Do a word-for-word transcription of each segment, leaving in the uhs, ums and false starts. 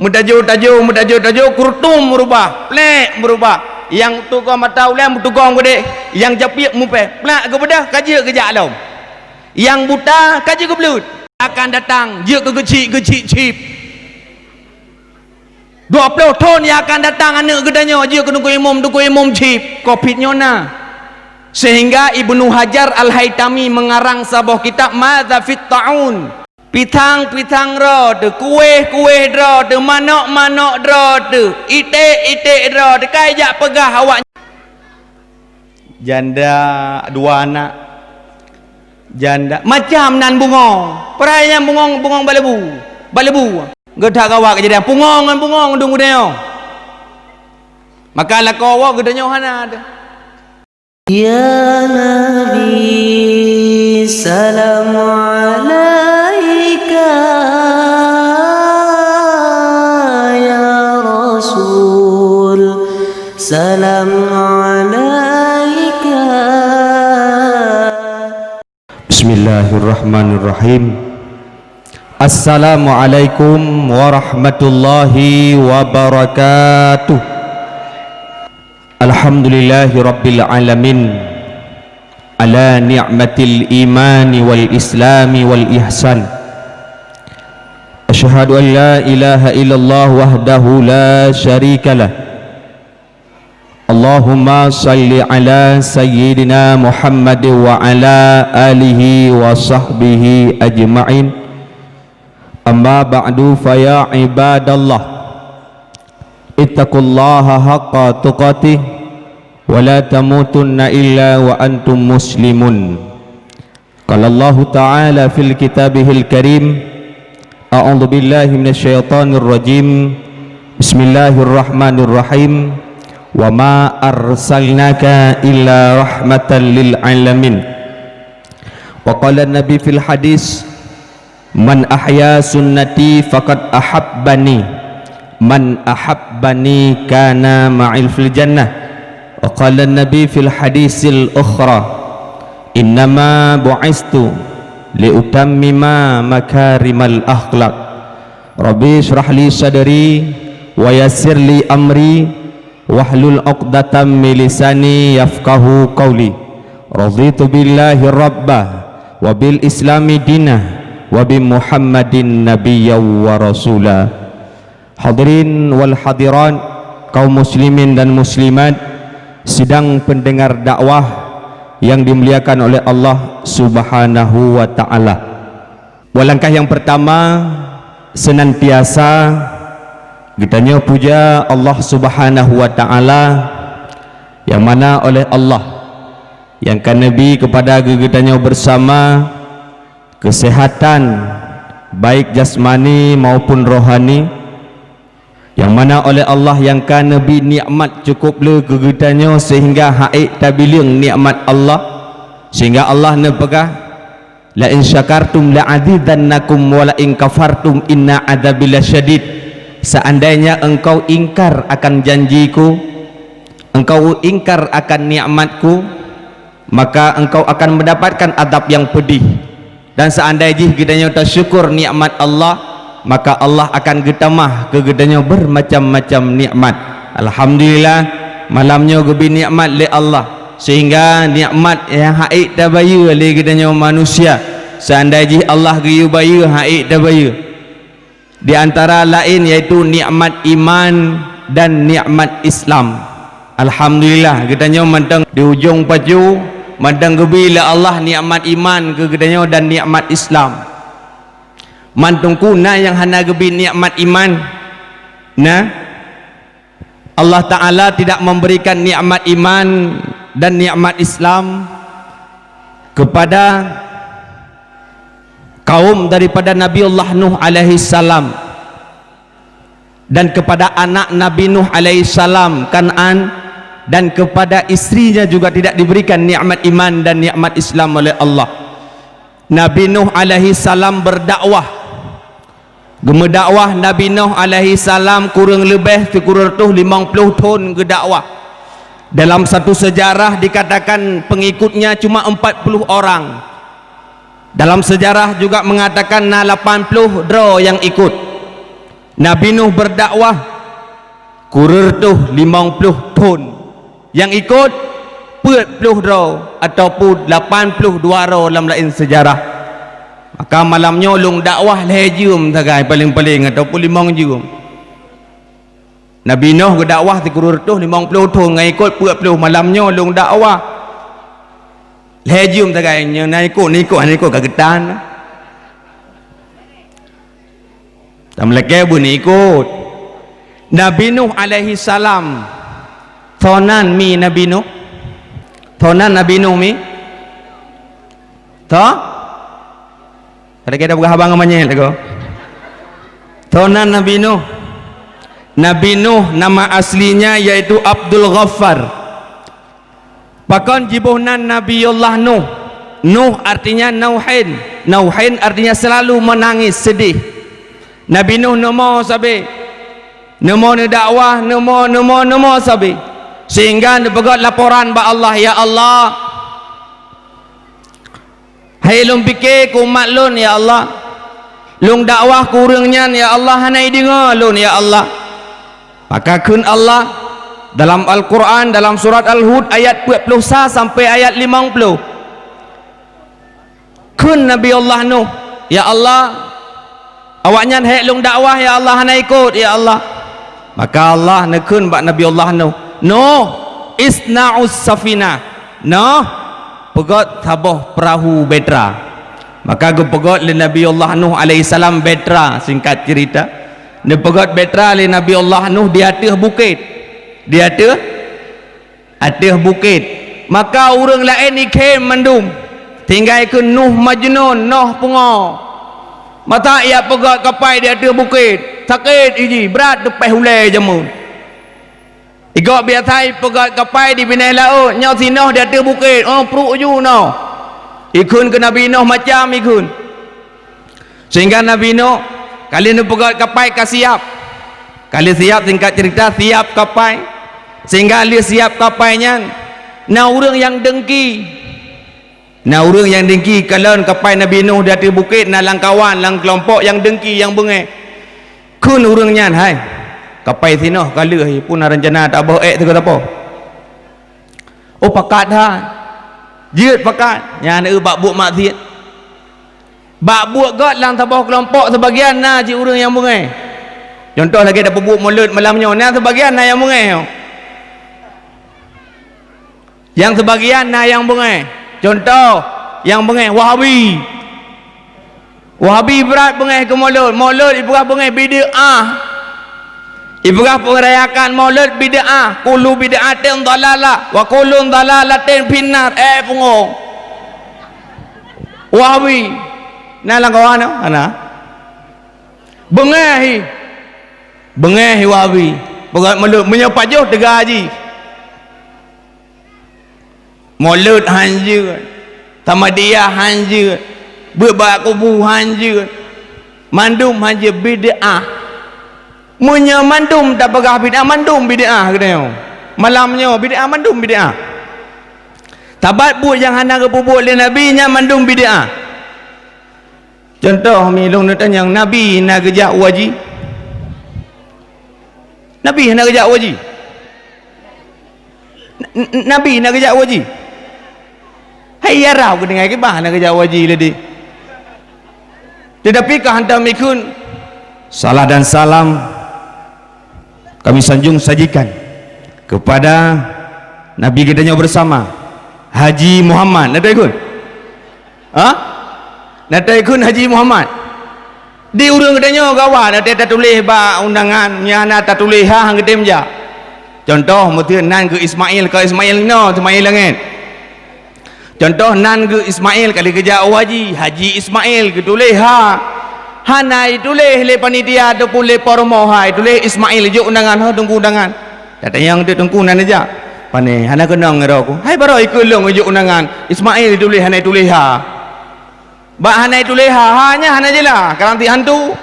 Meutajo-tajo, meutajo-tajo, keureutom meurubah, plek meurubah. Nyang tugong mata ulèe meuteugong keudéh, nyang japiek mupèh, plak geubeudôh ka jeuet geujak lom. Nyang buta ka jeuet geubleuet. Akan datang jeuet keu geuchik-geuchik chip. Dua ploh thon nyang akan datang aneuk geutanyoe jeuet keu teungku imum, teungku imum chip. Covid nyoe na. Sehingga Ibnu Hajar Al-Haitami mengarang saboh kitab Madza fit Ta'un. Pisang-pisang droe teuh, kuéh-kuéh droe teuh, manok-manok droe teuh, iték-iték droe teuh, ka ijak peugah awak nyan. Janda dua anak. Janda macam nan bungong. Peuraya nyan bungong, bungong bak leubue. Bak leubue. Geutak gawat keujadian bungong ngon bungong dum geutanyoe. Maka lakoe woe geutanyoe hana teuh. Ya Nabi, salam alaika. Ya Rasul, salam alaika. Bismillahirrahmanirrahim. Assalamualaikum warahmatullahi wabarakatuh. Alhamdulillahi rabbil alamin, ala ni'matil imani wal islami wal ihsan. Asyhadu an la ilaha illallah wahdahu la syarikalah. Allahumma salli ala sayyidina Muhammad wa ala alihi wa sahbihi ajma'in. Amma ba'du, fa ya ibadallah, ittaqullaha haqqa tuqatih wa la tamutunna illa wa antum muslimun. Qala Allahu ta'ala fil kitabihil karim, a'udzu billahi minasy syaithanir rajim. Bismillahirrahmanirrahim. Wa ma arsalnaka illa rahmatan lil alamin. Wa qala Nabi fil hadis, "Man ahya sunnati faqad ahabbani, man ahabbani kana ma'il fil jannah." Wa qala Nabi fil hadisil ukhra, "Innama bu'istu li utammima makarimal akhlak." Rabbi israh li sadri wa yassir li amri wahlul uqdatam min lisani yafqahu qauli. Raditu billahi rabba wa bil islami dina wa bi Muhammadin nabiyya wa rasula. Hadirin wal hadirat, kaum muslimin dan muslimat, sidang pendengar dakwah yang dimuliakan oleh Allah Subhanahu wa taala. Bak langkah nyang peurtama, senantiasa geutanyoe puja Allah Subhanahu wa taala, nyang mana oleh Allah nyang ka neubi keupada geutanyoe beusama keuseuhatan, baik jasmani maupun rohani, nyang mana oleh Allah nyang ka neubi nikmat cukôp le keu geutanyoe seuhingga ha'ék tabileueng nikmat Allah, seuhingga Allah neupeugah, "La in syakartum la azidannakum wa la in kafartum inna adzabi lasyadid." Seandainya engkau ingkar akan janji-Ku, engkau ingkar akan nikmat-Ku, maka engkau akan mendapatkan adab yang pedih. Dan seandai jih geutanyoe tasyukur nikmat Allah, maka Allah akan geutamah keu geutanyoe bermacam-macam nikmat. Alhamdulillah, malam nyoe geubi nikmat lé Allah, sehingga nikmat nyang ha'ék tabayeue lé geutanyoe manusia. Seandai jih Allah geuyue bayeue, ha'ék tabayeue. Di antara laén yaitu nikmat iman dan nikmat Islam. Alhamdulillah, geutanyoe mantong di ujong pacu, mantong geubi lé Allah nikmat iman keu geutanyoe dan nikmat Islam. Mantong ku na nyang hana geubi nikmat iman? Na? Allah Ta'ala tidak memberikan nikmat iman dan nikmat Islam kepada kaum daripada Nabiullah Nuh alaihi salam dan kepada anak Nabi Nuh alaihi salam, Kan'an, dan kepada istrinya juga tidak diberikan nikmat iman dan nikmat Islam oleh Allah. Nabi Nuh alaihi salam berdakwah. Geumeudakwah Nabi Nuh alaihi salam kureueng leubeh sikureueng reutôh limong ploh thon geudakwah. Dalam satu sejarah dikatakan pengikutnya cuma empat puluh orang. Dalam sejarah juga mengatakan na lapan ploh droe nyang ikut. Nabi Nuh berdakwah kureueng reutôh limong ploh thon. Nyang ikot peuet ploh droe ataupun lapan ploh dua droe lam laén seujarah. Maka malam nyoe lôn dakwah lhèe jeuem sagai paleng-paleng ataupun limong jeuem. Nabi Nuh geudakwah sikureueng reutôh limong ploh thon, nyang ikot peuet ploh. Malam nyoe lôn dakwah lhèe jeuem sagai, nyang na ikot, na ikot, hana ikot ka geutan. Tameulakèe beuneukot. Nabi Nuh alaihissalam, soe nan mi Nabi Nuh? Soe nan Nabi Nuh mi? Soe? Ada kita buka habang manyet lagu. Soe nan Nabi Nuh? Nabi Nuh nama aslinya yaitu Abdul Ghaffar. Pakon jiboh nan Nabiullah Nuh? Nuh artinya nauhin. Nauhin artinya selalu menangis, sedih. Nabi Nuh neumo sabe. Neumo neudakwah, neumo, neumo, neumo sabe. Sehingga neupeugöt laporan bak Allah, "Ya Allah, hai lôn pike keu umat lôn, ya Allah. Lôn dakwah keu ureuëng nyan, ya Allah, hana ideungoe lôn, ya Allah." Maka kheun Allah dalam Al-Quran, dalam surat Al-Hud ayat peuet ploh sa sampai ayat limong ploh. Kheun Nabi Allah Nuh, "Ya Allah, awaknyan hék lôn dakwah, ya Allah, hana ikot, ya Allah." Maka Allah neukheun bak Nabi Allah Nuh, "Nuh, isna'us safinah." Noh, peugöt saboh peurahô bahtera. Maka geupeugöt lé Nabi Allah Nuh alaihissalam bahtera, singkat cerita. Neupeugöt bahtera lé Nabi Allah Nuh di ateueh bukét. Di ateueh, ateueh bukét. Maka ureuëng laén ikhém mandum. Tinggai keu Nuh Majnun, noh pungo. Mata ia peugöt kapai di ateueh bukét. Sakét iji, brat teupeh ulée jameun. Igob biasa ipeugöt kapai di binéh laôt, nyoe sinoh di ateueh bukét, oh, pruek ju noh. Ikheun keu Nabi Nuh macam ikheun. Sehingga Nabi Nuh, ka lheueh neupeugöt kapai ka siap. Ka lheueh siap, singkat cerita, siap kapai. Sehingga lheueh siap kapai nyan, na ureuëng nyang dengki. Na ureuëng nyang dengki, kalon kapai Nabi Nuh di ateueh bukét, na lam kawan, lam keulompok nyang dengki, nyang beungéh. Kheun ureuëng nyan, "Hai, kapai sinoh ka lheueh, pun na reuncana taboh ék sigoe sapo." "Oh, pakat ha." Jeuet pakat, nyan eu bak buet maksiet. Bak buet göt lam saboh keulompok, seubagian na cit ureuëng nyang beungéh. Contoh lagée tapeubuet mulod malam nyoe, na seubagian na nyang beungéh nyoe. Nyang seubagian na nyang beungéh. Contoh, nyang beungéh Wahabi. Wahabi brat beungéh keu mulod. Mulod ipeugah beungéh bid'ah. Ipeugah peurayakan mulod bid'ah. Kullu bid'atin dhalalah, wa kullu dhalalatin finnar. Eh, pungo. Wahabi. Na lam kawan tu? Hana. Beungéh hi. Beungéh hi Wahabi. Peugah mulod. Meunyoe pajoh teuga jih. Mulod hanjeuet, Samadiyah hanjeuet, beuet bak kubu hanjeuet, mandum hanjeuet bid'ah. Meunyoe mandum tapeugah bid'ah, mandum bid'ah geutanyoe. Malam nyoe bid'ah, mandum bid'ah. Sabat buet nyang hana geupeubuet lé Nabi, nyan mandum bid'ah. Contoh, mi lôn neutanyong, Nabi na geujak u haji? Nabi hana geujak u haji? N-, n-, Nabi na geujak u haji? Hai, ya rab geudeungoe kiban hana geujak u haji lé di. Tetapi ka hantom ikheun, salah dan salam kami sanjung sajikan kepada Nabi geutanyoe bersama, Haji Muhammad. Na teuikheun? Ha? Na teuikheun Haji Muhammad? Di ureuëng geutanyoe gawat, na teutuléh bak undangan, nyang hana tatuléh ha, han geutem jak. Contoh, meuteun nan geu Ismail, ka Ismail nyoe, Ismail Langét. Contoh nan geu Ismail, kali geujak u haji, Haji Ismail geutuléh ha. Hana ituléh lé panitia ataupun lé peurumoh ha, ituléh Ismail ijok undangan, ha, teungku undangan. Tatanyong teuk teungku nan neujak. Pane, hana keunong ngon roh ku. Hai baroe ikeu lôn ijok undangan. Ismail ituléh hana ituléh ha. Bak hana ituléh ha, ha nyan hana jeulaih, ka lantik hantu.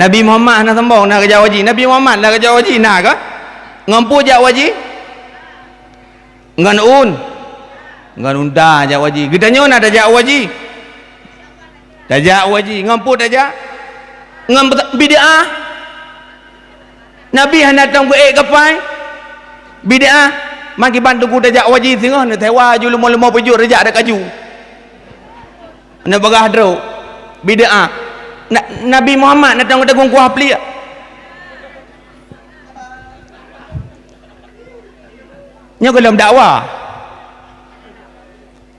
Nabi Muhammad hana sambong na geujak u haji. Nabi Muhammad na geujak u haji na kah? Ngon peue jak u haji? Ngon un. Ngon unta jak u haji. Geutanyoe na tajak u haji? Tajak u haji, ngon peue tajak? Ngon bid'ah. Nabi hana tong geuék kapai. Bid'ah. Maki ban teungku tajak u haji singoh, neusewa aju leumo-leumo peujeuet reujak dak kaju. Neubagah droe. Bid'ah. Na-, Nabi Muhammad na tong teungku kuah pliek. Nyoe gohlom dakwa.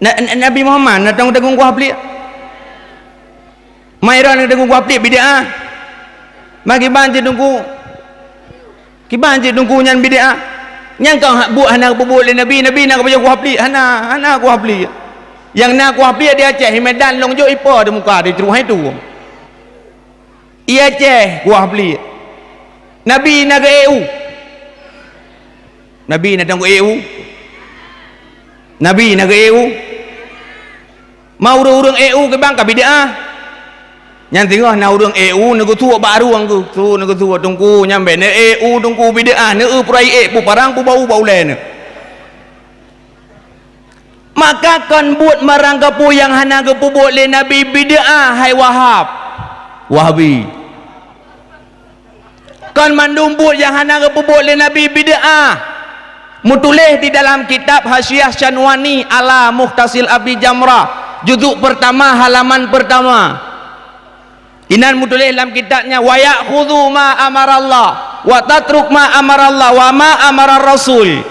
Na-, na-, Nabi Muhammad na tong teungku kuah pliek. Mai droe na teungku kuah pliek bid'ah. Maki ban cit teungku. Kiban cit teungku nyan bid'ah. Nyang ka buet hana geupeubuet lé Nabi, Nabi na geupajoh kuah pliek, hana, hana kuah pliek. Nyang na kuah pliek di Aceh, i Medan lôn jok ipo di muka di truh hai tu. I Aceh kuah pliek. Nabi na geu-ék u. Nabi na tong geu-ék u. Nabi na geu-ék u. Ma ureuëng-ureuëng ék u kibang ka bid'ah. Nyan singoh na ureuëng ék u neugeusuek bak arueng geuh, su neugeusuek teungku nyan bék neuék u teungku bid'ah, neueu peurai ék, peue parang, peue bau bak ulée neuh. Maka kon buet marang kapeue nyang hana geupeubuet lé Nabi bid'ah, hai Wahab, Wahabi. Kon mandum buet nyang hana geupeubuet lé Nabi bid'ah. Meutuléh di dalam kitab Hasyiah Syanwani ala Mukhtasir Abi Jamrah, juzuk pertama, halaman pertama. Inan meutuléh lam kitab nyan, "Wa ya'khudhu ma amarallah, wa tatruk ma amarallah, wa ma amarar rasul."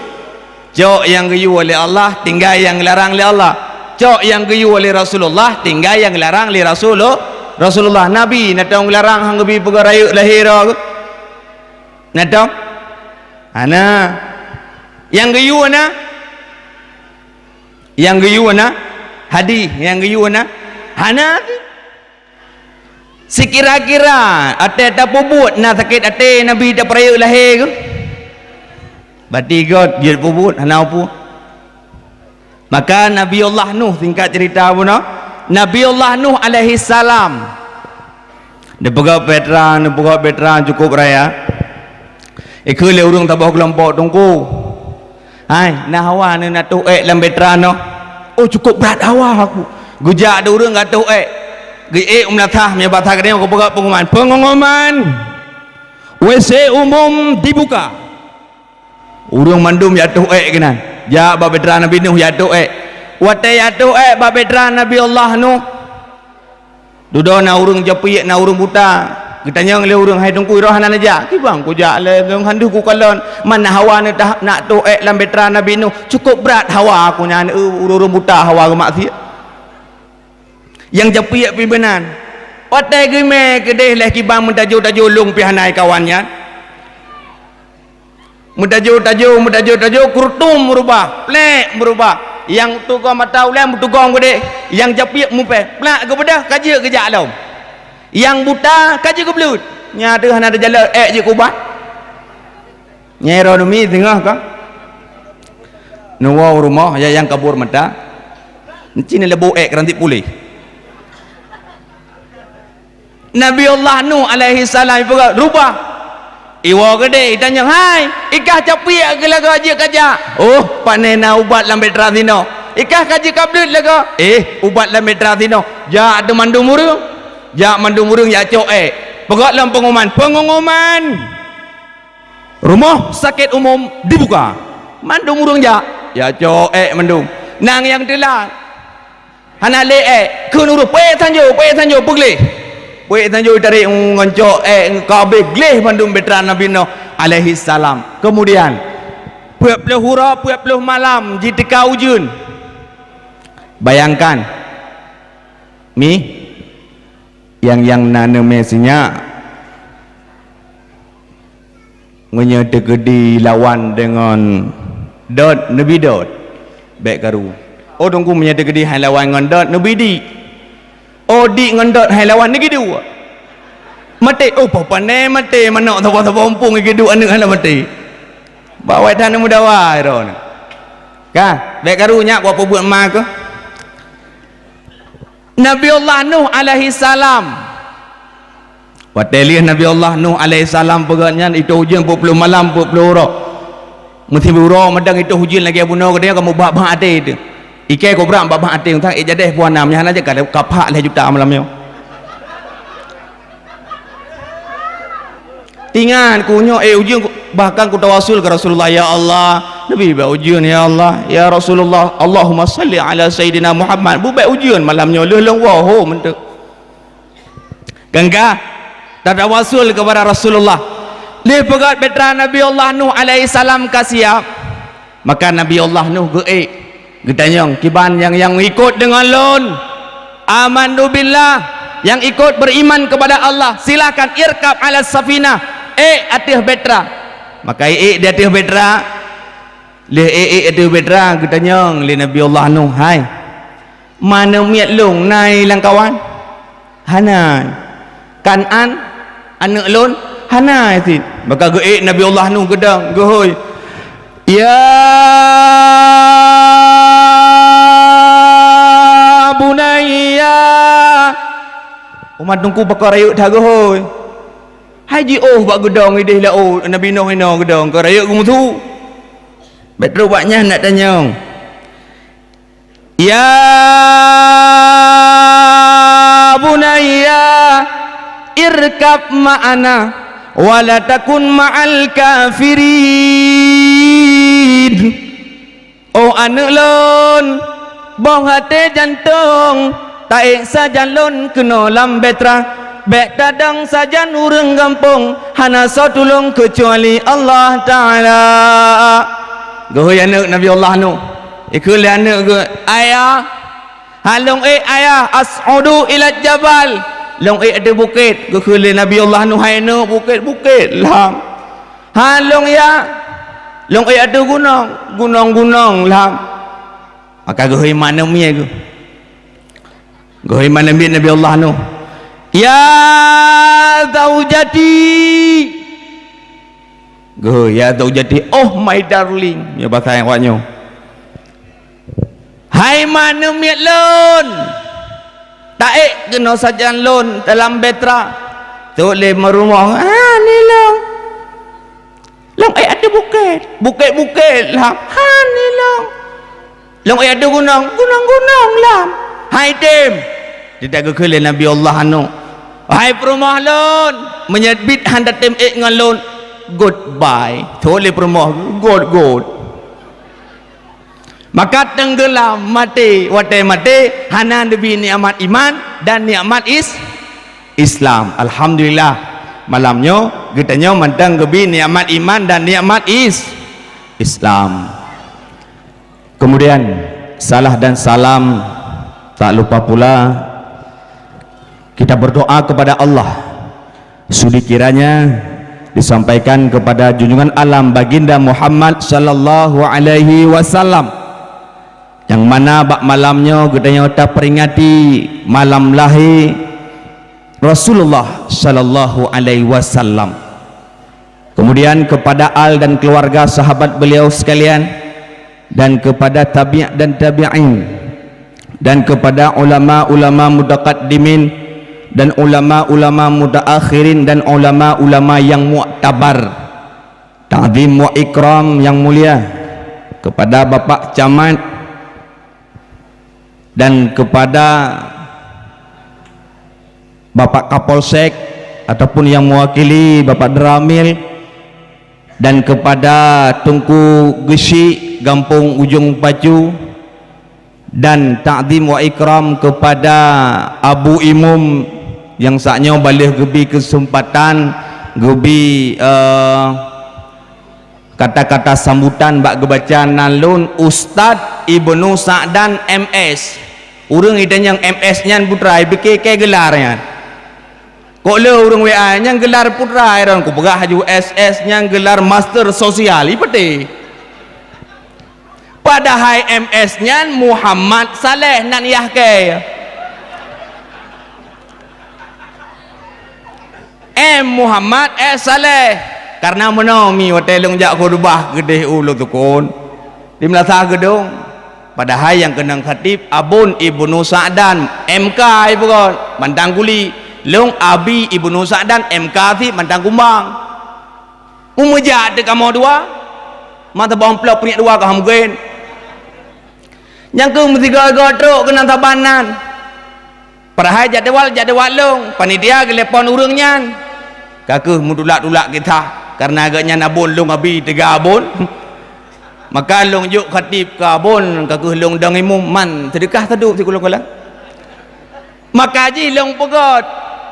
Cok nyang geuyue lé Allah, tinggai nyang geularang lé Allah. Cok nyang geuyue lé Rasulullah, tinggai nyang geularang lé Rasulu-, Rasulullah. Nabi na tong geularang han geubi peugah rayeuk lahé droe geuh? Na tong? Hana. Nyang geuyue na? Nyang geuyue na? Hadih nyang geuyue na? Hana. Sikira-kira até tapeubuet na sakét até Nabi tapeurayeuk lahé geuh? Bati göt jeuet peubuet hana peue. Maka Nabiullah Nuh, singkat cerita bunoe, Nabiullah Nuh alaihissalam, neupeugöt bahtera, neupeugöt bahtera cukôp raya. Ikheun lé ureuëng saboh keulompok, "Teungku, hai, na hawa neuh na toh ék lam bahtera nyoe?" "Oh, cukôp brat hawa aku." Geujak di ureuëng ka toh ék. Geuék u meulasah, meunyoe basa geutanyoe geupeugah peunguman. Peunguman! W C umum dibuka. Ureuëng mandum jak toh ék keunan. Jak bak bahtera Nabi Nuh jak toh ék. Watée jak toh ék bak bahtera Nabi Allah Nuh, dudoe na ureuëng japiek, na ureuëng buta. Geutanyong lé ureuëng, "Hai Teungku, droe hana neujak?" "Kibang kujak lé, lôn han deuh kukalon. Man na hawa neuh tah-, nak toh ék lam bahtera Nabi Nuh. Cukôp brat hawa aku nyan, eu, ureuëng-ureuëng buta hawa geumaksiet." Nyang japiek pih meunan. Watée geumé keudeh lé kibang meutajô-tajô lông pih hana kawan nyan. Meutajô-tajô, meutajô-tajô, keurutom meurubah, plek meurubah. Nyang tugom mata ulée meutugom keudeh, nyang japiek mupéh, plak geubeudôh ka jeuet geujak lom. Nyang buta ka jeuet geubleuet. Nyan deuh hana teujalok ék jeuet keu ubat. Nyan droeneuh mi singoh ka. Neuwoe u rumoh, ya nyang kabur mata. Ci neuleubô ék keu rantik puléh. Nabi Allah Nuh alaihissalam ipeugah, "Rubah." Iwoe keudeh, itanyong, "Hai, ikah capiek keu lagoe jeuet kajak?" "Oh, pane na ubat lam bahtera sinoe." "Ikah ka jeuet ka bleuet lagoe?" "Eh, ubat lam bahtera sinoe." Jak teumandum ureuëng. Jak mandum ureuëng jak cok ék. Peugah lom peunguman, "Peunguman! Rumoh sakét umum dibuka." Mandum ureuëng jak, jak cok ék mandum. Nang nyang teulat. Hana lé ék, kheun ureuëng, "Peuék sanjoe, peuék sanjoe, peugléh." Peuék sanjoe tarék ngon cok ék, ka abéh gléh mandum bahtera Nabi Nuh alaihissalam. Keumudian, peuet ploh uroe, peuet ploh malam jiteuka ujeuen. Bayangkan, mi, nyang, nyang na neumé sinyak, meunyoe teukeudi lawan deungon dot, neubi dot, bék karu. Oh, Teungku, meunyoe teukeudi hai lawan ngon dot, neubi dik. Oh, dik ngon dot hai lawan, neugi dua. Maté, oh, papané maté, manök saboh-saboh mumpung geudi dua aneuëk hana maté. Bak awai that neumeudawa droeneuh. Ka, bék karu nyak, kupeubeuet ma keuh. Nabi Allah Nuh alaihissalam. Watée lheueh Nabi Allah Nuh alaihissalam peugah nyan, itoh ujeuen peuet ploh malam, peuet ploh uroe. Meusibu uroe meudang itoh ujeuen lagée bunoe, geutanyoe ka mubak-bak até teuh. Ikée kobra bak-bak até, utang ék jadeh puana, meunyo hana jeuet ka, ka phak lhée juta malam nyoe. Ingat, ku nyoe, eh, ujeuen ku, bahkan ku tawasul keu Rasulullah, "Ya Allah, neubri bak ujeuen, ya Allah, ya Rasulullah, Allahumma salli ala Sayyidina Muhammad." Bubek ujeuen malam nyoe, lheueh lôn woe ho meunteuek. Kan ka tatawasul kepada Rasulullah. Lheueh peugöt bahtera Nabi Allah Nuh alaihissalam ka siap, maka Nabi Allah Nuh geuék, geutanyong, "Kiban nyang, nyang ikot deungon lôn? Amantu billah, nyang ikot beriman kepada Allah, silahkan irkab ala safinah, ék ateueh bahtera." Maka ék di ateueh bahtera. Lheueh ék-ék ateueh bahtera, geutanyong lé Nabi Allah Nuh, "Hai, manö miet lôn na i lamkawan?" "Hana." "Kan'an, aneuëk lôn?" "Hana cit." Maka geuék Nabi Allah Nuh geudong, geuhôi, "Ya bunayya." Umat teungku pakon rayeuk that geuhôi. Hai jiôh bak geudong idéh laôt, Nabi Nuh inoe geudong, kon rayeuk geumusu. Bék trok bak nyan nak tanyong. "Ya bunayya, irkab ma'ana, wa la takun ma'al kafirin." "Oh aneuëk lôn, boh até jantông, taék sajan lôn keunoe lam bahtera. Bék tadong sajan ureuëng gampông, hana soe tulông keucuali Allah Taala." Geuhôi aneuëk Nabi Allah Nuh. Ikheun lé aneuëk geuh, "Ayah, han lôn ék ayah, as'udu ila jabal. Lôn ék ateueh bukét." Geuhôi lé Nabi Allah Nuh, "Hai neuëk, bukét-bukét lam." "Han lôn ya, lôn ék ateueh gunong, gunong-gunong lam." Maka geuhôi manö miet geuh. Geuhôi manö miet Nabi Allah Nuh. "Ya zaujati." Geuhôi, "Ya zaujati, oh my darling." Nyoe bahasa nyang awak nyoe. "Hai manö miet lôn, taék keunoe sajan lôn dalam bahtera." Trok lé meurumoh, "Hana lôn. Lôn ék ateueh bukét, bukét-bukét lam. Hana lôn. Lôn ék ateueh gunong, gunong-gunong lam. Hai tem." Teutab geukheun lé Nabi Allah Nuh, "Hai peurumoh lôn, meunyoe biet han tatem ék ngon lôn, goodbye." Trok lé peurumoh, "Good, good." Maka teunggeulam maté, watée maté hana neubi nikmat iman dan nikmat is-, Islam. Alhamdulillah, malam nyoe geutanyoe mantong geubi nikmat iman dan nikmat is-, Islam. Kemudian, salah dan salam tak lupa pula kita berdoa kepada Allah. Sudi kiranya disampaikan kepada junjungan alam Baginda Muhammad sallallahu alaihi wasallam, nyang mana bak malam nyoe geutanyoe taperingati malam lahé Rasulullah sallallahu alaihi wasallam. Kemudian kepada al dan keluarga sahabat beliau sekalian, dan kepada tabi' dan tabi'in, dan kepada ulama-ulama mutaqaddimin, dan ulama-ulama mutaakhirin, dan ulama-ulama yang muktabar, takzim wa ikram yang mulia, kepada Bapak Camat, dan kepada Bapak Kapolsek ataupun yang mewakili Bapak Danramil, dan kepada Teungku Geuchik Gampông Ujong Pacu, dan takzim wa ikram kepada Abu Imum nyang saat nyoe baleh geubi keuseumpatan, geubi, eh, kata-kata sambutan bak geubaca nan lôn, Ustaz Ibnu Sa'dan M S. Ureuëng itanyong M S nyan putra, ipike kée gelar nyan. Kok le ureuëng W A nyang gelar putra, iron kupeugah laju S S nyang gelar master sosial, ipeute. Padahai M S nyan Muhammad Saleh nan yah kée. M Muhammad S Saleh. Karena meunoe mi watée lôn jak khutbah keudeh u Lhoksukon, di meulasah geudong. Padahai nyang keunong khatib Abon Ibnu Sa'dan, M K ipeugöt, mantang guli. Lôn Abi Ibnu Sa'dan, M K cit, mantang kumbang. Meumeuja teuh kamoe dua, mata bawang plok peunyek dua ka mungken. Nyang keuh meusigoe-goe trok keunan saban nan. Padahai jadwal, jadwal lôn, panitia geulepon ureuëng nyan. Ka kheueh meutulak-tulak kisah, kareuna geuh nyan abon lôn abi tiga abon. Maka lôn jok khatib keu abon, ka kheueh lôn dong imum, man seudeukah sadub sikureueng kalon. Maka jih lôn peugöt,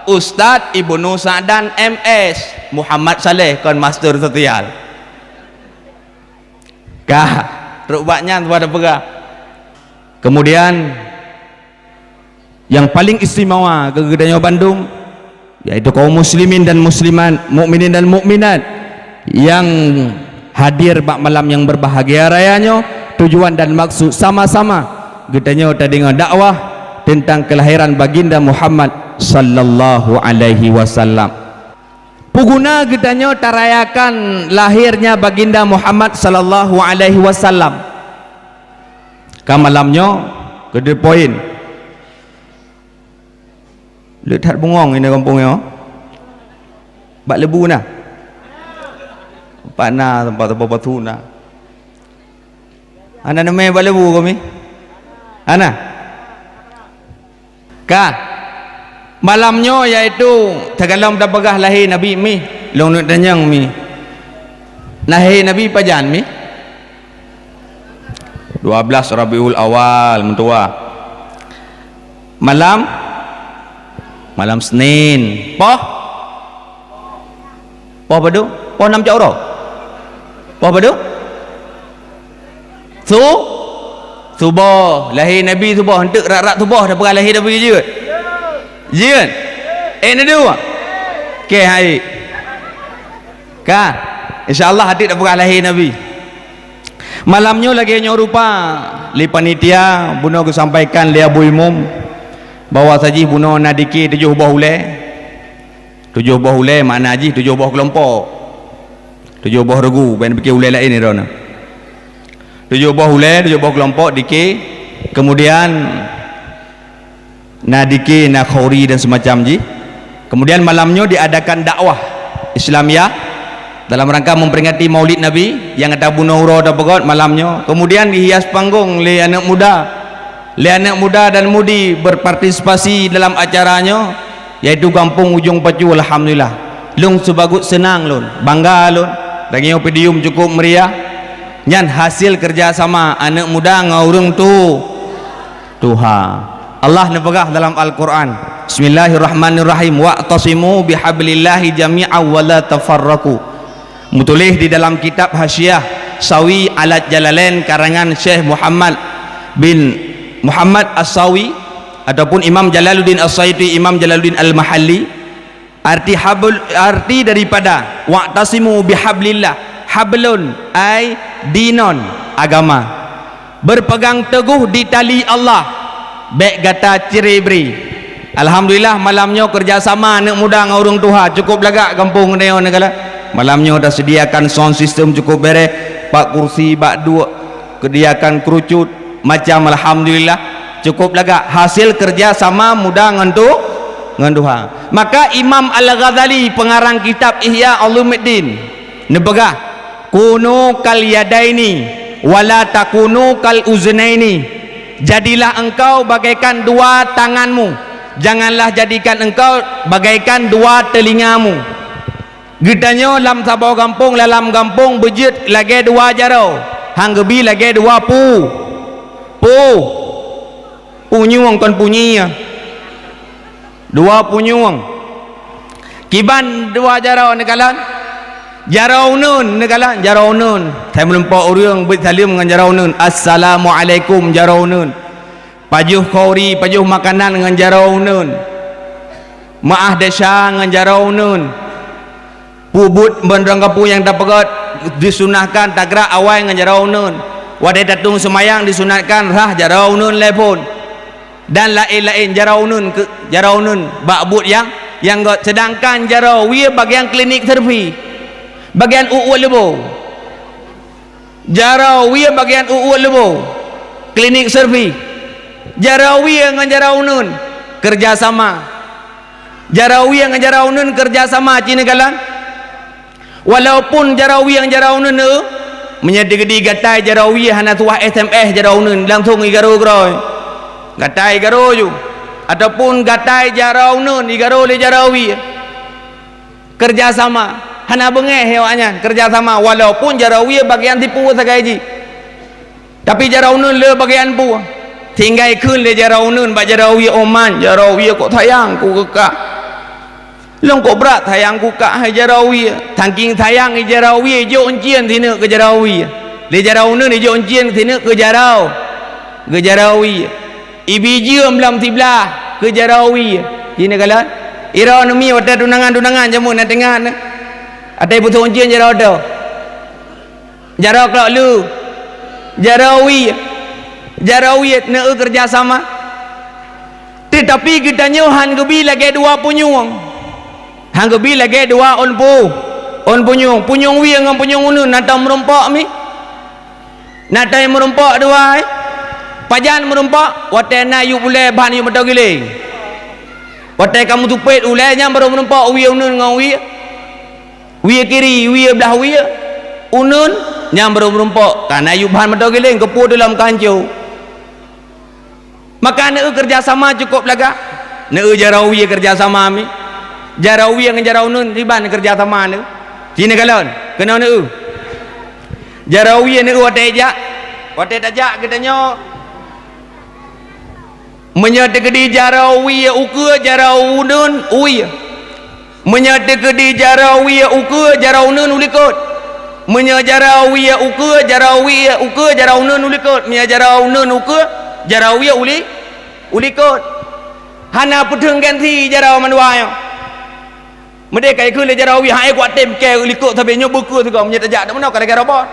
Ustaz Ibnu Sa'dan M S, Muhammad Saleh kon master sosial. Ka, trok bak nyan tuan peugah. Kemudian, yang paling istimewa keu geutanyoe bandum, yaitu kaum muslimin dan muslimat, mukminin dan mukminat yang hadir bak malam yang berbahagia raya nyoe, tujuan dan maksud sama-sama geutanyoe tadeungoe dakwah tentang kelahiran Baginda Muhammad sallallahu alaihi wasallam. Peue guna geutanyoe tarayakan lahirnya Baginda Muhammad sallallahu alaihi wasallam? Ka malam nyoe, keu the point. Le that bungong ini kampung nyoe. Bak lebu na. Pat na tempat, tempat batu na. Hana neumé bak lebu kami? Hana? Ka. Malam nyoe, yaitu, tagalom tapeugah lahé Nabi mi, lôn neuk tanyong mi. Lahé Nabi pajan mi? Dua belas Rabiul Awal, meutuah. Malam? Malam Senin. Poh? Poh padum? Poh nam cot uroe? Poh padum? Su-, suboh. Lahé Nabi suboh. Eunteuk rab-rab suboh tapeugah lahé Nabi jeuet? Jeuet? Eh, na dua? Oke, hai. Ka. Insya Allah, adik tapeugah lahé Nabi. Malam nyoe lagée nyoe rupa, lé panitia bunoe geusampaikan lé Abu Imum bahwa sajih bunoe na dike tujoh boh ulée. Tujoh boh ulée makna jih tujoh boh keulompok. Tujoh boh regu, ban pike ulée laén droeneuh. Tujoh boh ulée, tujoh boh keulompok dike, kemudian na dike, na khauri dan semacam jih. Kemudian malam nyoe diadakan dakwah Islamiah dalam rangka memperingati Maulid Nabi nyang ata bunoe uroe tapeugöt malam nyoe. Kemudian dihias panggong lé aneuk muda. Lé aneuk muda dan mudi berpartisipasi dalam acara nyoe, yaitu Gampông Ujông Pacu, alhamdulillah. Lôn sibagoe seunang lôn, bangga lôn. Lagée nyoe podium cukup meriah. Nyan hasil kerjasama aneuk muda ngon ureuëng tu-, tuha. Allah neupeugah dalam Al-Quran, "Bismillahirrahmanirrahim. Wa'tasimu bihablillahi jami'an wa la tafarraqu." Meutuléh di dalam kitab Hasyiah Sawi alat Jalalain karangan Syekh Muhammad bin Muhammad As-Sawi ataupun Imam Jalaluddin As-Sayuti, Imam Jalaluddin Al-Mahalli, arti habl, arti daripada wa'tasimu bihablillah, hablun ai dinon, agama. Berpegang teguh di tali Allah, bék gata cre-bre. Alhamdulillah, malam nyoe kerjasama aneuk muda ngon ureuëng tuha cukup lagak gampông geutanyoe neukalon. Malam nyoe taseudiakan sound system cukup bereh, bak kursi, bak duek, seudiakan kerucut, macam alhamdulillah, cukup lagak hasil kerjasama muda ngon tu-, ngon tuha. Maka Imam Al-Ghazali pengarang kitab Ihya Ulumuddin neupeugah, "Kunu kal yadaini, wala takunu kal uzunaini." Jadilah engkau bagaikan dua tanganmu, janganlah jadikan engkau bagaikan dua telingamu. Geutanyoe lam saboh gampông, lam gampông beujeuet lagée dua jaroe, han geubi lagée dua pu-, pu-, punyueng kon punyi nyan. Dua punyueng. Kiban dua jaroe neukalon? Jaroe uneun neukalon, jaroe uneun. Hai meulumpoe ureuëng beuet saleuem ngon jaroe uneun. "Assalamualaikum," jaroe uneun. Pajoh khauri, pajoh makanan ngon jaroe uneun. Meuáh desya ngon jaroe uneun. Peubuet ban droe gampông nyang tapeugöt disunahkan tagrak awai ngon jaroe uneun. Watée tatueng seumayang disunatkan rhah jaroe uneun lhée phon. Dan laén-laén jaroe uneun keu, jaroe uneun bak buet nyang, nyang göt. Seudangkan jaroe wie bagian klinik servis, bagian uet-uet leubo. Jaroe wie bagian uet-uet leubo, klinik servis. Jaroe wie ngon jaroe uneun kerjasama. Jaroe wie ngon jaroe uneun kerjasama cit neukalon. Walaupun jaroe wie ngon jaroe uneun, eu, meunyoe digedi gatai jaroe wie hana tuwah S M S jaroe uneun, langsong igaro keudroe. Gatai igaro ju. Ataupun gatai jaroe uneun igaro lé jaroe wie. Keureuja sama, hana beungéh lé awaknyan keureuja sama, walaupun jaroe wie bagian tipu sagai jih. Tapi jaroe uneuen le bagian peue. Sehingga ikheun lé jaroe uneuen bak jaroe wie, "Oh man, jaroe wie kok sayang ku keu kak. Lôn kok brat sayang ku kak hai jaroe wie." Saking sayang jaroe wie, jok euncien sineuk keu jaroe wie. Lé jaroe uneuen jok euncien sineuk keu jaroe, keu jaroe wie. Ibi jeuem lom siblah keu jaroe wie. Jinoe kalon, droeneuh mi watée tunangan-tunangan jameun na teungoh na. Watée putôh euncien jaroe droe. Jaroe klok lu. Jaroe wie. Jaroe wie neueu keureuja sama. Teutapi geutanyoe han geubi lagée dua punyueng. Han geubi lagée dua ôn pu-, ôn punyueng. Punyueng wie ngon punyueng uneuen na tom meurumpok mi. Na tom meurumpok dua, eh? Pajan meurumpok? Watée na yueb ulée ban yueb meutoe giléng. Watée ka meutupét ulée nyan barô meurumpok wie uneuen ngon wie. Wie kiri, wie blah wie. Uneuen nyan barô meurumpok. Ka na yueb ban meutoe giléng, keupeue di lom ka hanco. Maka neueu keureuja sama cukôp lagak. Neueu jaroe wie keureuja sama mi. Jaroe wie ngon jaroe uneuen diban keureuja sama neueu. Jinoe kalon, keunoe neueu. Jaroe wie neueu watée jak. Watée tajak geutanyoe. Meunyoe teukeudi jaroe wie ukeue, jaroe uneuen wie. Meunyoe teukeudi jaroe wie ukeue, jaroe uneuen u likot. Meunyoe jaroe wie ukeue, jaroe wie ukeue, jaroe uneuen u likot. Meunyoe jaroe uneuen ukeue, jaroe wie u li-, u likot. Hana peuteung ganti jaroe mandua nyoe. Meudeh ka ikheun lé jaroe wie, "Hai kuat tem kée u likot sabe nyoe beukeue sigoe." Meunyoe tajak deungon meunoe ka lagée robot.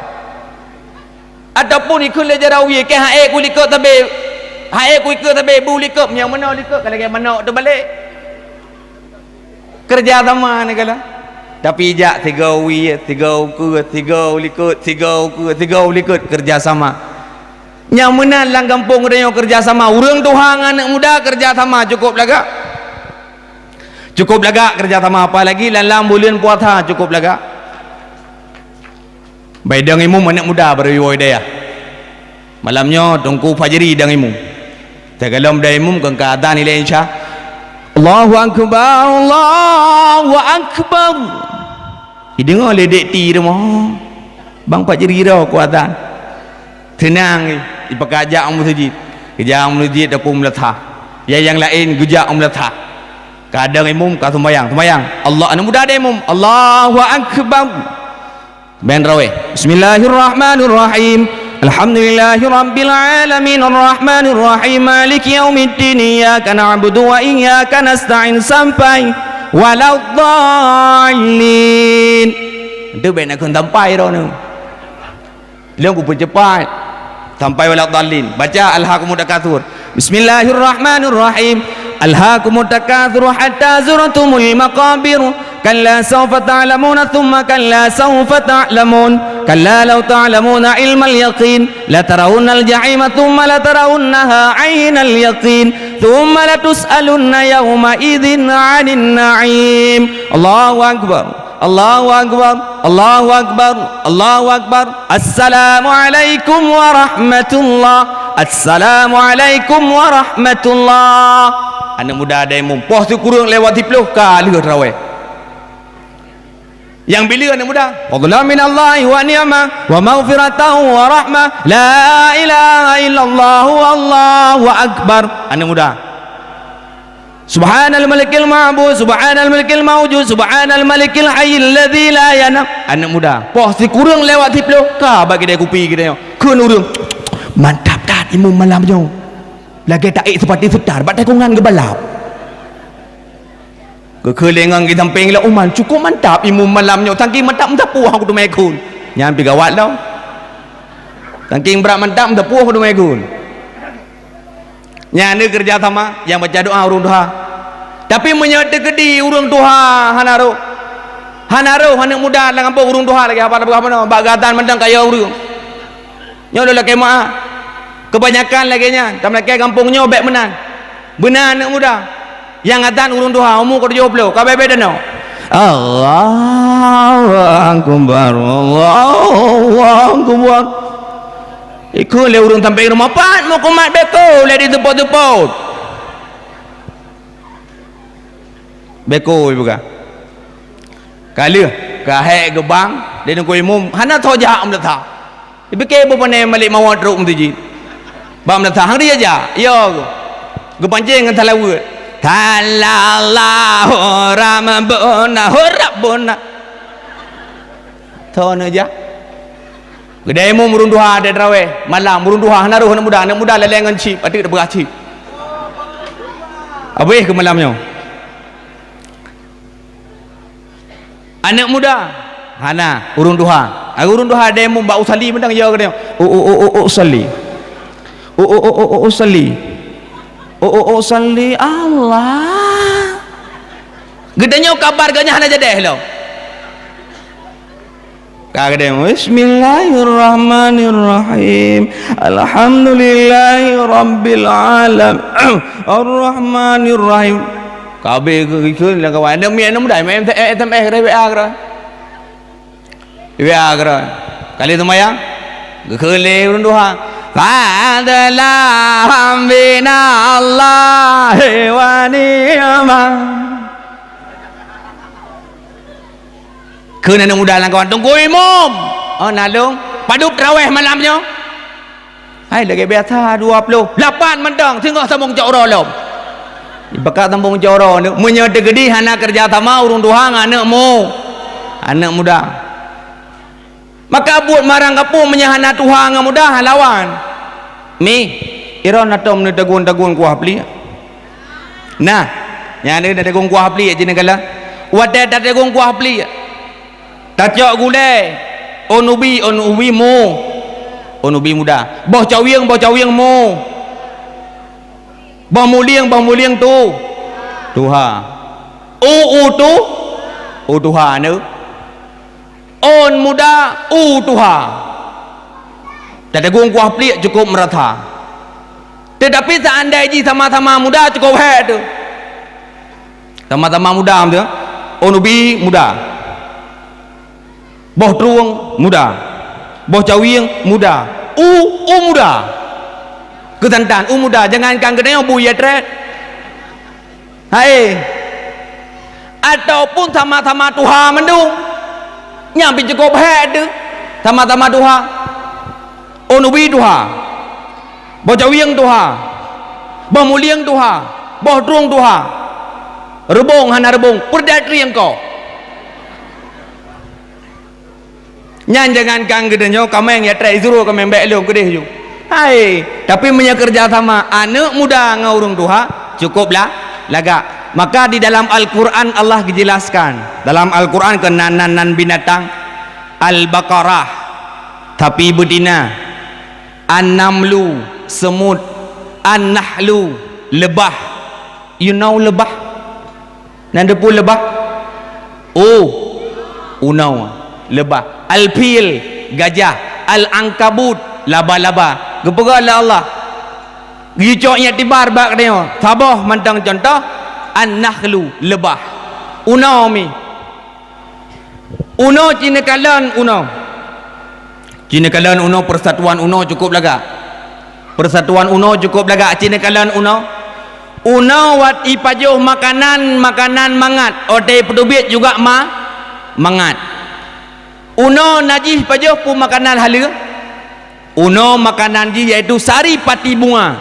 Ataupun ikheun lé jaroe wie, "Kée hai ku likot sabe, hai ku ikheun sabe bu likot." Meunyoe meunoe likot ka lagée manok teubalek. Keureuja sama neukalon. Tapi jak sigoe wie, sigoe ukeue, sigoe likot, sigoe ukeue, sigoe likot keureuja sama. Nyang meunan lam gampông geutanyoe keureuja sama. Ureuëng tuha ngon aneuëk muda keureuja sama cukôp lagak. Cukôp lagak keureuja sama, apalagi lam, lam buleuen puasa cukôp lagak. Bai dong imum aneuëk muda barô iwoe dayah. Malam nyoe Teungku Fajri dong imum. Teugalom dong imum keu ka azan ilée insya. Allahu akbar, Allahu akbar. Ideungoe lé dek ti rumoh. Bang Fajri ro ku azan. Teunang, ipakajak u meuseujid. Geujak u meuseujid tapeumeulata. Ya nyang laén geujak u meulata. Ka dong imum ka sumbayang. Sumbayang. Allah, aneuëk muda dong imum. Allahu akbar. Ban raweh. Bismillahirrahmanirrahim. Alhamdulillahirabbil alamin, arrahmanirrahim, maliki yaumiddin, iyyaka na'budu wa iyyaka nasta'in, sampai waladdallin. Itu baik nak kheun sampai droeneuh. Lôn kupeucepat. Sampai waladdallin. Baca Alhakumut Takatsur. Bismillahirrahmanirrahim. Alhakumut takatsur hatta zurtumul maqabir. Kalla saufa ta'lamuna tsumma kalla saufa ta'lamun. Kalla law ta'lamuna ilmal yaqin. Latarawunnal jahima tsumma latarawunnaha ainal yaqin. Tsumma latus'alunna yauma idzin 'anin na'im. Allahu akbar. Allahu akbar, Allahu akbar, Allahu akbar. Assalamualaikum warahmatullah. Assalamualaikum warahmatullah. Aneuëk muda dong imum, poh sikureueng lewat siplôh ka lheueh traweh. Nyang bila aneuëk muda? Fadlan minallahi wa ni'mah wa maghfiratan wa rahmah. La ilaha illallah wallahu akbar. Aneuëk muda. Subhanal malikil ma'bud, subhanal malikil maujud, subhanal malikil hayyil ladzi la yanam. Aneuëk muda, poh sikureueng lewat siplôh, ka bak kidai kupi geutanyoe. Kheun ureuëng, "Mantap that imum malam nyoe. Lagée taék seupati seutar, bak tikungan geubalap." Geukheun lé ngon geusampéng lé uman, "Cukôp mantap imum malam nyoe, saking mantap meusapeue aku teumé kheun." Nyan pi gawat lom. Saking brat mantap meusapeue aku teumé kheun. Nyan na keureuja sama nyang baca doa ureuëng tuha. Tapi meunyoe teukeudi ureuëng tuha hana roh, hana roh aneuëk muda lam gampông ureuëng tuha lagée haba tapeugah bunoe, bak gatan mantong kayô ureuëng. Nyoe lôn lakée meuáh. Keubanyakan lagée nyan, tameulakée gampông nyoe bék meunan. Beuna aneuëk muda nyang gatan ureuëng tuha umu keutujôh ploh, ka bée-bée danoe. Allahu akbar, Allahu akbar. Ikheun lé ureuëng sampéng rumoh, "Pat meukumat beko lé di teupot-teupot." Beko ibuka. Ka lheueh, ka hék geubang, di Teungku Imum, hana tho jak meuleusa. Dipike beu pane Malik Mawat trok meuseujid. Bak meuleusa, han geujak, yo. Geupancéng ngon salaweuet. Sallallahu Rabbuna, hu Rabbuna. Tho neujak. Geudai Imum ureueng tuha, ada tarawih malam, ureueng tuha hana roh aneuk muda, aneuk muda laleng ngon chip, ateuk tapeugah chip. Habéh keu malam nyoe. Aneuk muda hana, ureueng tuha. Ureueng tuha ada Imum bak usalli mantong, yo, keunoe. U, u, u, u, u, usalli. U, u, u, u, u, usalli. U, u, u, usalli. Allah. Geutanyoe kabar geuh nyan hana jadeh lom. Ka geudeh, "Bismillahirrahmanirrahim. Alhamdulillahirabbil alam. Arrahmanirrahim." Ka habéh geukheun lam kawan. Aneuk miet aneuk muda, main S M S, W A keudroe. W A keudroe. Kali seumayang, geukheun lé ureueng tuha. Fadlan minallahi wa ni'mah. Kheun aneuk muda lam kawan, "Teungku Imum, oh, na lôn, padub tarawih malam nyoe?" Hai, lagèe biasa, dua ploh. Lapan mantong, singoh sambông cot uroe lom. Ibakat sambông cot uroe, meunyoe teukeudi hana keureuja sama ureueng tuha ngon aneuk mu-, aneuk muda. Maka buet marang kapeue meunyoe hana tuha ngon muda, lawan. Mi, iron ateueh neutagun-tagun kuah pliek. Nah, nyan neutagun kuah pliek cit neukalon. Watèe tategun kuah pliek, tacok gulèe, ôn ubi, ôn ubi mu, ôn ubi muda. Boh cawieng, boh cawieng mu. Boh mulieng, boh mulieng tu, tuha. U, u tu, u tuha neu. Ôn muda, u tuha. Tategun kuah pliek cukôp meurata. Teutapi seuandai jih sama-sama muda, cukôp hék teuh. Sama-sama muda, beutôi? Ôn ubi muda. Boh trueng muda. Boh cawieng muda. U, u muda. Keusantan, u muda. Jangankan geutanyoe, bu ie trép. Hai. Ataupun sama-sama tuha mandum. Nyan pih cukôp hék teuh. Sama-sama tuha. Ôn ubi tuha. Boh cawieng tuha. Boh mulieng tuha. Boh trueng tuha. Reubông hana reubông. Peureudèt rieng ko. Nyan jangankan geutanyoe, kaméng ie trép, sidroe kaméng bèk lôn keudeh ju. Hai, tapi meunyoe keureuja sama aneuk muda ngon ureueng tuha, cukôp la-, lagak. Maka di dalam Al-Quran Allah geujelaskan. Dalam Al-Quran keunan nan, nan binatang, Al-Baqarah, sapi beutina, An-Namlu, seumut, An-Nahlu, leubah. You know leubah? Nan teupeue leubah? Oh, unoe, leubah. Al-fil, gajah. Al-ankabut, laba-laba. Geupeugah lé Allah. Geucok iktibar bak geutanyoe. Saboh mantong cuntoh, an-nakhlu, leubah. Unoe mi. Unoe ci neukalon unoe. Ci neukalon unoe, persatuan unoe cukôp lagak. Persatuan unoe cukôp lagak, ci neukalon unoe. Unoe wat ipajoh makanan, makanan mangat, watèe ipeuteubiet juga ma-, mangat. Unoe na jih ipajoh peue makanan haleue. Unoe makanan jih yaitu sari pati bunga.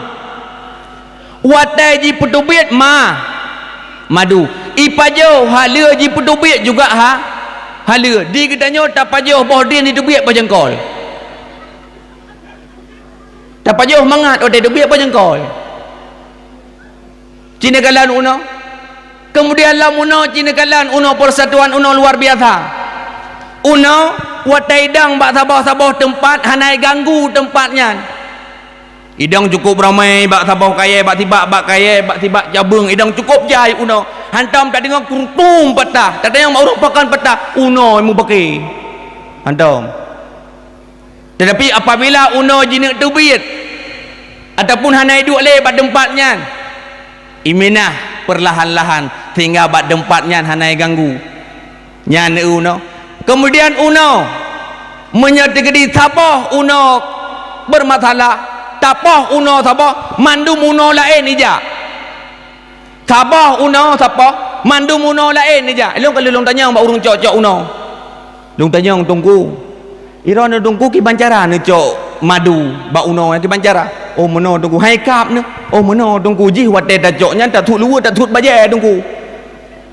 Watèe jipeuteubiet ma-, madu. Ipajoh haleue jipeuteubiet juga ha-, haleue. Di geutanyoe tapajoh boh drien jiteubiet boh jeungkol. Tapajoh mangat watèe teubiet boh jeungkol. Ci neukalon unoe. Keumudian lam unoe ci neukalon unoe, persatuan unoe luar biasa. Unoe watèe idong bak saboh-saboh teumpat hana iganggu teumpat nyan. Idong cukôp ramé bak saboh kayèe, bak sibak, bak kayèe, bak sibak cabeueng, idong cukôp jai unoe. Hantom tadeungoe kruntung patah, tadeungoe bak ureueng pakon patah, unoe mubake. Hantom. Teutapi apabila unoe jineuk teubiet, ataupun hana iduek lé bak teumpat nyan, iminah peurlahan-lahan sehingga bak teumpat nyan hana iganggu. Nyan unoe. Keumudian unoe, meunyoe teukeudi saboh unoe beurmasalah, tapoh unoe saboh, mandum unoe laén ijak. Saboh unoe sapoh, Mandum unoe laén neujak. Ilôn ka lheueh lôn tanyong bak ureuëng cok-cok unoe. Lôn tanyong, "Teungku, droeneuh Teungku kiban cara neucok madu bak unoe, kiban cara?" "Oh, meunoe Teungku, hai kab neuh." "Oh, meunoe Teungku, jih watée tacok nyan tathut luweue, tathut bajée Teungku."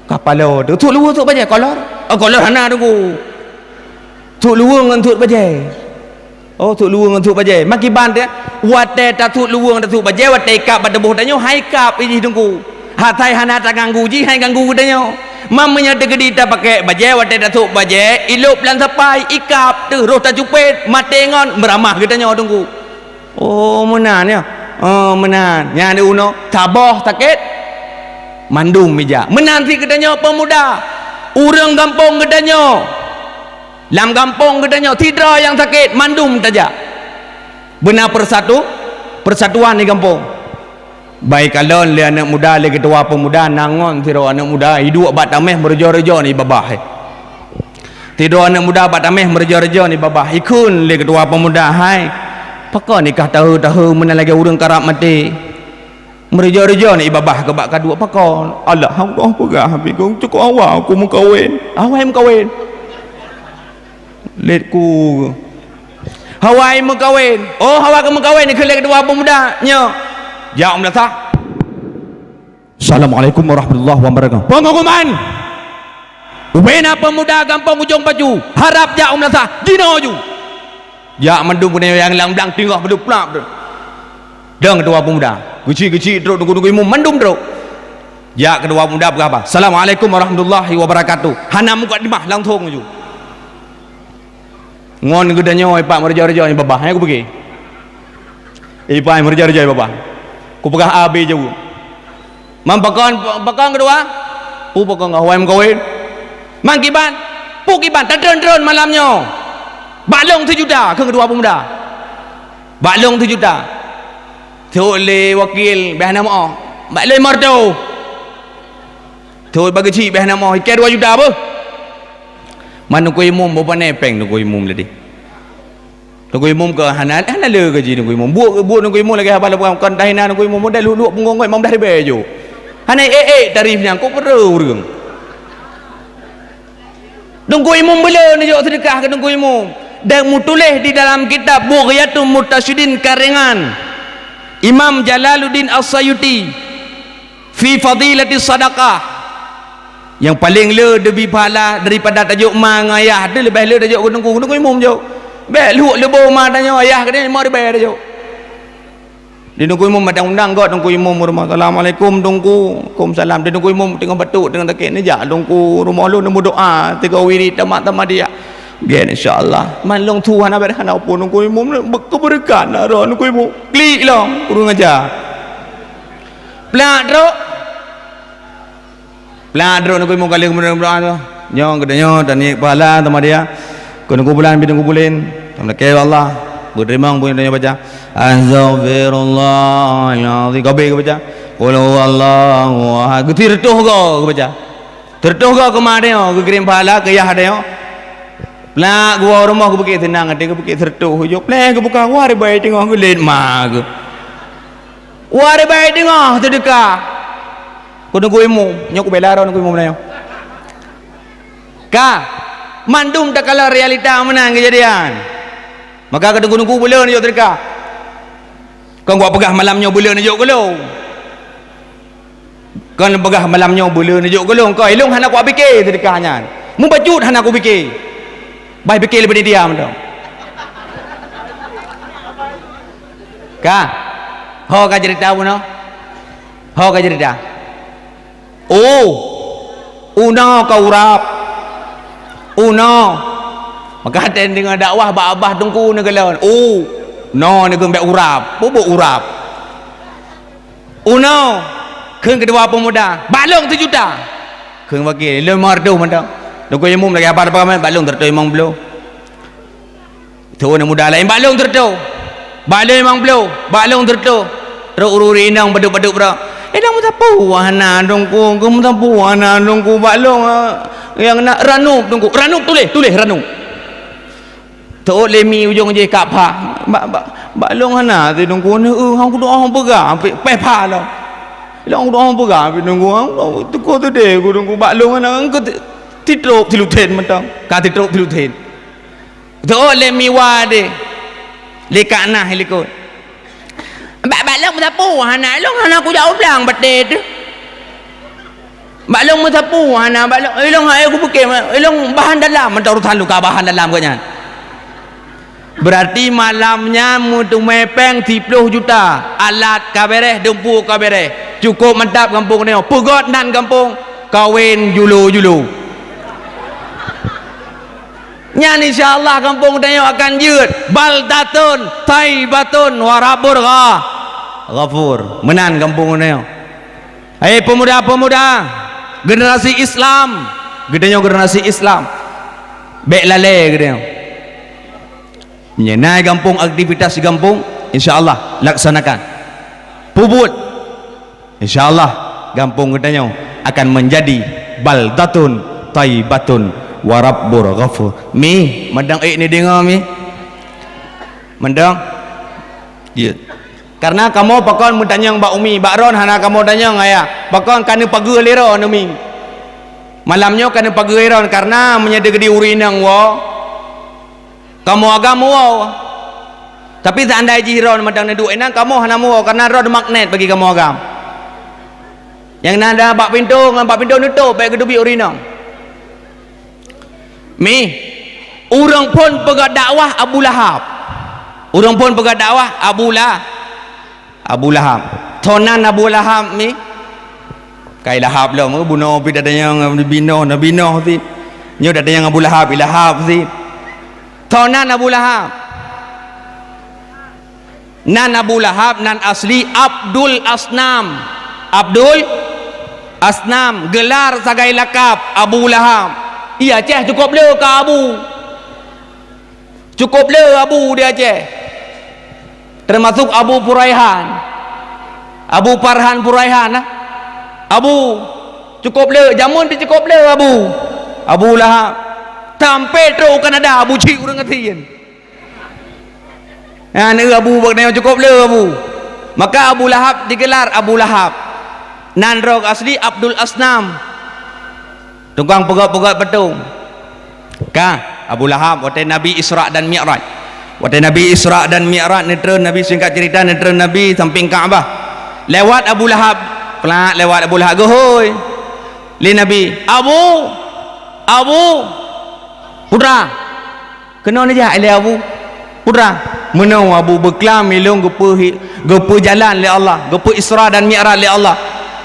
Kapalo teuh, "Thut luweue, thut bajée, kolor?" "Oh, kolor hana Teungku. Thut luweue ngon thut bajée." "Oh, thut luweue ngon thut bajée." "Makiban teuh, watée tathut luweue ngon tathut bajée, watée ikab bak tuboh tanyoe, hai kab jih Teungku. Hatai hana taganggu jih, hai ganggu geutanyoe. Man meunyoe teukeudi tapakée bajée, watée tathot bajée, ilop lam sapai, ikab teuh, roh tacupet, maté ngon, meuramah geutanyoe Teungku." "Oh, meunan ya? Oh, meunan." Nyan di unoe, saboh sakét, mandum ijak. Meunan cit geutanyoe peumuda, ureuëng gampông geutanyoe. Lam gampông geutanyoe, sidroe nyang sakét, mandum tajak. Beuna persatu, persatuan di gampông. Bai kalon lé aneuëk muda, lé keutua peumuda, na ngon sidroe aneuëk muda, iduek bak taméh meureujoe-reujoe nibak babah, eh. Sidroe aneuëk muda bak taméh meureujoe-reujoe nibak babah, ikheun lé keutua peumuda, "Hai, pakon nikah tahe-tahe meunan lagée ureuëng karab maté? Meureujoe-reujoe nibak babah keu bak kaduek, pakon?" "Alah, hana peugah, Abi, keu cukôp awai ku meukawen." "Awai meukawen?" "Lét ku." "Awai meukawen?" "Oh, awai ka meukawen," ikheun lé keutua peumuda nyoe. Jak u meulasah. "Assalamualaikum warahmatullahi wabarakatuh." Pengumuman. Ubena peumuda gampông Ujong Pacu, harab jak u meulasah, jinoe ju. Jak mandum keuneuk nyang lam blang teungoh mandum plap tu. Dong keutua peumuda, geuchik-geuchik trok, teungku-teungku imum mandum trok. Jak keutua peumuda peugah bah, "Assalamualaikum warahmatullahi wabarakatuh." Hana mukadimah, langsong ju. Ngon geutanyoe ipak meureujoe-reujoe nibak babah, hai kupike. Ipak meureujoe-reujoe nibak babah. Kupeugah A B jaweueb. "Man pakon, pakon keudua?" "Peue pakon, awai meukawen." "Man kiban?" "Peue kiban, tatreun-treun malam nyoe. Bak lôn sijuta," kheun keudua peumuda. "Bak lôn sijuta." Thot lé wakil, "Bèk hana meu'oh." "Bak lôn limong reutôh." Thot bak geuchik, "Bèk hana meu'oh." "Ikei dua juta beuh." Man teungku imum, beu pane péng teungku imum tadi. Teungku imum keu hana, hana le gaji teungku imum. Buet, buet teungku imum lagée haba lôn peugah, kon tahina teungku imum, modal luek-luek punggong keu limong blaih ribèe ju. Hana ék-ék tarif nyan, kok peureueh ureuëng. Teungku imum beu le neujok seudeukah keu teungku imum. Dan meutuléh di dalam kitab Bughyatul Muqtasidin karangan Imam Jalaluddin As-Sayuti. Fi fadilati sadaqah. Nyang paleng le teubi pahala daripada tajok ma ngon ayah, teuh leubeh le tajok keu teungku, keu teungku imum jok. Bèk luek leubo ma tanyoe, ayah keu limong ribèe tajok. Di teungku imum batang undang, gok teungku imum u rumoh. "Assalamualaikum teungku." "Waalaikumsalam." Di teungku imum teungoh batuk, teungoh sakét, "Neujak teungku rumoh lôn neumeudoa, tiga wirid tamat-tamat dia." "Gen, insya Allah." Man lôn su hana bèk hana peue teungku imum, keubeureukat na roh teungku imum. Klik lom, kurang ajar. Plak trok. Plak trok teungku imum kali keumudian berdoa tu. Nyoe geutanyoe taniet pahala sama dia. Keu teungku bulan, bi teungku bulen. Tameulakée bak Allah. Beuteurimong buet geutanyoe baca. Astaghfirullahalazim. Gabe geubaca. Qul huwallahu ahad. Geuti reutôh go geubaca. Reutôh go keu ma tanyoe, geukirém pahala keu yah tanyoe. Plak geuwoe u rumoh geupike seunang até, geupike seureutôh ujoe. Pleh geubuka, wah, ribèe teungoh geulét ma geuh. Wah, ribèe teungoh seudeukah. Keu teungku imum, nyoe kubela droe teungku imum nyoe. Ka, mandum takalon realita meunan keujadian. Maka keu teungku-teungku beu le neujok seudeukah. Kon kupeugah malam nyoe beu le neujok keu lôn. Kon peugah malam nyoe beu le neujok keu lôn, kon ilôn hana kupiké seudeukah nyan. Mubacut hana kupiké. Bah piké lé panitia mantong. Ka. Ho ka cerita bunoe? Ho ka cerita? Oh. Unoe ka urab. Unoe. Maka watée neudeungoe dakwah bak abah teungku neukalon. Oh. Noe neukalon bèk urab. Peue buet urab? Unoe, kheun keudua peumuda, "Bak lôn sijuta." Kheun wakil, "Lôn limong reutôh mantong." Teungku imum lagèe haba teupeugah, "Bak lôn sireutôh limong ploh." Teungku muda laén, "Bak lôn sireutôh." "Bak lôn limong ploh." "Bak lôn sireutôh." Trok ureueng inong padub-padub bra. "Inong meusapeue hana teungku, keu meusapeue hana teungku, bak lôn, ah, nyang na ranup teungku." "Ranup tuléh, tuléh ranup." Teuôt lé mi ujong jih kap pha. "Bak, bak, bak lôn hana, si teungku neu, eu, hang kudoa hang peugah, pih, pih pha lom." Ilong dong peugah pih nunggu, teuko teudeh ku nunggu bak lôn, aneuk engkau titrok tiluten mantong. Ka titrok tiluten. Teuôt lé miwa deh. Lé ka nah likot. Bak, bak lôn meusapeue hana, ilong hana kujak ublang batée teuh. Bak lôn meusapeue hana, bak lôn, ilong hai kupeugah, ilong bahan dalam, mantong urusan luka bahan dalam gobnyan. Berarti malam nyan meuteumé péng siploh juta, alat ka béréh, dumpeue ka béréh. Cukôp mantap gampông nyoe. Peugöt nan gampông, kawen julo-julo. Nyan insya Allah gampông tanyoe akan jeuet. Baldatun thaibatun wa rabbur gha-, ghafur. Meunan gampông tanyoe. Hai pemuda-pemuda, generasi Islam, geutanyoe generasi Islam. Bék lalée geutanyoe. Meunyoe na gampông aktivitas gampông, insya Allah laksanakan. Peubuet. Insya Allah gampông geutanyoe akan menjadi baldatun thaibatun wa rabbur ghafur. Mi, mantong ék ni deungoe mi? Mantong? Ya. Karena kamoe pakon meutanyong bak umi, bak droen hana kamoe tanyong ayah. Pakon ka neupageue lé droen umi. Malam nyoe ka neupageue droen karena meunyoe teukeudi ureueng inong woe, kamoe agam woe. Tapi seandai jih droen mantong neuduek inan, kamoe hana muwoe karena droen magnet bagi kamoe agam. Nyang na bak pintoe ngon bak pintoe neutôp, bék geuteubiet ureueng inong. Mi, ureueng phon peugah dakwah Abu Lahab. Ureueng phon peugah dakwah Abu La-, Abu Lahab. Toh nan Abu Lahab mi? Kai Lahab lom, bunoe pih tatanyong binoe, na binoe sit. Nyoe tatanyong Abu Lahab, i Lahab sit. Toh nan Abu Lahab? Nan Abu Lahab, nan asli Abdul Asnam. Abdul Asnam, gelar sagai lakab Abu Lahab. Iya, Aceh cukôp le ka Abu. Cukôp le Abu di Aceh. Termasuk Abu Puraihan. Abu Farhan Puraihan, ah. Abu. Cukôp le, jameun pih cukôp le Abu. Abu Lahab. Sampai trok u Kanada, Abu cit ureueng gasien. Nyan Abu bak nyoe cukôp le Abu. Maka Abu Lahab digelar Abu Lahab. Nan droe asli Abdul Asnam. Tukang peugöt-peugöt patong. Ka, Abu Lahab, watèe Nabi Isra dan Mi'raj. Watèe Nabi Isra dan Mi'raj, neutreun Nabi, singkat cerita, neutreun Nabi sampéng Ka'bah. Lewat Abu Lahab, plak, lewat Abu Lahab, geuhôi lé Nabi, "Abu, Abu, putra." Keunoe neujak ilèe Abu, putra. Meunoe Abu beuklam ilôn geupeu-, geupeujalan lé Allah, geupeu Isra dan Mi'raj lé Allah.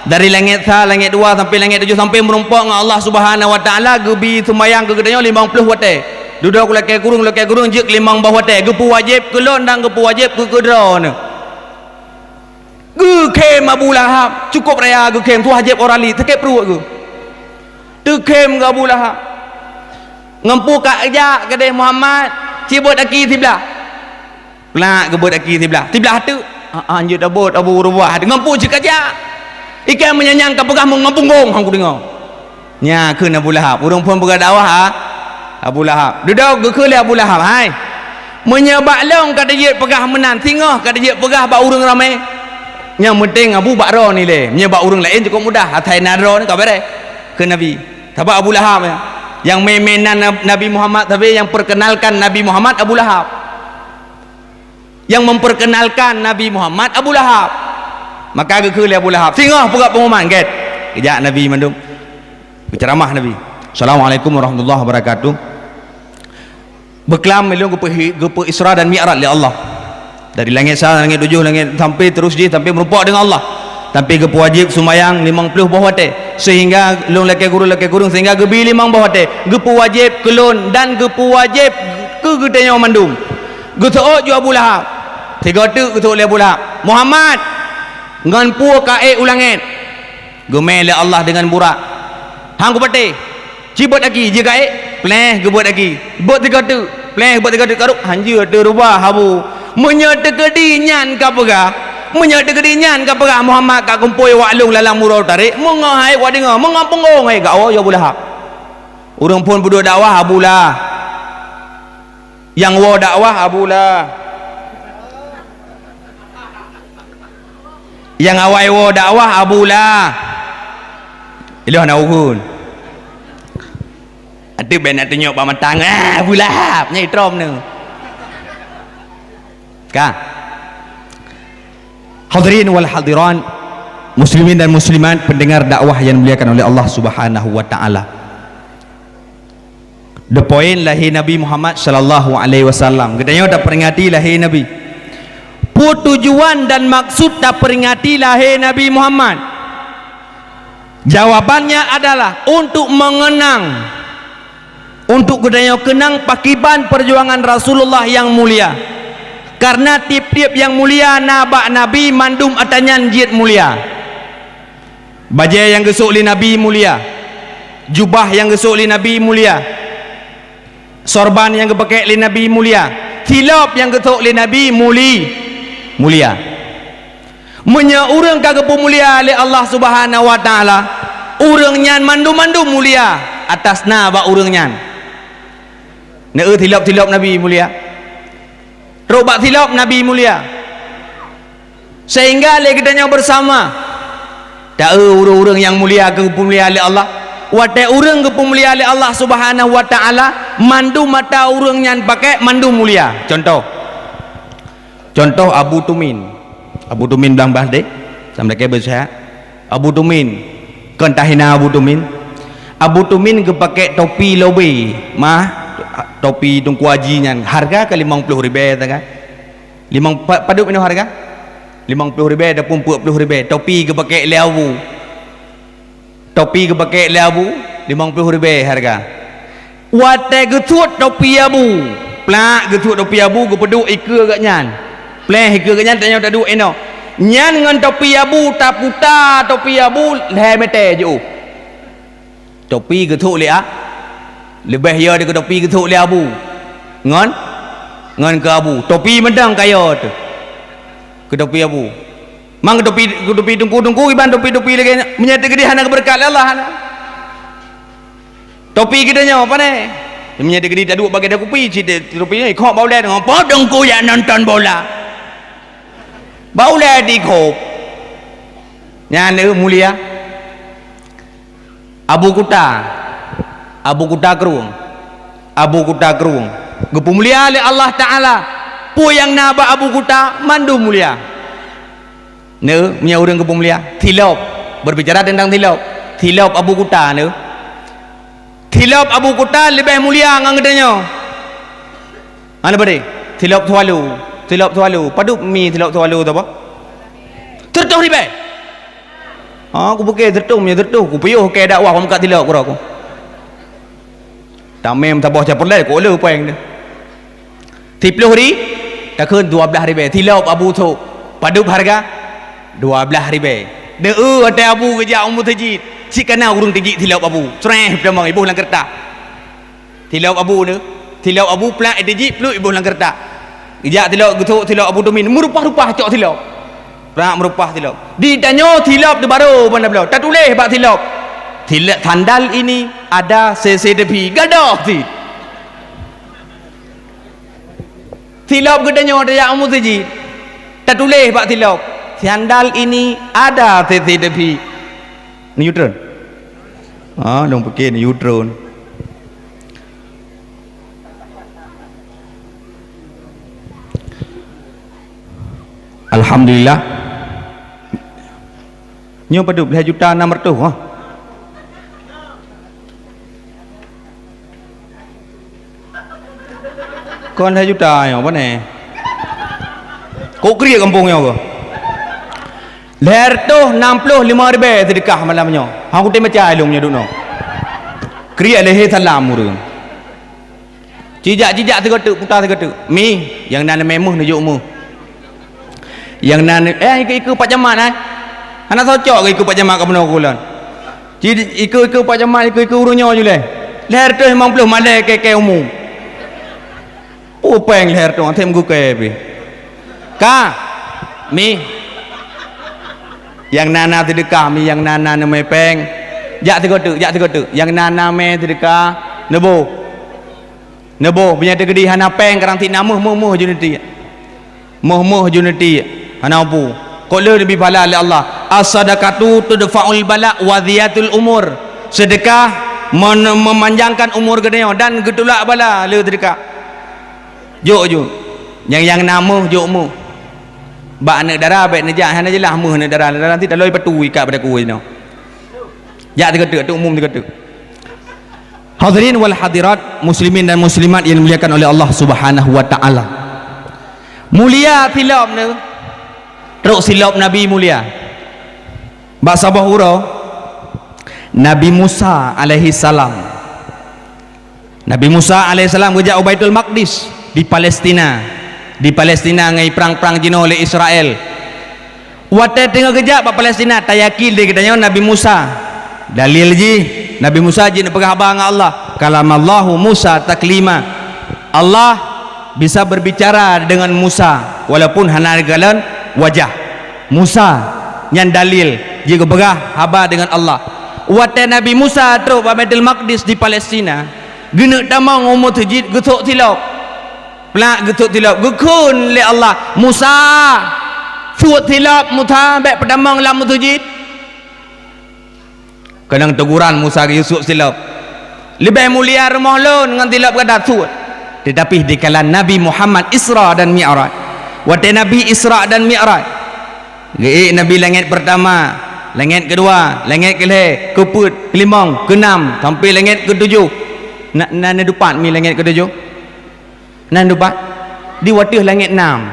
Dari langèt sa, langèt dua, sampai langèt tujoh, sampai meurumpok ngon Allah Subhanahu wa Taala, geubi seumayang keu geutanyoe limong ploh watèe. Dudoe u lakèe kureueng, lakèe kureueng jeuet keu limong boh watèe. Geupeuwajéb keu lôn dan geupeuwajéb keu keudroe neuh. Geukhém Abu Lahab, cukôp raya geukhém, tuha jieb orang li, sakét pruet geuh. Teukhém keu Abu Lahab. Ngon peue kajak keudeh Muhammad, cibot aki siblah. Plak geubot aki siblah. Siblah teuk. Ah, ah, jeuet abot Abu Rubah. Ngon peue cit kajak. Ikan meunyan nyang ka peugah ngon punggong, hang kudeungoe. Nya kheun Abu Lahab. Ureueng phon peugah dakwah, ha? Abu Lahab. Dudoe geukheun lé Abu Lahab, "Hai, meunyoe bak lôn ka tajeuet peugah meunan, singoh ka tajeuet peugah bak ureueng ramé. Nyang penting Abu bak droeneuh ilèe. Meunyoe bak ureueng laén cukôp mudah, asai na droeneuh ka bèrèh," kheun Nabi. Sabab Abu Lahab nyan, nyang mé-mé nan Nabi Muhammad sabe, nyang perkenalkan Nabi Muhammad Abu Lahab. Nyang memperkenalkan Nabi Muhammad Abu Lahab. Maka geukheun lé Abu Lahab, "Singoh peugah pengumuman, gét." Geujak Nabi mandum. Geuceramah Nabi. "Assalamualaikum warahmatullahi wabarakatuh." Beuklam ilôn geupeu-, geupeu Isra dan Mi'raj lé Allah. Dari langèt sa, langèt tujoh, langèt sampai terus jih, sampai meurumpok deungon Allah. Sampai geupeuwajéb seumayang limong ploh boh watèe. Sehingga lôn lakèe gurèe, lakèe gurèe, sehingga geubi limong boh watèe. Geupeuwajéb keu lôn dan geupeuwajéb keu geutanyoe mandum. Geuseuôt ju Abu Lahab. Sigoe teuk geuseuôt lé Abu Lahab, "Muhammad, ngon peue ka ék u langèt?" Geumè lé Allah deungon burak. "Hang kupatéh." Cibot aki, jeuet ka ék, pléh geubot aki. Bot sigoe teuk, pléh bot sigoe teuk, karop, "Hanjeuet teurubah, Abu. Meunyoe teukeudi nyan ka peugah, meunyoe teukeudi nyan ka peugah Muhammad ka kumpôi wak lôn lam uroe tarek, meungoh hai wak deungoe, meungoh punggong hai gak woe Abu Lahab." Ureueng phon peuduek dakwah Abu Lahab. Nyang woe dakwah Abu Lahab. Nyang awai woe dakwah Abu Lahab. Ilôn na uhun. Ateueh bèk na tunyok bak mata, ah, Abu Lahab, nyan itrom neu. Ka. Hadirin wal hadirat, muslimin dan muslimat, pendengar dakwah yang dimuliakan oleh Allah Subhanahu wa taala. The point lahé Nabi Muhammad sallallahu alaihi wasallam. Geutanyoe taperingati lahé Nabi. Peue tujuan dan maksud taperingati lahé Nabi Muhammad? Jawabannya adalah untuk mengenang, untuk geutanyoe keunang pakiban perjuangan Rasulullah nyang mulia. Karena tiep-tiep nyang mulia na bak Nabi, mandum atra nyan jeuet mulia. Bajèe nyang geusôk lé Nabi mulia, jubah nyang geusôk lé Nabi mulia, sorban nyang geupakèk lé Nabi mulia, thilôb nyang geusôk lé Nabi muli-, mulia. Meunyoe ureueng ka geupeumulia lé Allah Subhanahu wa Taala, ureueng nyan mandum-mandum mulia atas na bak ureueng nyan. Neu thilôb-thilôb Nabi mulia. Trôk bak thilôb Nabi mulia. Sehingga lé geutanyoe bersama, ta-eu ureueng-ureueng nyang mulia keu geupeumulia lé Allah. Watèe ureueng geupeumulia lé Allah Subhanahu wa Taala, mandum atra ureueng nyan pakèk mandum mulia. Contoh. Contoh Abu Tumin. Abu Tumin blang bah deh. Sampai ke besar. Abu Tumin. Kon tahina Abu Tumin. Abu Tumin geupakèk topi lobé. Mah, topi Teungku Haji nyan. Harga ka limong ploh ribèe sagai. Limong, pa-, padub inoe harga? Limong ploh ribèe ataupun peuet ploh ribèe. Topi geupakèk lé Abu. Topi geupakèk lé Abu, limong ploh ribèe harga. Watèe geusuet topi Abu, plak geusuet topi Abu, geupeuduek ikeue geuh nyan. Pleh ikeue geuh nyan, tanyoe taduek inoe. Nyan ngon topi Abu, taputa topi Abu, lhèe mètè jiôh. Topi geusôk lé a-, leubeh yo dikeue topi geusôk lé Abu. Ngon, ngon keu Abu. Topi mantong ka yo teuh. Keu topi Abu. Mang keu topi, keu topi teungku-teungku iban topi-topi lagèe nyan. Meunyo teukeudi hana geubeureukat lé Allah, hana. Topi geutanyoe pane? Meunyo teukeudi taduek bak gata kupi, cit topi nyoe, ikhok bak ulèe, ngon po teungku jak nonton bola. Bak ulèe dikhok. Nyan, eh, mulia. Abu Kuta, Abu Kuta Krueng, Abu Kuta Krueng, geupeumulia lé Allah Taala. Peue nyang na bak Abu Kuta mandum mulia. Neu, meunyo ureueng geupeumulia, thilôb. Berbicara tentang thilôb, thilôb Abu Kuta neu. Thilôb Abu Kuta leubeh mulia ngon geutanyoe. Hana bari. Thilôb Swallow, thilôb Swallow. Padub mi thilôb Swallow tu apa? Sireutoh ribèe. Ha, kupiké sireutoh, meunyo sireutoh, kupiôh keu dakwah, kumeukat thilôb keudroe ku. Tamé meusaboh Chevrolet, ku le péng teuh. Siploh ri-, takheun dua blaih ribèe. Thilôb Abu sôk. Padub harga? Dua blaih ribèe. Deuh, watèe Abu geujak u meuseujid. Cit kana ureueng teujik thilôb Abu. Sreh, peutamong, iboh lam keureutah. Thilôb Abu neu, thilôb Abu plak iteujik pluek iboh lam keureutah. Geujak thilôb geusôk thilôb Abu Tumin, meurupah-rupah cok thilôb. Plak meurupah thilôb. Ditanyoe thilôb teuh barô ban bloe. Tatuléh bak thilôb. Thilôb sandal ini ada C C T V. Gadôh cit. Thilôb geutanyoe tajak u meuseujid. Tatuléh bak thilôb. Sandal ini ada C C T V. Neutron. Ha, lôn pike neutron. Alhamdulillah. Nyoe padub lhèe juta nam reutôh, ha. Kon lhèe juta nyoe, pane? Kok kriek gampông nyoe keuh? Lhèe reutôh nam ploh limong ribèe seudeukah malam nyoe. Hang kutem macai lôn meunyoe duek nyoe. Kriek lhèe salam ureueng. Cijak-cijak sigoe teuk, puta sigoe teuk. Mi, nyang na leumèe meuh neujok meuh. Nyang na, eh, ikeue-ikeue Pak Camat, eh. Hana cocok keu ikeue Pak Camat ka bunoe keu ulôn. Ci ikeue-ikeue Pak Camat, ikeue-ikeue ureueng nyoe julèe. Lhèe reutôh limong ploh malèe kèe-kèe umum. Peue péng lhèe reutôh, até meugukèe pih. Ka. Mi. Nyang na-na seudeukah, mi, nyang na-na neumè péng. Jak sigoe teuk, jak sigoe teuk. Nyang na-na mè seudeukah, neuboh. Neuboh, meunyo teukeudi hana péng, karang tiek na meuh, meuh, meuh ju neutiek. Meuh, meuh ju neutiek. Hana peue. Kok le neubi pahala lé Allah, "As-sadaqatu tudfa'ul bala wa ziyatul umur." Seudeukah men-, memanjangkan umur geutanyoe dan geutulak bala le seudeukah. Jok ju. Nyang, nyang na meuh, jok meuh. Bak aneuk dara bèk neujak, hana jeulaih meuh aneuk dara. Dara nanti taloi patu ikat bak daku jinoe. Jak teukeuteu, ateueh umum teukeuteu. Hadirin wal hadirat, muslimin dan muslimat yang dimuliakan oleh Allah Subhanahu wa taala. Mulia silop neu, trok silop Nabi mulia. Bak saboh uroe, Nabi Musa alaihi salam. Nabi Musa alaihi salam geujak u Baitul Maqdis di Palestina. Di Palestina ngai prang-prang jinoe lé Israel. Watèe teungoh geujak bak Palestina, tayakin lé geutanyoe Nabi Musa. Dalil jih, Nabi Musa jeuet neupeugah haba ngon Allah. "Kalamallahu Musa taklima." Allah bisa berbicara dengan Musa walaupun hana geukalon wajah. Musa nyan dalil jeuet geupeugah haba dengan Allah. Watèe Nabi Musa trok bak Baitul Maqdis di Palestina, geuneuk tamong u meuseujid geusok silop. Plak geusok silop, geukheun lé Allah, "Musa, sot silop Musa, bèk peutamong lam meuseujid." Keunong teguran Musa geuyue sot silop. "Leubeh mulia rumoh lôn ngon silop gata sot." Teutapi dikala Nabi Muhammad Isra dan Mi'raj. Watèe Nabi Isra dan Mi'raj, geuék Nabi langèt peurtama, langèt keudua, langèt keulhèe, keupeuet, keulimong, keunam, sampai langèt keutujoh. Na, na, na dupat mi langèt keutujoh? Nan dupat di watèe langèt nam.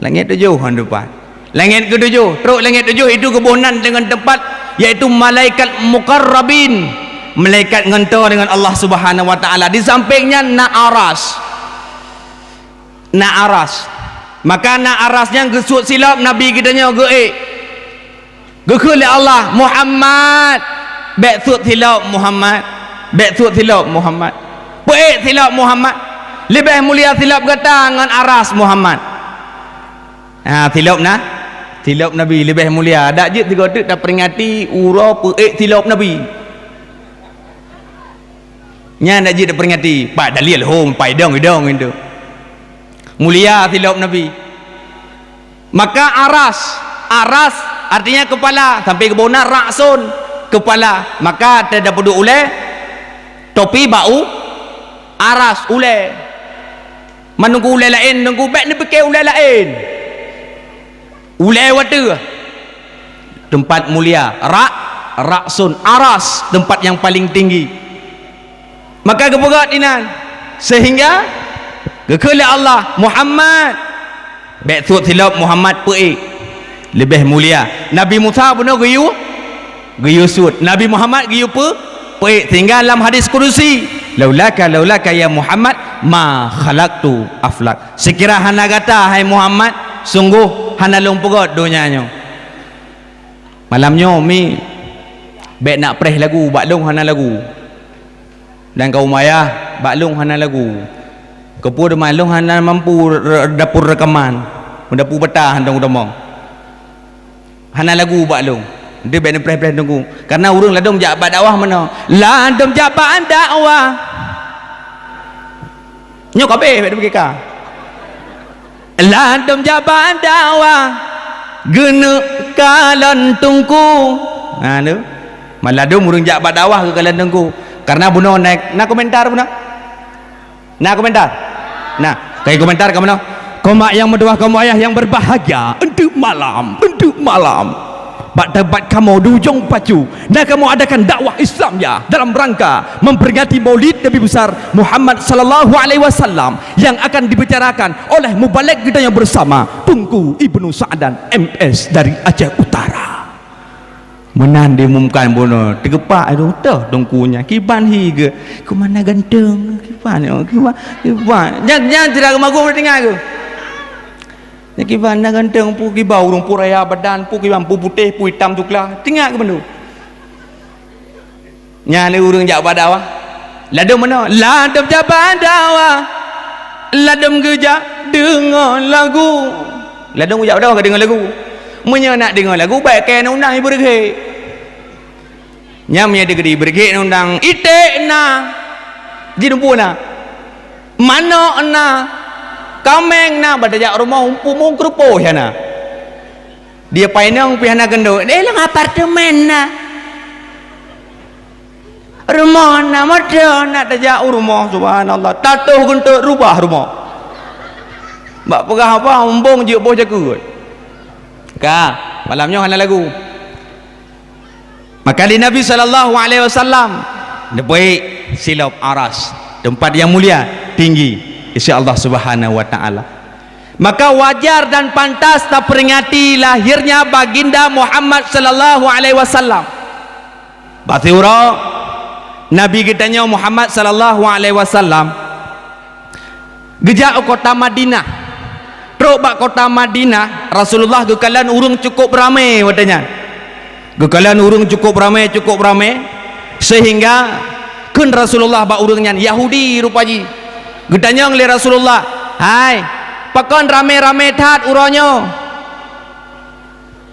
Langèt tujoh han dupat. Langèt keutujoh, trok langèt tujoh itu geuboh nan deungon teumpat, yaitu malaikat muqarrabin, malaikat ngon toe deungon Allah Subhanahu wa taala. Di sampéng nyan na aras. Na aras. Maka na aras nyan geusot silop Nabi geutanyoe geuék. Geukheun lé Allah, "Muhammad, bèk sot silop Muhammad, bèk sot silop Muhammad. Peuék silop Muhammad. Leubeh mulia silop gata ngon aras Muhammad." Ha, silop na, silop Nabi leubeh mulia. Dak jeuet sigoe teuk taperingati uroe peuék silop Nabi. Nyan dak jeuet taperingati, pat dalil hom, pat idong-idong itu. Mulia silop Nabi. Maka aras, aras artinya kepala, sampai geuboh na ra'sun, kepala. Maka teudapat ulèe, topi bak u, aras ulèe. Man teungku ulèe laén, teungku bèk neupike ulèe laén. Ulèe watèe. Teumpat mulia, ra', ra'sun, aras, tempat yang paling tinggi. Maka geupeugah inan, sehingga geukheun lé Allah, "Muhammad, bèk sot silop Muhammad peuék." Leubeh mulia. Nabi Musa bunoe geuyue, geuyue sot. Nabi Muhammad geuyue peu-, peuék. Sehingga lam hadis kudusi, "Laulaka, laulaka ya Muhammad, ma khalaqtu aflak." Seukira hana gata, hai Muhammad, sunggoh hana lôn peugöt donya nyoe. Malam nyoe mi, bèk nak preh lagu, bak lôn hana lagu. Dan kaum ayah, bak lôn hana lagu. Keupeue teuma lôn hana mampu re-, dapur reukaman. Meudapur bata hana kutamong. Hana lagu bak lôn. Deuh bèk neupreh-preh teungku. Karena ureueng ladôm jak bak dakwah meunoe. Ladôm jak bak dakwah. Nyoe kabeh bèk neupeugah ka. Ladôm jak bak dakwah, geuneuk kalon teungku. Ha, tu. Maladôm ureueng jak bak dakwah geukalon teungku. Karena bunoe na, na komentar bunoe? Na komentar? Na. Kai komentar ka meunoe? Kaum mak yang meutuah, kaum ayah yang berbahagia, enteuk malam, enteuk malam. Bak tempat kamoe di Ujong Pacu, na kamoe adakan dakwah Islamiyah dalam rangka memperingati Maulid Nabi Besar Muhammad sallallahu alaihi wasallam yang akan dibicarakan oleh mubalek kita yang bersama, Teungku Ibnu Sa'dan, M S dari Aceh Utara. Meunan diumumkan bunoe, teugepak itu toh teungku nyan. Kiban hi geuh, "Keu mana ganteng?" Kiban, kiban, kiban. Nyan, nyan tidak kemagung tinggal geuh. Nyan kiban na ganteng, peue kiban ureueng peue raya badan, peue kiban peue putéh, peue itam tukla. Teuingat keu bandum. Nyan lé ureueng jak bak dakwah. Ladôm meunoe, ladôm jak bak dakwah. Ladôm geujak deungoe lagu. Ladôm geujak bak dakwah ka deungoe lagu. Meunyoe nak deungoe lagu, bèk keu undang ibeureughek. Nyan meunyoe dikeue ibeureughek undang, iték na. Jih dumpeue na. Manok na, kaméng na, bak tajak rumoh umpu meukeureupoh hana. Di Painong pih hana geuntot, eh, lam apartemen na. Rumoh na, moto na, tajak u rumoh, subhanallah. Tatoh geuntot rubah rumoh. Bak peugah haba, umbong jeuet boh jakeuet. Ka, malam nyoe hana lagu. Maka di Nabi sallallahu alaihi wasallam, neubeuet silop aras, tempat yang mulia, tinggi, insya Allah Subhanahu wa Ta'ala. Maka wajar dan pantas taperingati lahirnya Baginda Muhammad sallallahu alaihi wasallam. Bak siuroe Nabi geutanyoe Muhammad sallallahu alaihi wasallam geujak u kota Madinah. Trok bak kota Madinah, Rasulullah geukalon ureuëng cukup ramé watée nyan. Geukalon ureuëng cukup ramé, cukup ramé, seuhingga kheun Rasulullah bak ureuëng nyan, Yahudi rupa jih. Geutanyong lé Rasulullah, "Hai, pakon ramé-ramé that uroe nyoe?"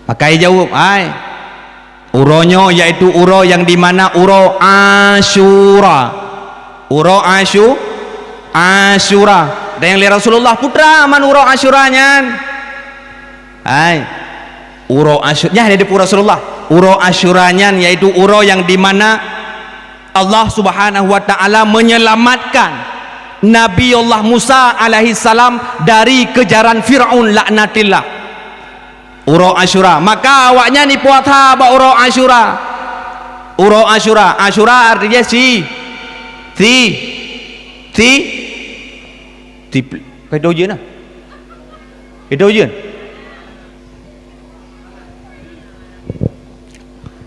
Maka jaweueb, "Hai, uroe nyoe yaitu uroe nyang dimana uroe Asyura." Uroe Asyu-, Asyura. Dan nyang lé Rasulullah, "Peue teuma uroe Asyura nyan?" Hai, uroe Asyu-, nyan di Rasulullah. Uroe Asyura nyan yaitu uroe nyang dimana Allah Subhanahu wa Ta'ala menyelamatkan Nabi Allah Musa alaihi salam dari kejaran Firaun laknatillah. Uroe Asyura. Maka awaknyan jipuasa bak uroe Asyura. Uroe Asyura. Asyura artinya si, si, si, si, ka itu ujeuen nah. Itu ujeuen.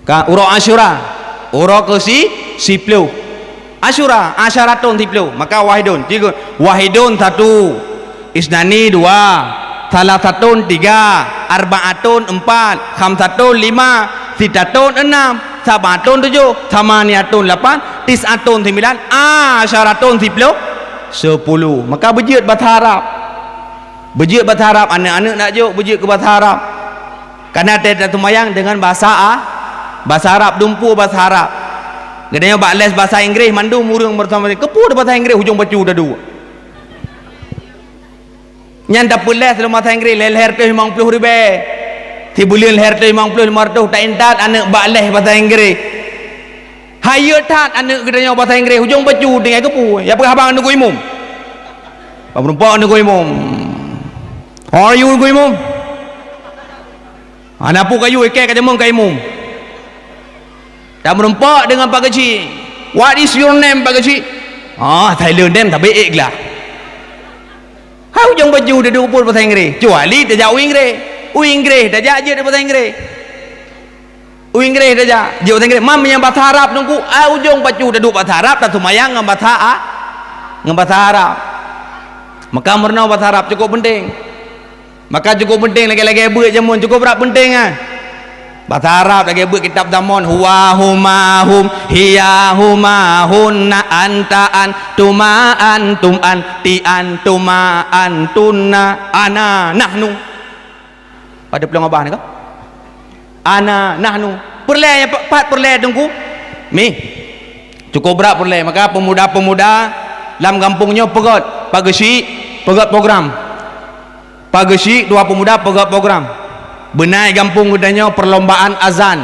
Ka uroe Asyura. Uroe keu si, siploh. Asyura, asyaratun siploh. Maka wahidun, tiga. Wahidun satu, isnani dua, salasatun tiga, arba'atun empat, khamsatun lima, sitatun enam, sab'atun tujuh, samaniatun lapan, tis'atun sembilan, asyaratun siploh, sepuluh. Maka beujeuet basa Arab. Beujeuet basa Arab, aneuk-aneuk nak jok beujeuet keu basa Arab. Kana teuh taseumayang deungon basa A-, basa Arab, dumpeue basa Arab. Geutanyoe bak les basa Inggréh mandum ureuëng beurasai, "Keupeue basa Inggréh ujong bacut taduek?" Nyan tapeules lom basa Inggréh, lhée-lhée reutôh limong ploh ribée. Sibuleuen lhée reutôh limong ploh, limong reutôh, taintat aneuk bak les basa Inggréh. Hayeue that aneuk geutanyoe basa Inggréh, ujong bacut tinggai keupeue? Ya peugah abang aneuk geuimum. Bak meurumpok aneuk geuimum. How are you, geuimum? Hana peue ka yue, ikei ka jamong ka imum. Tameurumpok deungon Pak Geuchik. "What is your name, Pak Geuchik?" "Ah, Thailand name, tapi ék glah." Hai ujong bacut taduek peue basa Inggréh. Kecuali tajak u Inggréh. U Inggréh tajak jeuet basa Inggréh. U Inggréh tajak, jeuet basa Inggréh. Man meunyoe basa Arab teungku, ai ujong bacut taduek basa Arab, taseumayang ngon basa A-, ngon basa Arab. Maka meurunoe basa Arab cukup peunteng. Maka cukup peunteng lagée-lagée beuet jameun, cukup brat peunteng ah. Basa Arab lagée beuet kitab Dhammon, huwa, huma, hum, hiya, huma, hunna, anta, antuma, antum, anti, antuma, antunna, ana, nahnu. Pada peuleueng abah ni ka? Ana, nahnu. Peureulée nyang pat, pat peureulée teungku? Mih. Cukup brat peureulée. Maka peumuda-peumuda lam gampông nyoe peugét, Pak Geuchik, peugét program. Pak Geuchik, dua peumuda peugét program. Beunai gampông geutanyoe perlombaan azan.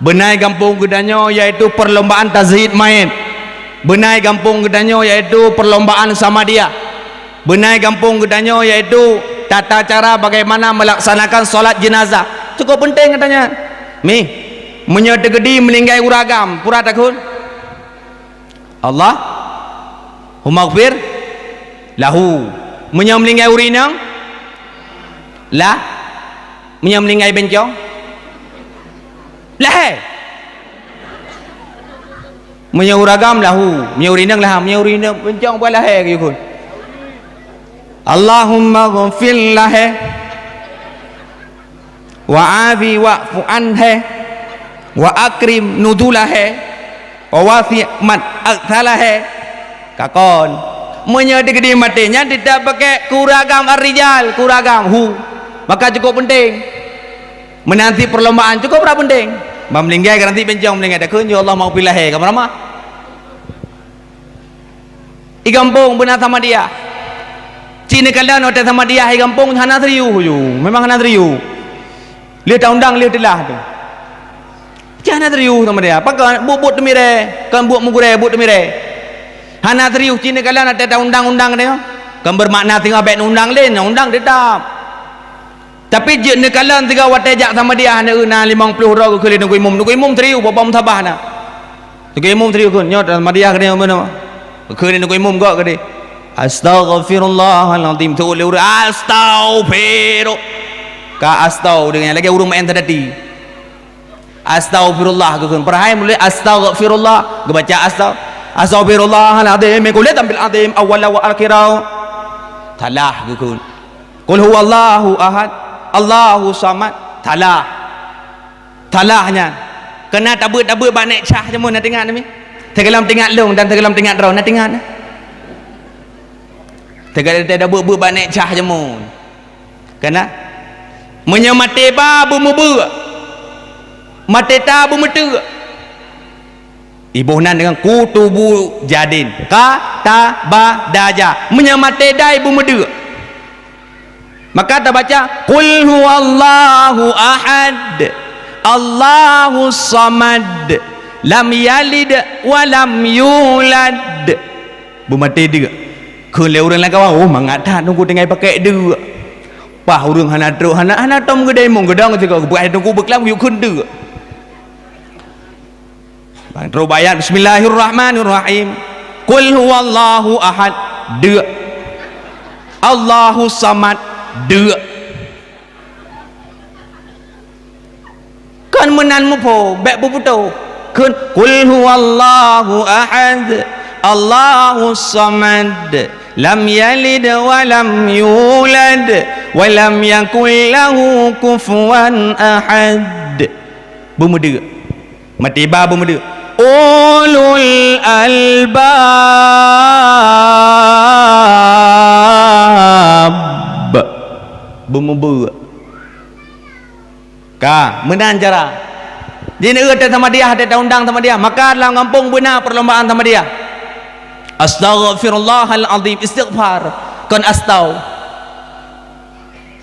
Beunai gampông geutanyoe yaitu perlombaan tazhid mayét. Beunai gampông geutanyoe yaitu perlombaan samadiyah. Beunai gampông geutanyoe yaitu tata cara bagaimana melaksanakan salat jenazah. Cukup peunteng katanya. Mih, meunyoe teukeudi meuninggai ureuëng agam, peue takheun? Allahummaghfir lahu. Meunyoe meuninggai ureuëng inong? Lah. Meunyoe meuninggai bencong? Lahé. Meunyoe ureuëng agam lahu, meunyoe ureuëng inong lah, meunyoe ureuëng inong bencong buat lahé keu yukun. Allahummaghfir lahé. Wa afi wa'fu anhe, wa akrim nuzulahe, wa wasi' mad aksalahe. Kakon. Meunyoe teukeudi maté nyan teutab pakai keu ureuëng agam ar-rijal, keu ureuëng agam hu. Maka cukup peunteng. Meunanti perlombaan cukup brat peunteng. Ban meuninggai garanti bencong meuninggai takheun, "Ya Allah, maghfir lahé," ka meuramah. I gampông beuna samadiyah. Cit neukalon watée samadiyah i gampông hana serius ju, memang hana serius. Lheueh taundang lheueh teulah tu. Cah na serius sama dia. Pakon buet-buet teumirée, kon buet meugurée, buet teumirée. Hana serius cit neukalon até taundang-undang dia. Kon beumakna singoh bék undang lé, undang teutap. Tapi jeuet neukalon sigoe watée jak sama dia na, na limong ploh droe geukheun lé Teungku Imum. Teungku Imum serius, babah musabah na. Teungku Imum serius kheun, nyoe sama dia keunoe meunoe. Kheun Teungku Imum gok keudeh. Astaghfirullahalazim. Teuh lé ureuëng, "Astaghfiru-," ka astau deungon lagée ureuëng maén tadati. Astaghfirullah geukheun. Padahai mulai astaghfirullah, geubaca astau-, "Astaghfirullahalazim min kulli dzambil azim awwala wa akhira." Salah geukheun. "Qul huwallahu ahad, Allahu samad." Salah. Salah nyan. Keunan tabeuet-tabeuet bak nék cah jameun, na teuingat nami? Teugohlom teuingat lôn dan teugohlom teuingat droe, na teuingat na? Teugohlom tabeuet-beuet bak nék cah jameun. Keunan? Meunyoe maté ba beumeubeuk, maté ta beumeuteuk. Iboh nan deungon kutubu jadin. Ka, ta, ba, da, ja. Meunyoe maté dai beumeudeuk. Maka tabaca, "Qul huwallahu ahad, Allahus samad, lam yalid wa lam yulad." Beumaté deuk. Kheun lé ureuëng lam kawan, "Oh, mangat that Teungku tinggai pakai deuk." Pah ureuëng hana trok, hana, hana tom geudai mong geudong sigoe, geupeugah Teungku beuklam yue kheun deuk. Bang, trok bak ayat, "Bismillahirrahmanirrahim. Qul huwallahu ahad." Deuk. "Allahu samad." Deuk. Kon meunan muphom, bék beuputôh. Kheun, "Qul huwallahu ahad. Allahu samad. Lam yalid wa lam yulad. Wa lam yakul lahu kufuwan ahad." Beumeudeuk. Maté ba beumeudeuk. Ulul albab. Beumeubeuk. Ka, meunan cara. Jih neueu teuh sama dia, teuh undang sama dia. Maka lam gampông beuna perlombaan sama dia. Astaghfirullahalazim, istighfar. Kon astau.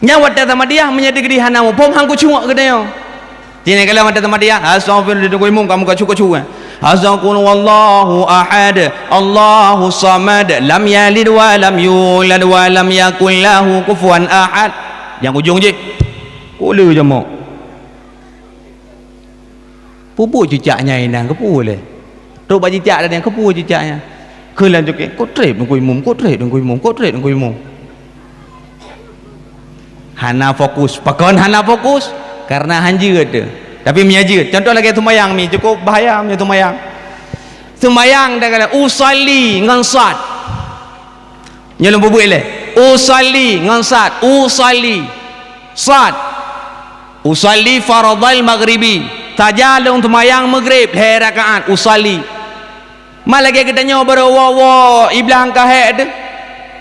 Nyan watée sama dia, meunyoe di hana muphom, han kucuek geutanyoe. Cine kalau watée sama dia, "Astaghfirullah," di Teungku Imum, kamu kacu-kacu, eh. "Astaghfirullah, wallahu ahad, Allahu samad, lam yalid wa lam yulad, wa lam yakul lahu kufuwan ahad." Nyang ujong jih, kule jamok. Peue-peue cicak nyan inong, keupeue lé? Trok bak cicak tadi, keupeue cicak nyan? Keu lam cukée, "Kok treb Teungku Imum, kok treb Teungku Imum, kok treb Teungku Imum." Hana fokus. Pakon hana fokus? Karena han jeuet teuh. Tapi meunyo jeuet, contoh lagée seumayang mi, cukup bahaya meunyo seumayang. Seumayang dah kala, usalli ngon sad. Nyoe lôn peubuet lé. Usalli ngon sad, usalli. Sad. Usalli fardhal maghribi. Saja lôn seumayang maghrib lhée rakaat, usalli. Ma lagée geutanyoe barô woe-woe iblang ka hék teuh.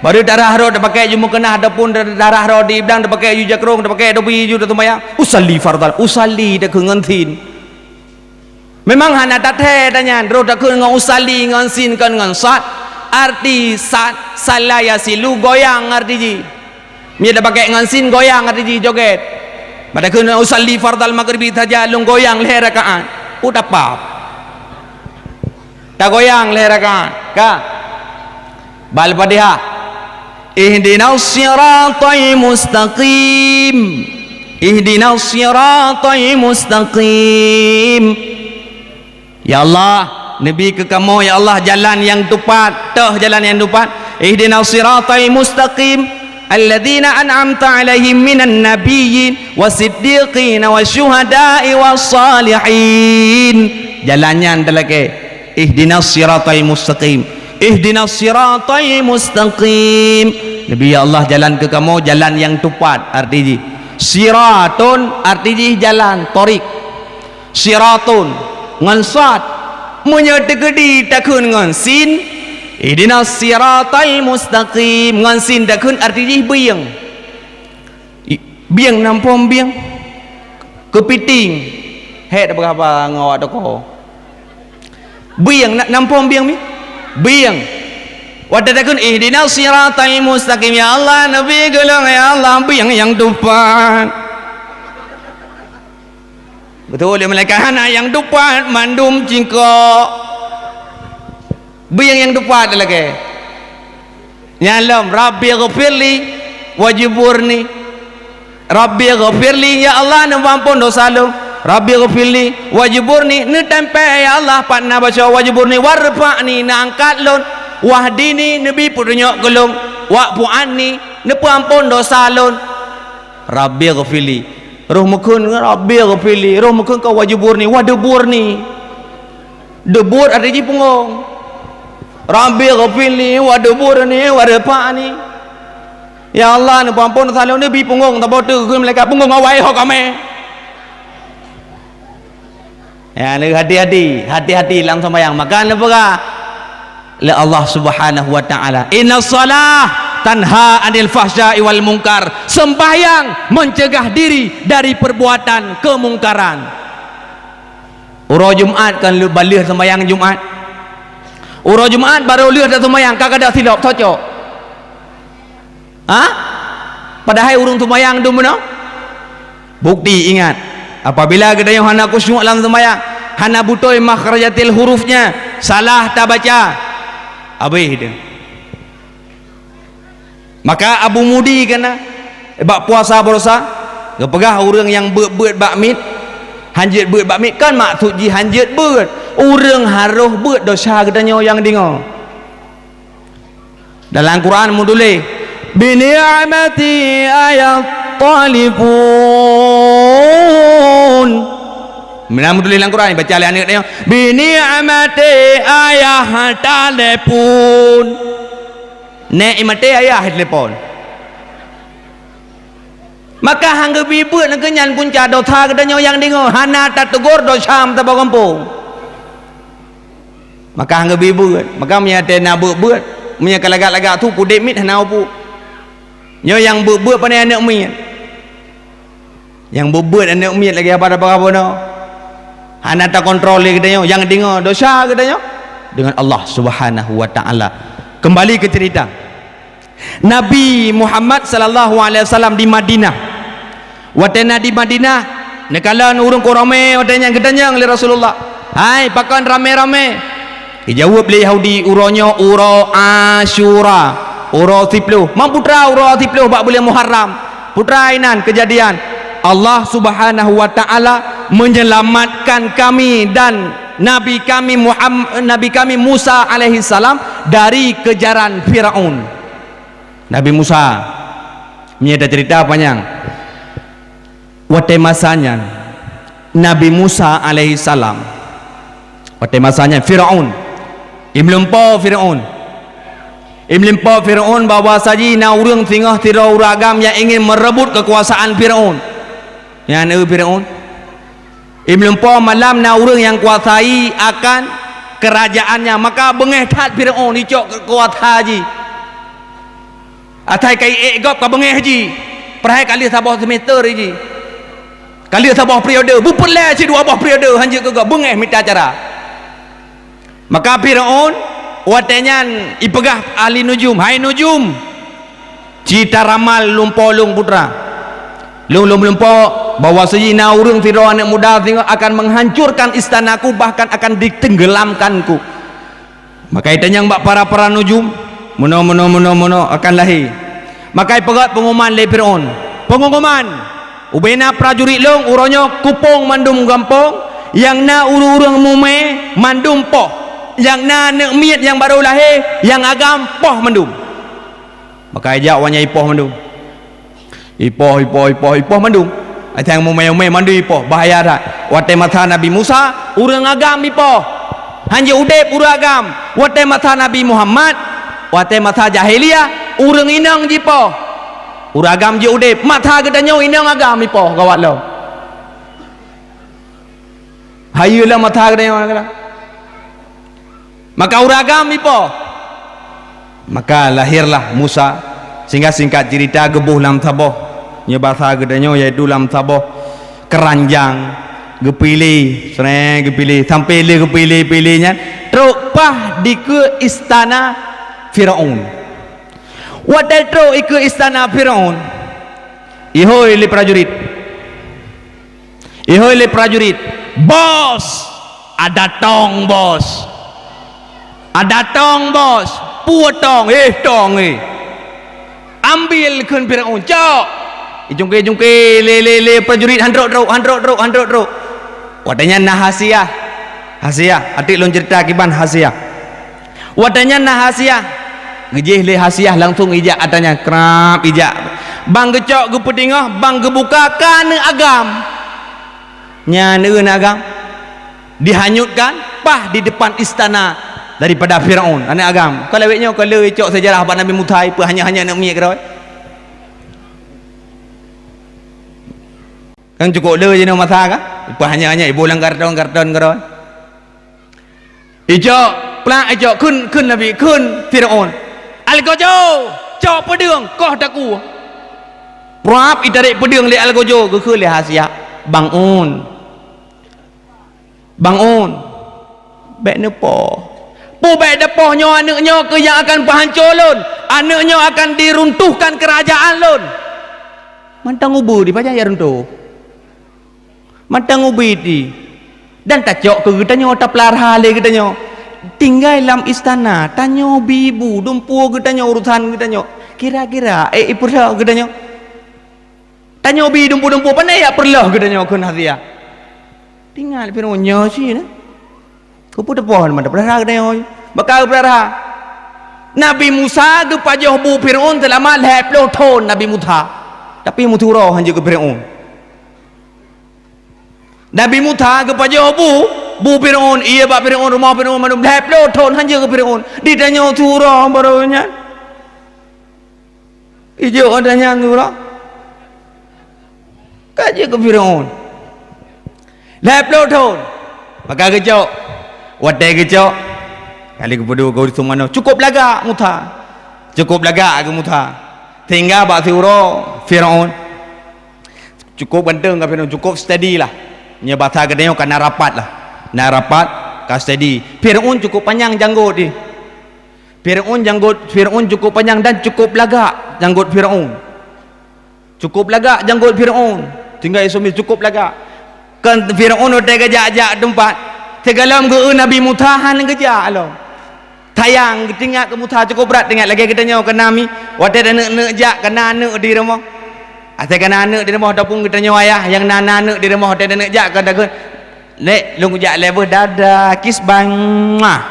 Barô tarah rot tapaké ju meukeunah ataupun tarah rot di iblang tapaké ju jakrong, tapaké topi ju taseumayang. Usalli fardhal, usalli takheun ngon sin. Memang hana tathée tanyan, roh takheun ngon usalli ngon sin kon ngon sad. Arti sad, salla yasilu, goyang arti jih. Meunyo tapaké ngon sin, goyang arti jih, joget. Pada kheun usalli fardhal maghribi saja lôn goyang lhée rakaat. Utapab. Tagoyang lhée rakaat. Ka. Bal Fatihah. Ihdinas siratal mustaqim. Ihdinas siratal mustaqim. Ya Allah, neubi keu kamoe, ya Allah, jalan nyang teupat, toh jalan nyang teupat. Ihdinas siratal mustaqim, alladzina an'amta 'alaihim minan nabiyyin, was siddiqin, was syuhada'i, was shalihin. Jalan nyan talakée. Ihdinas siratal mustaqim. Ihdinas siratal mustaqim. Neubi, ya Allah, jalan keu kamoe jalan nyang teupat, arti jih. Siratun, arti jih jalan, thariq. Siratun, ngon sad. Meunyoe teukeudi takheun ngon sin, ihdinas siratal mustaqim, ngon sin takheun arti jih bieng. I, bieng na muphom bieng. Keupiting. Hék tapeugah haba ngon awak toko. Bieng na, na muphom bieng mi? Bieng. Watée takheun ihdinas siratal mustaqim, ya Allah, neubi keu lôn, ya Allah, bieng nyang teupat. Beutôi lé malaikat, hana nyang tupat, mandum cingkok. Beu nyang, nyang tupat lagèe nyan lom, "Rabbighfirli wajburni." "Rabbighfirli," ya Allah, neupeuampôn dosa lôn. "Rabbighfirli wajburni," neutempé, ya Allah, pat na baca "wajburni," "warfa'ni," neuangkat lôn, "wahdini," neubi peutunyok keu lôn, "wa'fu anni," neupeuampôn dosa lôn. "Rabbighfirli." Roh meukheun, "Rabbighfirli." Roh meukheun ka "wajburni," "wadburni." Dubur arti jih punggong. "Rabbighfirli wadburni warfa'ni." Ya Allah, neupeuampôn dosa lôn, neubi punggong, saboh teuk keu malaikat, "Punggong awai ho kamé." Ya, hati-hati, hati-hati lam seumayang. Maka neupeugah lé Allah Subhanahu wa Ta'ala, "Inna shalah tanha 'anil fahsya'i wal munkar." Sembahyang mencegah diri dari perbuatan kemungkaran. Uroe Jumat kan lheueh baleueh seumayang Jumat. Uroe Jumat barô lheueh taseumayang, ka gadôh silop, cocok. Ha? Padahai ureuëng seumayang dum bunoe. Bukti, ingat, apabila geutanyoe hana khusyuk lam seumayang, hana beutôi makhrajatil hurufnya, salah tabaca, habéh deuh. Maka Abu Mudi kana bak puasa barosa, geupeugah ureuëng nyang beuet-beuet bak miet, hanjeuet beuet bak miet, kan maksud jih hanjeuet beuet. Ureuëng harôh beuet desya geutanyoe nyang deungoe. Dalam Quran meutuléh, "Bi ni'mati ayah talifun." Meunan meutuléh lam Quran, baca lé aneuk tanyoe, "Bi ni'mati ayah talifun." Nék i maté ayah telepon. Maka han geubi beuet lagée nyan punca dosa geutanyoe nyang deungoe, hana tateugor dosa meusaboh gampông. Maka han geubi beuet. Maka meunyoe watée na beuet-beuet, meunyoe ka lagak-lagak su, pudeb miet hana upu. Nyoe nyang beuet-beuet pane aneuk miet. Nyang beuet-beuet aneuk miet lagée haba tapeugah bunoe. Hana takontrol lé geutanyoe, nyang deungoe dosa geutanyoe dengan Allah Subhanahu wa Ta'ala. Kembali ke cerita. Nabi Muhammad sallallahu alaihi wasallam di Madinah. Watée na di Madinah, neukalon ureuëng ko ramé, watée nyan geutanyong lé Rasulullah, "Hai, pakon ramé-ramé?" Geujaweueb lé Yahudi, "Uroe nyoe uroe Asyura, uroe siploh." Mam putra uroe siploh bak buleuen Muharram. Putra inan keujadian, "Allah Subhanahu wa Ta'ala menyelamatkan kami dan Nabi kami Muham-, Nabi kami Musa alaihi salam dari kejaran Firaun." Nabi Musa, meunyoe tacerita panyang. Watée masa nyan, Nabi Musa alaihi salam, watée masa nyan Firaun, imeulimpô Firaun. Imeulimpô Firaun bahwa saji na ureuëng singoh sidroe ureuëng agam nyang ingin merebut kekuasaan Firaun. Nyan eu Firaun. Imeulimpô malam na ureuëng nyang kuasai akan kerajaannya, maka beungéh that Firaun icok keu kuasa jih. Asai ka iék gob ka beungéh jih, padahai ka lheueh saboh semester jih. Ka lheueh saboh periode, beupeureulée sidua boh periode hanjeuet keu gob, beungéh mita cara. Maka Firaun watée nyan ipeugah ahli nujum, "Hai nujum, ci taramal lumpo lôn putra. Lôn lôn lumpo bahwa saji na ureuëng sidroe aneuk muda singoh akan menghancurkan istanaku, bahkan akan ditenggelamkanku." Maka itanyong bak para-para nujum, "Meunoe, meunoe, meunoe, meunoe akan lahé?" Maka ipeugét peungumuman lé Firaun, "Peungumuman! Ubena prajurit lôn uroe nyoe kupông mandum gampông, nyang na ureuëng-ureuëng mumé mandum poh, nyang na aneuk miet nyang barô lahé nyang agam poh mandum." Maka ijak awaknyan ipoh mandum. Ipoh, ipoh, ipoh, ipoh mandum. Asai mumé-mumé mandum ipoh, bahaya that. Watée masa Nabi Musa, ureuëng agam ipoh. Hanjeuet udeb ureuëng agam. Watée masa Nabi Muhammad, watée masa jahiliyah, ureuëng inong jipoh. Ureuëng agam jeuet udeb. Masa geutanyoe inong agam ipoh, gawat lom. Hayeue lam mata geutanyoe kadang. Maka ureuëng agam ipoh. Maka lahirlah Musa, sehingga singkat cerita geuboh lam saboh. Nyoe basa geutanyoe yaitu lam saboh keranjang, geupiléh, sreng geupiléh, sampai lé geupiléh-piléh nyan trok paih dikeue istana Firaun. Watée trok ikeue istana Firaun, ihôi lé prajurit. Ihôi lé prajurit, "Bos! Ada tong, Bos! Ada tong, Bos! Peue tong? Eh, tong, eh!" "Ambil," kheun Firaun, "cok!" Ijungke-jungke lé, lé, lé prajurit, han trok-trok, han trok-trok, han trok-trok. Watée nyan na hasiah. Hasiah, até lôn ceurita kiban hasiah. Watée nyan na hasiah. Geujih lé hasiah langsung ijak atra nyan, krab ijak. Ban geucok geupeuteungoh, ban geubuka ka aneuk agam. Nyan aneuk agam. Dihanyutkan paih di depan istana daripada Firaun, aneuk agam. Ka lawét nyoe ka le icok seujarah bak Nabi Musa, ipeuhanyut-hanyut aneuk miet keudroe. Kan cukôp le jinoe masa kan? Ipeuhanyut-hanyut, iboh lam karton-karton keudroe. Icok, plak, icok, kheun, kheun Nabi, kheun Firaun. "Algojo, cok peudeueng, koh takue." Prap itarek peudeueng lé Algojo, geukheun lé hasiah, "Bangun. Bangun. Bék neupoh. Peue bék neupoh, nyoe aneuk nyoe keuh nyang akan peuhanco lôn. Aneuk nyoe akan diruntuhkan keurajaan lôn." Mantong ubeut di pajan jak runtoh. Mantong ubit di. Dan tacok keu geutanyoe, tapeulara lé geutanyoe. Tinggai lam istana, tanyoe bi bu, dumpeue geutanyoe, urusan geutanyoe. Kira-kira, eh, ipeureuloh geutanyoe. Tanyoe bi dumpeue-dumpeue, pane jak peureuloh geutanyoe kheun hasiah. Tinggai Firaun nyoe cit na. Keupeue teupoh mantong peurara geutanyoe? Maka peurara. Nabi Musa geupajoh bu Firaun seulama lhèe ploh thon Nabi Musa. Tapi meuturoe hanjeuet keu Firaun. Nabi Musa geupajoh bu, bu Firaun, ié bak Firaun, rumoh Firaun mandum lhèe ploh thon hanjeuet keu Firaun. Ditanyoe turoe barô nyan. Ijok atra nyan tu lah. Ka jeuet keu Firaun. Lhèe ploh thon. Maka geucok. Watèe geucok, kali geupeuduek geuh seumanoe. Cukôp lagak Musa. Cukôp lagak geuh Musa. Sehingga bak siuroe Firaun cukôp ganteng ka Firaun, cukôp steady lah. Nyoe basa geutanyoe ka na rapat lah. Na rapat, ka steady. Firaun cukôp panyang janggot jih. Firaun janggot Firaun cukôp panyang dan cukôp lagak janggot Firaun. Cukôp lagak janggot Firaun. Tinggai isom cukôp lagak. Kan Firaun watèe geujak-jak teumpat, sigohlom geu-eu Nabi Musa hana geujak lom. Sayang, teuingat keu Musa cukôp brat, teuingat lagèe geutanyoe keu Nabi. Watèe taneuk-neuk jak, kana aneuk di rumoh. Asai kana aneuk di rumoh ataupun geutanyoe ayah nyang na, na aneuk di rumoh, watèe taneuk jak ka takheun, "Lek, lôn kujak lé beuh, dadah, kiss bye, muah."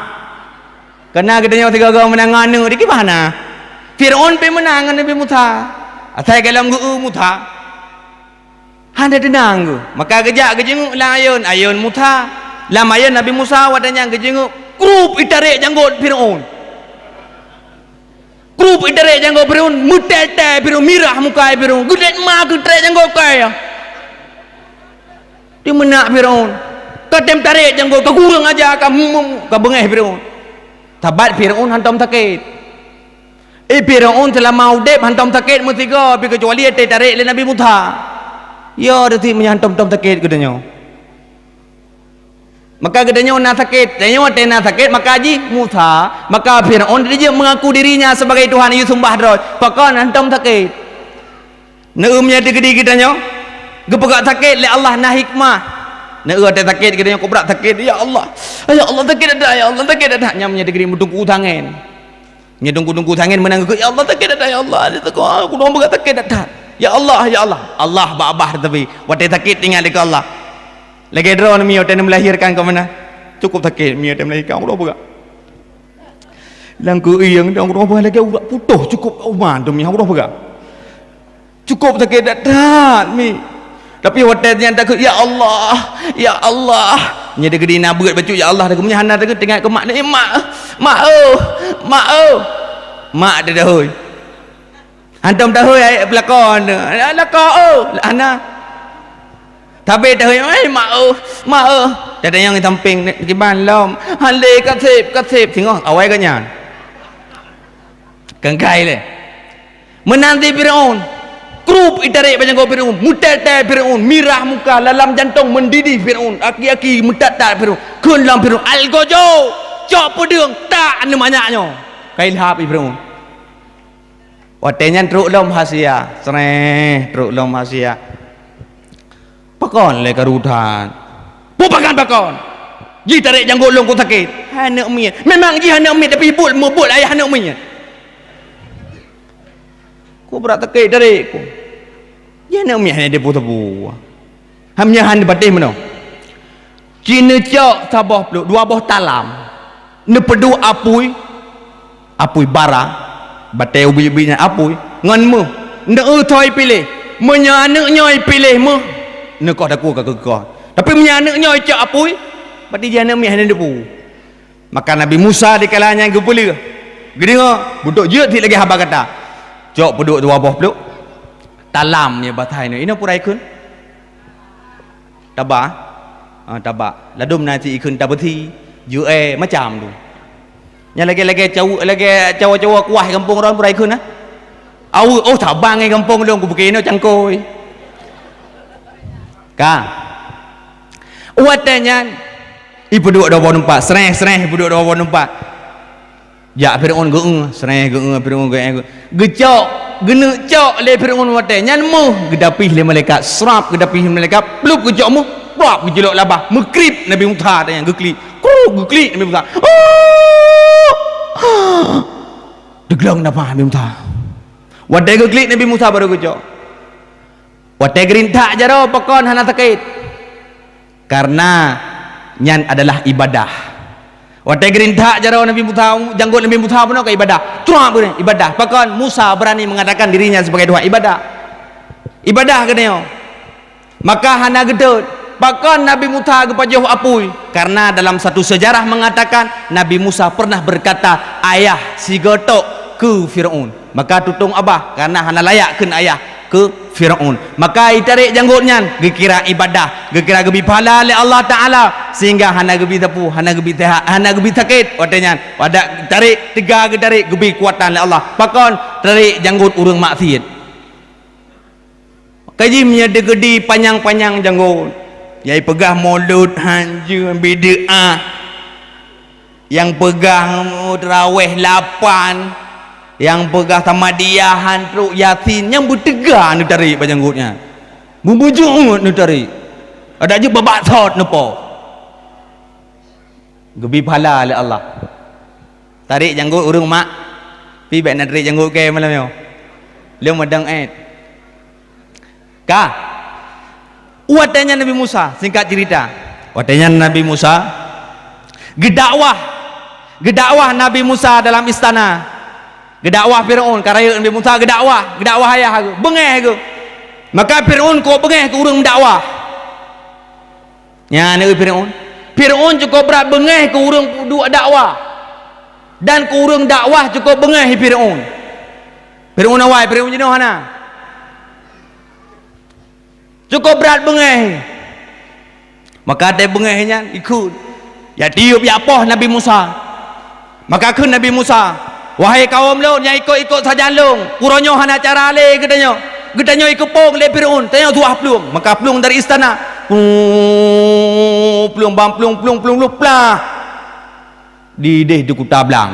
Kana geutanyoe sigoe-goe meunan ngon aneuk, di kiban na? Firaun pih meunan ngon Nabi Musa. Asai gohlom geu-eu Musa, hana teunang geuh. Maka geujak geujeungeuk lam ayon, ayon Musa. Lam ayon Nabi Musa watèe nyan geujeungeuk, krup itarek janggot Firaun. Krup itarek janggot Firaun, meutèe-tèe Firaun, mirah muka Firaun. Geudeh ma geutarek janggot keu ayah. Di meunak Firaun. Ka tem tarek janggot, ka kurang aja, ka mum, ka beungèh Firaun. Sabat Firaun hantom sakét. Eh, Firaun seulama udép hantom sakét meusigoe, pi keucuali watèe tarek lé Nabi Musa. Ya, deuti meunyoe hantom-hantom sakét geutanyoe. Maka geutanyoe na sakét, tanyoe watèe na sakét, maka jih Musa, maka Firaun dijeuet mengaku dirinya sebagai Tuhan, yue sumbah droe. Pakon hantom sakét. Neu-eu meunyoe teukeudi geutanyoe geupeugah sakét lé Allah na hikmah. Neu-eu watèe sakét geutanyoe kubrat sakét, "Ya Allah, ya Allah, sakét that, ya Allah, sakét that." Nyan meunyoe teukeudi meutungku tangen. Nyoe tungku-tungku tangen meunan geukheun, "Ya Allah, sakét that, ya Allah, aku dong peugah sakét that." "Ya Allah, ya Allah." Allah babah tapi watèe sakét teuingat lé keu Allah. Lagèe droeneuh mi watèe neumeulahirkan keu meunan. Cukôp sakét mi watèe meulahirkan, aku dong peugah. Lam keuieng dong, aku dong peugah lagèe urat putôh, cukôp uma tu mi, aku dong peugah. Cukôp sakét that-that mi. Tapi watèe nyan takheun, "Ya Allah, ya Allah." Nyoe teukeudi na beuet bacut, "Ya Allah," takheun, meunyoe hana takheun, teuingat keu mak, "Eh, mak, mak, oh, mak, oh." Mak teuh tahôi. Hantom tahôi ayat peulakon tu. Lakoe, oh, hana. Tapi tahôi, "Eh, mak, oh, mak, oh." Tanyong sampéng kiban lom. "Hana lé, kaseb, kaseb." Singoh awai ka nyan. Kengkai lé. Meunan di Firaun. Krup itarek bak janggot Firaun, meutèe-tèe Firaun, mirah muka, lam jantông meudidih Firaun, aki-aki meutat-tat Firaun. Kheun lom Firaun, "Algojo, cok peudeueng, tak aneuk manyak nyoe." Ka ilhab i Firaun. Watèe nyan trok lom hasiah, sreh, trok lom hasiah. Pakon lé karu that? Peue pakon-pakon? Jih tarek janggot lôn ku sakét. Hai aneuk miet. Memang jih aneuk miet, tapi buet meubuet ayah aneuk miet. Ku brat sakét tarek ku. Jih aneuk miet hana teupeu-teupeu. Ham nyan han patéh meunoe. Ci neucok saboh pluek, dua boh talam. Neupeuduek apui, apui bara, batée ubit-ubit nyan apui, ngon méuh. Neu-eu thoi piléh. Meunyoe aneuk nyoe piléh méuh, neukoh takue ka keukoh. Tapi meunyoe aneuk nyoe cok apui, berarti jih aneuk miet hana teupeu. Maka Nabi Musa dikala nyan geupeuleueh. Geudeungoe, beudôk jeuet cit lagée haba gata. Cok peuduek dua boh pluek. Talam nyan bak thai nyoe. Inoe pura ikheun. Taba. Ha, taba. Ladôm na cit ikheun tabeusi, jeuet macam tu. Nyan lagée-lagée cawa, lagée cawa-cawa kuah gampông droe pura ikheun, ha? Aweuk, oh, tabang gampông lôn ku bukée inoe cangkôi. Ka. Watée nyan, ipeuduek dua boh teumpat, sreh-sreh ipeuduek dua boh teumpat. Jak Firaun geueu, sreh geueu, Firaun geueu, geucok, geuneuk cok lé Firaun watée nyan méuh, geudapih lé malaikat, srap geudapih lé malaikat, plup geucok méuh, prap geujeulok labah, meukriet Nabi Musa tanyang geuklik, kru geuklik Nabi Musa. Oh! Teuglong nafah Nabi Musa. Watée geuklik Nabi Musa baru geucok. Watée geurintak jaroe pakon hana sakét? Karena nyan adalah ibadah. Watée geurintak jaroe Nabi Musa, janggot Nabi Musa bunoe ka ibadah. Cuma bunoe ibadah. Pakon Musa berani mengatakan dirinya sebagai Tuhan? Ibadah. Ibadah keunoe. Maka hana geudeuet. Pakon Nabi Musa geupajoh apui? Karena dalam satu sejarah mengatakan Nabi Musa pernah berkata, "Ayah sigoe tok," keu Firaun. Maka tutong abah, karena hana layak kheun ayah keu Firaun. Maka itarek janggot nyan geukira ibadah, geukira geubi pahala lé Allah Taala, sehingga hana geubi sapeue, hana geubi sehat, hana geubi sakét watée nyan. Pada tarek, teuga geutarek, geubi keukuatan lé Allah. Pakon? Tarek janggot ureuëng maksiet. Kaji meunyoe teukeudi panyang-panyang janggot, nyang ipeugah mulod hanjeuet bid'ah, nyang peugah teurawéh lapan, nyang peugah samadiyah han trok Yasin, nyang beuteuga neutarek bak janggot nyan. Beubeujeuet neutarek. Adak jeuet babak sot neupo. Geubi pahala lé Allah. Tarek janggot ureuëng mak. Pi bék na tarek janggot kée malam nyoe. Lheueh meudang éh. Ka. Watée nyan Nabi Musa, singkat cerita. Watée nyan Nabi Musa geudakwah. Geudakwah Nabi Musa dalam istana. Geudakwah Firaun, ka rayeuk Nabi Musa geudakwah, geudakwah ayah geuh, beungéh geuh. Maka Firaun kok beungéh keu ureuëng meudakwah. Nyan neu Firaun. Firaun cukup brat beungéh keu ureuëng duek dakwah. Dan keu ureuëng dakwah cukup beungéh Firaun. Firaun awai, Firaun jinoe hana. Cukup brat beungéh. Maka watée beungéh nyan ikheun. Ya tiup ya poh Nabi Musa. Maka kheun Nabi Musa, "Wahai kawöm lôn nyang ikot-ikot sajan lôn, uroe nyoe hana cara lé geutanyoe. Geutanyoe ikeupông lé Firaun, tanyoe tuah plueng." Maka plueng dari istana. Plueng, plueng, bang, plueng, plueng, plueng, plueng, plah. Di idéh di kuta blang.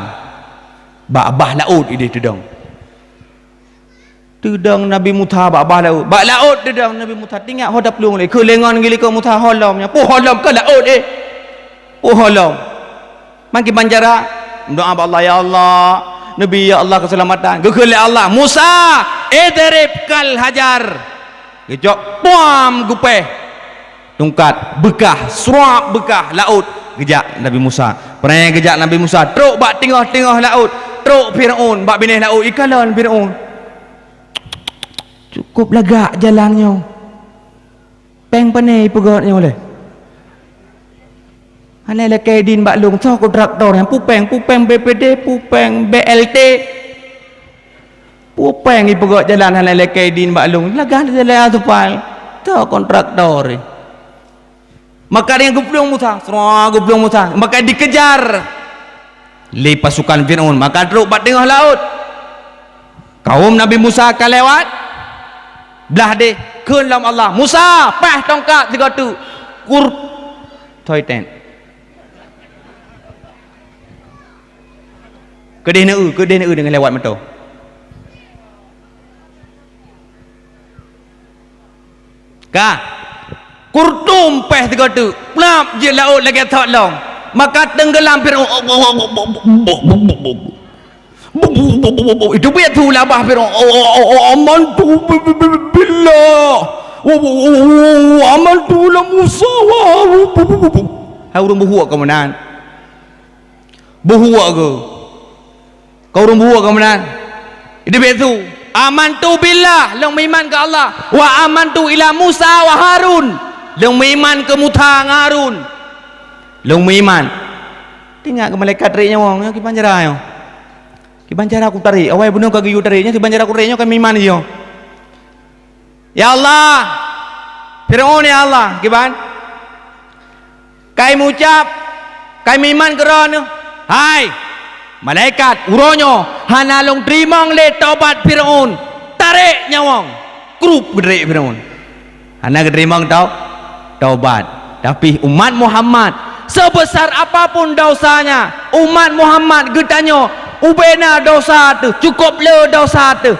Bak bah laôt idéh teudong. Teudong Nabi Musa bak bah laôt. Bak laôt teudong Nabi Musa. Tingat ho taplueng lé. Keu lé ngon gili keu Musa holom nyan. Peue holom keu laôt éh. Peue holom. Makin manjara. Doa bak Allah, "Ya Allah, Nabi, ya Allah, keselamatan." Geukheun lé Allah, "Musa, idrib kal hajar." Geucok, puam, geupéh. Tungkat beukah, srap beukah laôt. Geujak Nabi Musa. Preh geujak Nabi Musa. Trok bak teungoh-teungoh laôt. Trok Firaun bak binéh laôt. Ikalon Firaun. Cukup lagak jalan nyoe. Péng pané ipeugét nyoe lé. Hana lakée idin bak lôn, soe kontraktor nyan, peue péng, peue péng B P D, peue péng B L T. Peue péng ipeugét jalan hana lakée idin bak lôn, lagak jalan aspal. Soe kontraktor. Maka dengan geuplueng Musa, seurang geuplueng Musa, maka dikejar lé pasukan Firaun, maka trok bak teungoh laôt. Kaum Nabi Musa ka lewat, blah deh, kheun lom Allah, "Musa, paih tongkat sigoe teuk." Kur, thoi tét. Keudeh neu, keudeh neu deungon lewat meuto. Ka. Umpéh sigoe teuk, plap, jeuet laôt lagée thot lom. Maka teunggeulam Fir'aun. Itu biet su labah Fir'aun. "Amantu bi-, bi-, bi-, billah. Amantu la Musa wa." Hai ureuëng buhuk kamu nan. Buhuk ke? Kau ureuëng buhuk kau meunan. Di biet su, "Amantu billah," lôn meuiman keu Allah. "Wa amantu ila Musa wa Harun," lôn meuiman keu Musa ngon Harun. Lôn meuiman. Teuingat keu malaikat tarék nyawöng nyoe, kiban cara nyoe. Kiban cara ku tarék, awai bunoe ka geuyue tarék nyoe, kiban cara ku tarék nyoe, ka meuiman nyoe. "Ya Allah, Fir'aun, ya Allah," kiban? "Kai meuucap, kai meuiman keu droeneuh, hai malaikat, uroe nyoe hana lôn teurimong lé tobat Fir'aun, tarék nyawöng." Krup geutrek Fir'aun. Hana geuteurimong tau-, tobat. Tapi umat Muhammad, sebesar apapun dosanya, umat Muhammad geutanyoe ubena dosa teuh, cukup le dosa teuh.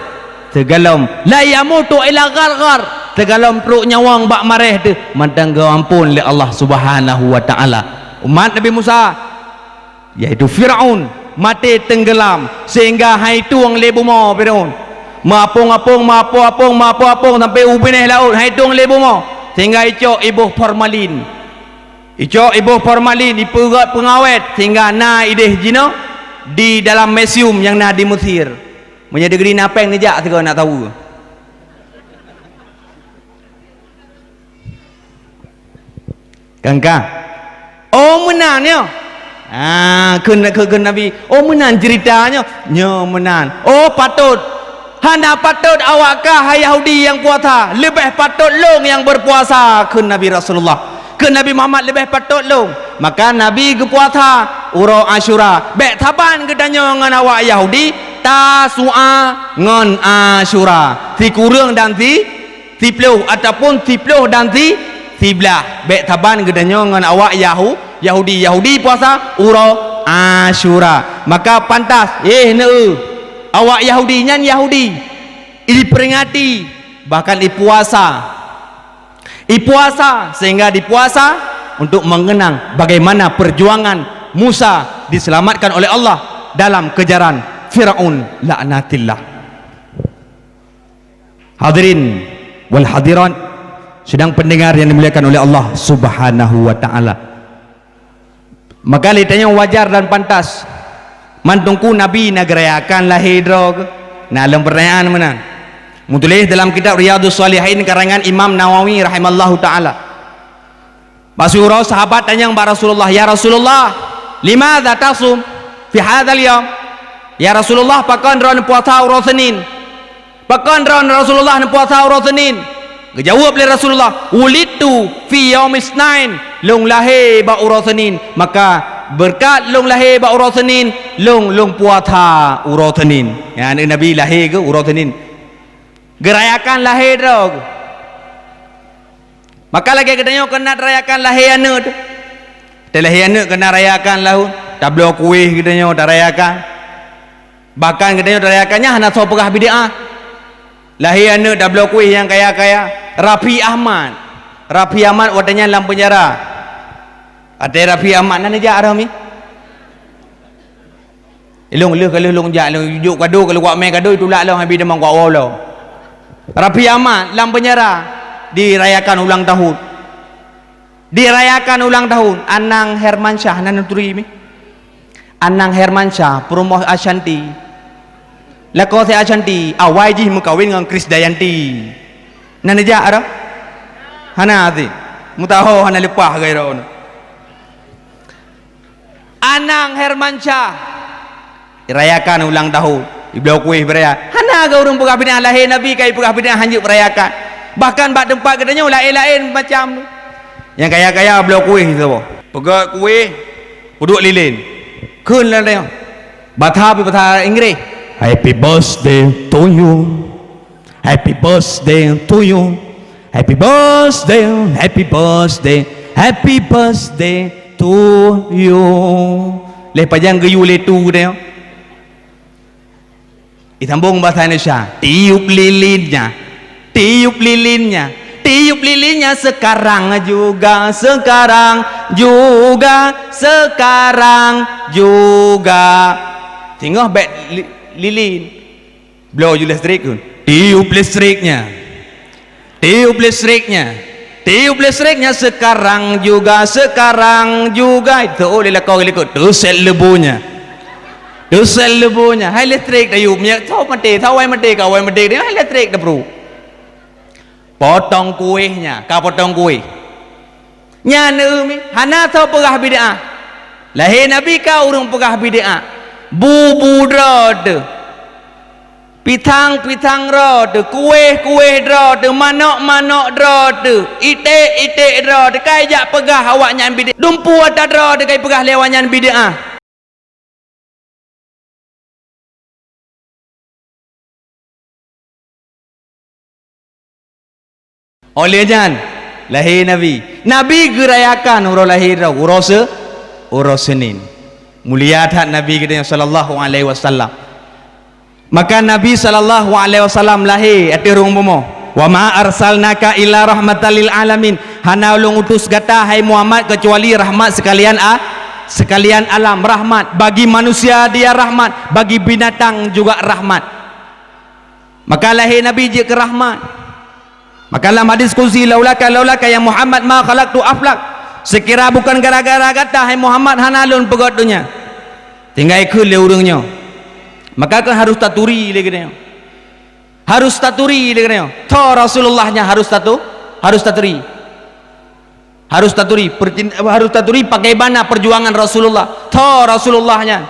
Sigohlom la yamutu illa gharghar, sigohlom trok nyawöng bak maréh teuh, mantong geuampon lé Allah Subhanahu wa Ta'ala. Umat Nabi Musa, yaitu Firaun, maté teunggeulam, sehingga han itueng lé bumoe Firaun. Meuapong-apong, meuapong-apong, meuapong-apong sampai u binéh laôt, han itueng lé bumoe, sehingga icok iboh formalin. Icok iboh formalin, ipeugét peungawét, sehingga na idéh jinoe di dalam museum nyang na di Mesir. Meunyoe di Geri na péng neujak sigoe na tawoe. Kan ka? Oh, meunan nyoe. Ah, kheun, kheun, kheun Nabi, "Oh, meunan ceurita nyoe." Nyoe meunan. "Oh, patot. Hana patot awak kah hai Yahudi nyang puasa. Leubeh patot lôn nyang beupuasa," kheun Nabi Rasulullah. Kheun Nabi Muhammad, "Leubeh patot lôn." Maka Nabi geupuasa uroe Asyura. Bék saban geutanyoe ngon awak Yahudi, Tasu'a ngon Asyura. Sikureueng dan si siploh ataupun siploh dan si, siblaih. Bék saban geutanyoe ngon awak Yahu-, Yahudi. Yahudi puasa uroe Asyura. Maka pantas, eh, neu, awak Yahudi nyan Yahudi. Iperingati, bahkan ipuasa. Ipuasa, sehingga dipuasa untuk mengenang bagaimana perjuangan Musa diselamatkan oleh Allah dalam kejaran Firaun laknatillah. Hadirin wal hadirat, sidang pendengar yang dimuliakan oleh Allah Subhanahu wa Ta'ala. Maka lé tanyoe wajar dan pantas. Man Teungku Nabi na geurayakan lahé droe keuh? Na lom peurtanyaan meunan. Meutuléh dalam kitab Riyadhus Shalihin karangan Imam Nawawi rahimallahu ta'ala. Bak siuroe sahabat tanyong bak Rasulullah, "Ya Rasulullah, limadza tasum fi hadzal yaum?" "Ya Rasulullah, pakon droeneuh puasa uroe Senin?" "Pakon droeneuh Rasulullah neupuasa uroe Senin?" Geujaweueb lé Rasulullah, "Wulidtu fi yaumis nain." Lôn lahé bak uroe Senin. Maka beureukat lôn lahé bak uroe Senin, lôn, lôn puasa uroe Senin. Ya, aneuk Nabi lahé keuh uroe Senin. Geurayakan lahé droe keuh. Maka lagée geutanyoe keunan rayakan lahé aneuk teuh. Teuh lahé aneuk keunan rayakan lahé, tabloe kuéh geutanyoe tarayakan. Bahkan geutanyoe tarayakan nyan hana soe peugah bid'ah. Lahé aneuk tabloe kuéh nyang kaya-kaya, Raffi Ahmad. Raffi Ahmad watée nyan lam peunjara. Watée Raffi Ahmad na neujak Rami. Ilong lheueh ka lheueh lôn jak, lôn jok kado, ka lôn wak mé kado, itulak lom, habéh teuma kuak woe lom. Raffi Ahmad lam peunjara dirayakan ulang tahun. Dirayakan ulang tahun Anang Hermansyah, na neuturi mi? Anang Hermansyah, peurumoh Ashanti. Lakoe si Ashanti, awai jih meukawen ngon Krisdayanti. Na neujak dah? Hana até. Meutuho hana leupah gairah. Anang Hermansyah irayakan ulang tahun, ibloe kuéh beuraya. Hana keuh ureuëng peugah bid'ah, lahé Nabi ka ipeugah bid'ah hanjeuet beurayakan. Bahkan bak teumpat geutanyoe laén-laén macam tu. Nyang kaya-kaya bloe kuéh saboh. Peugét kuéh, peuduek lilin. Kheun lam tanyoe. Basa pih basa Inggréh. "Happy birthday to you. Happy birthday to you. Happy birthday, happy birthday, happy birthday to you." Lheueh pajan geuyue lé tu geutanyoe. Disambong bahasa Indonesia, "Tiup lilinnya, tiup lilinnya, Tiup lilinnya sekarang juga, sekarang juga, sekarang juga. Singoh bèk li-, lilin. Bloe ju listrik tu. Tiup listriknya. Tiup listriknya. Tiup listriknya sekarang juga, sekarang juga. Itu oleh lakoe likot. Teusét leubunya. Teusét leubunya. Hai listrik tayup. Minyak tho maté, tho awai maté, ka awai maté. Hai listrik tapru. Potong kuéh nyan, ka potong kuéh. Nyan, eh, mi, hana tho peugah bid'ah. Lahé Nabi ka ureuëng peugah bid'ah. Bu-bu droe teuh. Pisang-pisang droe teuh, kuéh-kuéh droe teuh, manok-manok droe teuh, iték-iték droe teuh, ka ijak peugah awaknyan bid'ah. Dumpeue ata droe teuh ka ipeugah lé awaknyan bid'ah. Óh lheueh nyan, lahé Nabi. Nabi geurayakan uroe lahé droe, uroe se-, uroe Senin. Mulia that Nabi geutanyoe sallallahu alaihi wasallam. Maka Nabi sallallahu alaihi wasallam lahé ateueh rhueng bumoe. "Wa ma arsalnaka illa rahmatan lil alamin." Hana ulôn utus gata, hai Muhammad, keucuali rahmat sekalian a-, sekalian alam. Rahmat bagi manusia, dia rahmat, bagi binatang juga rahmat. Maka lahé Nabi jeuet keu rahmat. Maka lam hadis qudsi, "Laulaka, laulaka ya Muhammad ma khalaqtu aflak." Seukira bukan gara-gara gata, hai Muhammad, hana lôn peugöt donya. Tinggai kheun lé ureuëng nyoe. Maka keuh harus taturi lé geutanyoe. Harus taturi lé geutanyoe. Tho Rasulullah nyan harus tatu-, harus taturi. Harus taturi, pertin-, harus taturi bagaimana perjuangan Rasulullah. Tho Rasulullah nyan.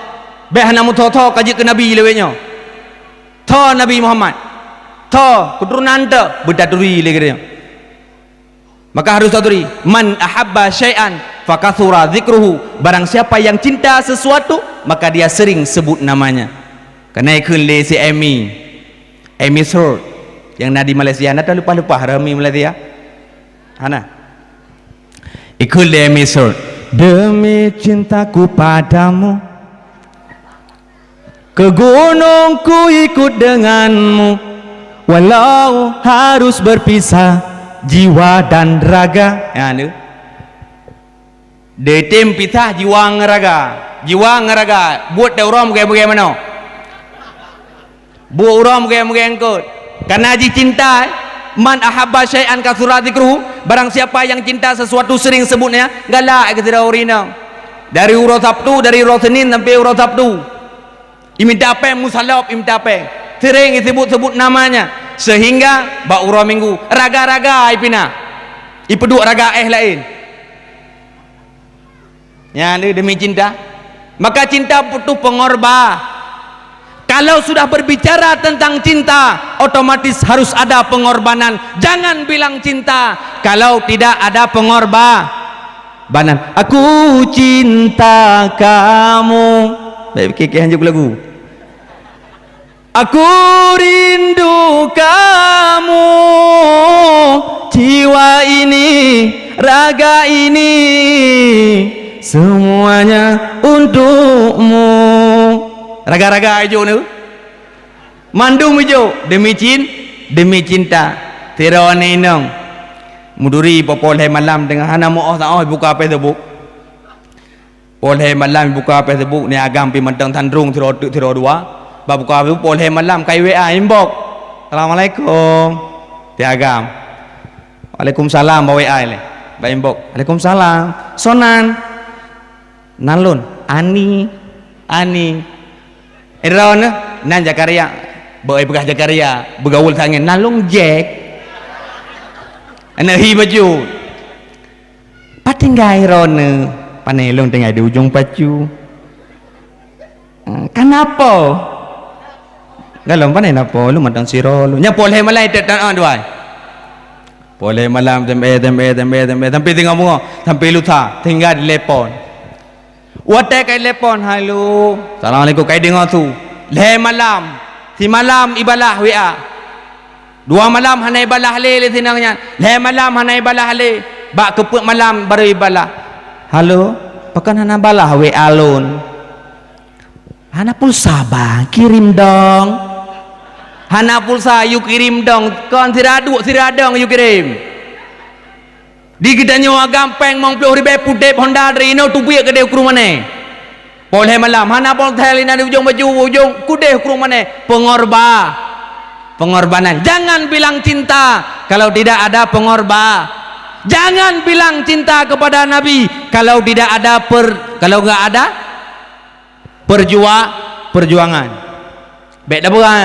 Bèk hana meutho-tho ka jeuet keu Nabi lé nyoe. Tho Nabi Muhammad. Tho keuturonan tho beutaturi lé geutanyoe. Maka harus taturi, "Man ahabba syai'an fakatsura dzikruhu." Barang siapa yang cinta sesuatu, maka dia sering sebut namanya. Kana ikheun lé si Amy. Amy Short yang na di Malaysia, na talupa-lupa Rami Malaysia. Hana. Ikheun lé Amy Short. Demi cintaku padamu, ke gunung ku ikut denganmu, walau harus berpisah jiwa dan raga. Ya, tu. Deutem pisah jiwa ngon raga. Jiwa ngon raga. Buet teuh uroe meugée-meugée manoe. Buet uroe meugée-meugée eungkôt. Kana jicinta, eh? "Man ahabba syai'an katsura dzikruhu." Barang siapa yang cinta sesuatu sering sebutnya, galak keu sidroe ureuëng inong. Dari uroe Sabtu, dari uroe Senin sampai uroe Sabtu. Iminta péng meusalop, iminta péng. Sering isebut-sebut namanya. Sehingga bak uroe Minggu, raga-raga ipinah. Ipeuduek raga éh laén. Nyan demi cinta. Maka cinta butuh pengorban. Kalau sudah berbicara tentang cinta, otomatis harus ada pengorbanan. Jangan bilang cinta kalau tidak ada pengorbanan. Aku cinta kamu. Baik, oke, oke, lanjut lagu. Aku rindu kamu, jiwa ini, raga ini, semuanya untukmu. Raga-raga ijok ni. Mandum ijok demi cin-, demi cinta. Tiro ni inong. Meuduri poh lhée malam teungoh hana meu óh saóh buka Facebook. Poh lhée malam buka Facebook, ni agam pi mantong tandrong sidroe teuk sidroe dua. Bak buka Facebook poh lhée malam kai W A inbox. "Assalamualaikum." Ti agam. "Waalaikumsalam," bak W A ilée. Bak inbox. "Waalaikumsalam." "Soe nan?" "Nan lôn." "Ani." "Ani." "Droeneuh?" "Nan Zakaria." Bak ai peugah Zakaria, beugaul sangen. "Nan lôn Jack." Aneuk hi bacut. "Pat tinggai droeneuh?" "Pane lôn tinggai di ujong pacu." "Eh, kanapa?" "Galom pane napa, lôn mantong sidroe lôn." Nyan poh lhée malam teuk tan, ah, duai. Poh lhée malam teumbée, teumbée, teumbée, teumbée, sampai teungoh beungoh, sampai lusa, tinggai di telepon. Watée kai telepon, "Halo." "Assalamualaikum," kai deungoe su. Lhée malam, simalam ibalah W A. Dua malam hana ibalah lé, lé sinong nyan. Lhée malam hana ibalah lé. Bak keupeuet malam baru ibalah. "Halo, pakon hana balah W A lôn?" "Hana pulsa, Bang, kirim dong." "Hana pulsa, yue kirim dong. Kon sira duek, sira dong yue kirim." Di geutanyoe agam péng limong ploh ribèe putép Honda dari inoe teubiet keudéh u Krueng Mané. Poh lhèe malam, hana poh lhèe inan di ujong baju, ujong keudéh u Krueng Mané. Peungorba. Pengorbanan. Jangan bilang cinta kalau tidak ada pengorba. Jangan bilang cinta kepada Nabi kalau tidak ada per-, kalau nggak ada perjua-, perjuangan. Bèk tapeugah,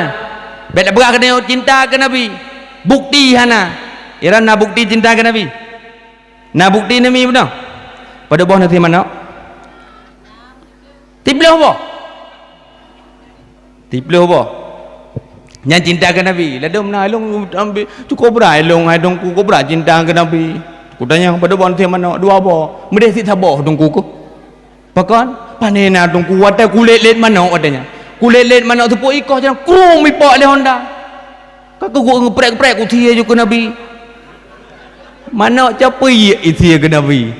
bèk tapeugah keuneuk cinta keu Nabi. Bukti hana. Iran na bukti cinta keu Nabi. Na bukti Nabi beuna? Padub boh nasi manok? Tiplôh boh. Tiplôh boh. Nyan cinta keu Nabi. Ladôm na ilông ambi, cukôp brat ilông hai Teungku, cukôp brat cinta keu Nabi. Kutanyong padub boh nasi manok? Dua boh. Meudeh sit saboh Teungku keuh. Pakon? Pane na Teungku, watèe kulét-lét manok watèe nyan. Kulét-lét manok seupôt ikoh, jang krum ipok lé Honda. Ka keuh geuprek-prek kusie ju keu Nabi. Manok capeuiek isie keu Nabi.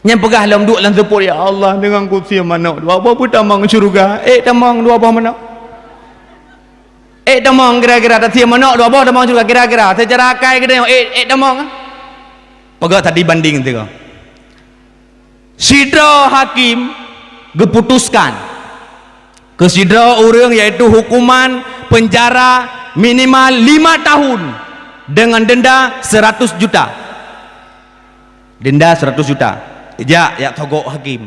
Nyan peugah lom duek lam seupôt, "Ya Allah, deungon kusie manok dua boh beutamong syeuruga." Ék tamong dua boh manok. Ék tamong kira-kira, tasie manok dua boh tamong syeuruga kira-kira. Seucara akai geutanyoe, ék, ék tamong. Peugah tadi banding tiga. Sidroe hakim geuputuskan keu sidroe ureuëng, yaitu hukuman penjara minimal lima tahun dengan denda seratus juta. Denda seratus juta. Jak, jak togok hakim.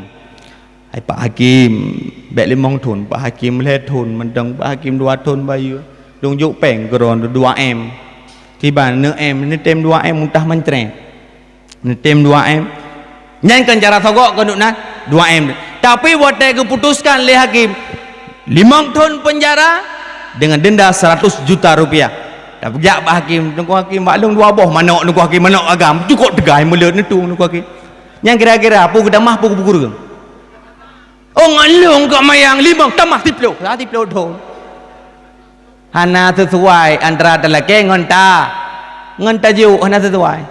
"Hai Pak Hakim, bèk limong thon, Pak Hakim lhèe thon, mantong Pak Hakim dua thon bayeue. Lôn jok péng keu droeneuh dua M. Kiban neu M, neutem dua M mutah mancrét." Neutem dua M. Nyan kan cara togok keuneuk na dua M. Tapi watèe geuputuskan lé hakim limong thon penjara dengan denda seratus juta rupiah. Tapi jak bak hakim, "Teungku Hakim, bak lôn dua boh manok, Teungku Hakim, manok agam, cukôp teuga meuleut neutueng, Teungku Hakim." Nyan kira-kira peue geutamah, peue geupeugureueng? Oh, ngon lôn keu mayang limong tamah siplôh. Lah siplôh thon. Hana sisuai antara talakèe ngon ta-, ngon tajok, hana sisuai.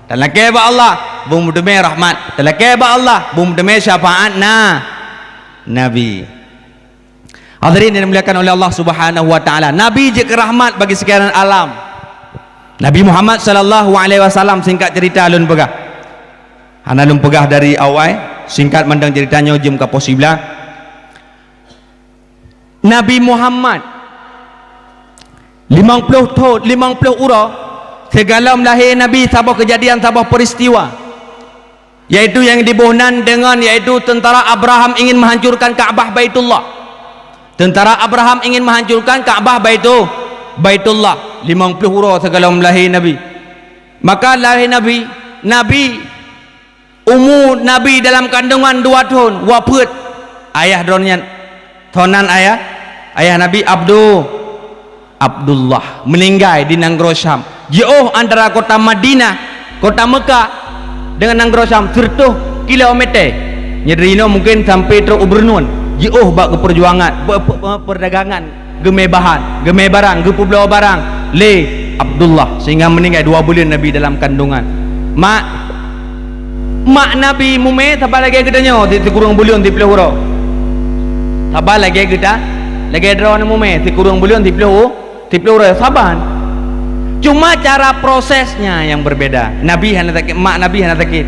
Talakèe bak Allah, beumeuteumé rahmat. Talakèe bak Allah, beumeuteumé syafaat na-, Nabi. Hadirin yang dimuliakan oleh Allah Subhanahu wa Taala, Nabi jeuet keu rahmat bagi sekalian alam. Nabi Muhammad sallallahu alaihi wasallam, singkat cerita lôn peugah. Hana lôn peugah dari awai, singkat mantong cerita nyoe jeuem ka poh siblaih. Nabi Muhammad, limong ploh thon, limong ploh uroe sigohlom lahé Nabi, saboh keujadian, saboh peuristiwa, yaitu nyang diboh nan deungon, yaitu teuntara Abraham ingin meuhancurkan Ka'bah Baitullah. Teuntara Abraham ingin meuhancurkan Ka'bah Baitu-, Baitullah. Limong ploh uroe sigohlom lahé Nabi. Maka lahé Nabi, Nabi Umu Nabi dalam kandungan dua thon, wafeuet ayah droeneuh nyan. Thon nan ayah, ayah Nabi Abdu-, Abdullah, meuninggai di nanggroe Syam. Jiôh antara kota Madinah, kota Mekah, deungon nanggroe Syam, sireutoh kilometer. Nyan dari inoe mungken sampoe trok u Beureunon. Jiôh bak keupeurjuangan, pe-, pe-, pe-, peurdagangan. Geumé bahan, geumé barang, geupeubloe barang lé Abdullah, sehingga meuninggai dua buleuen Nabi dalam kandungan. Mak, mak Nabi mumé saban lagèe geutanyoe, si-, sikureueng buleuen siplôh uroe. Saban lagèe geuta-, lagèe droeneuh mumé, sikureueng buleuen siplôh u-, siplôh uroe, saban. Cuma cara prosesnya yang berbeda. Nabi hana sakét, mak Nabi hana sakét.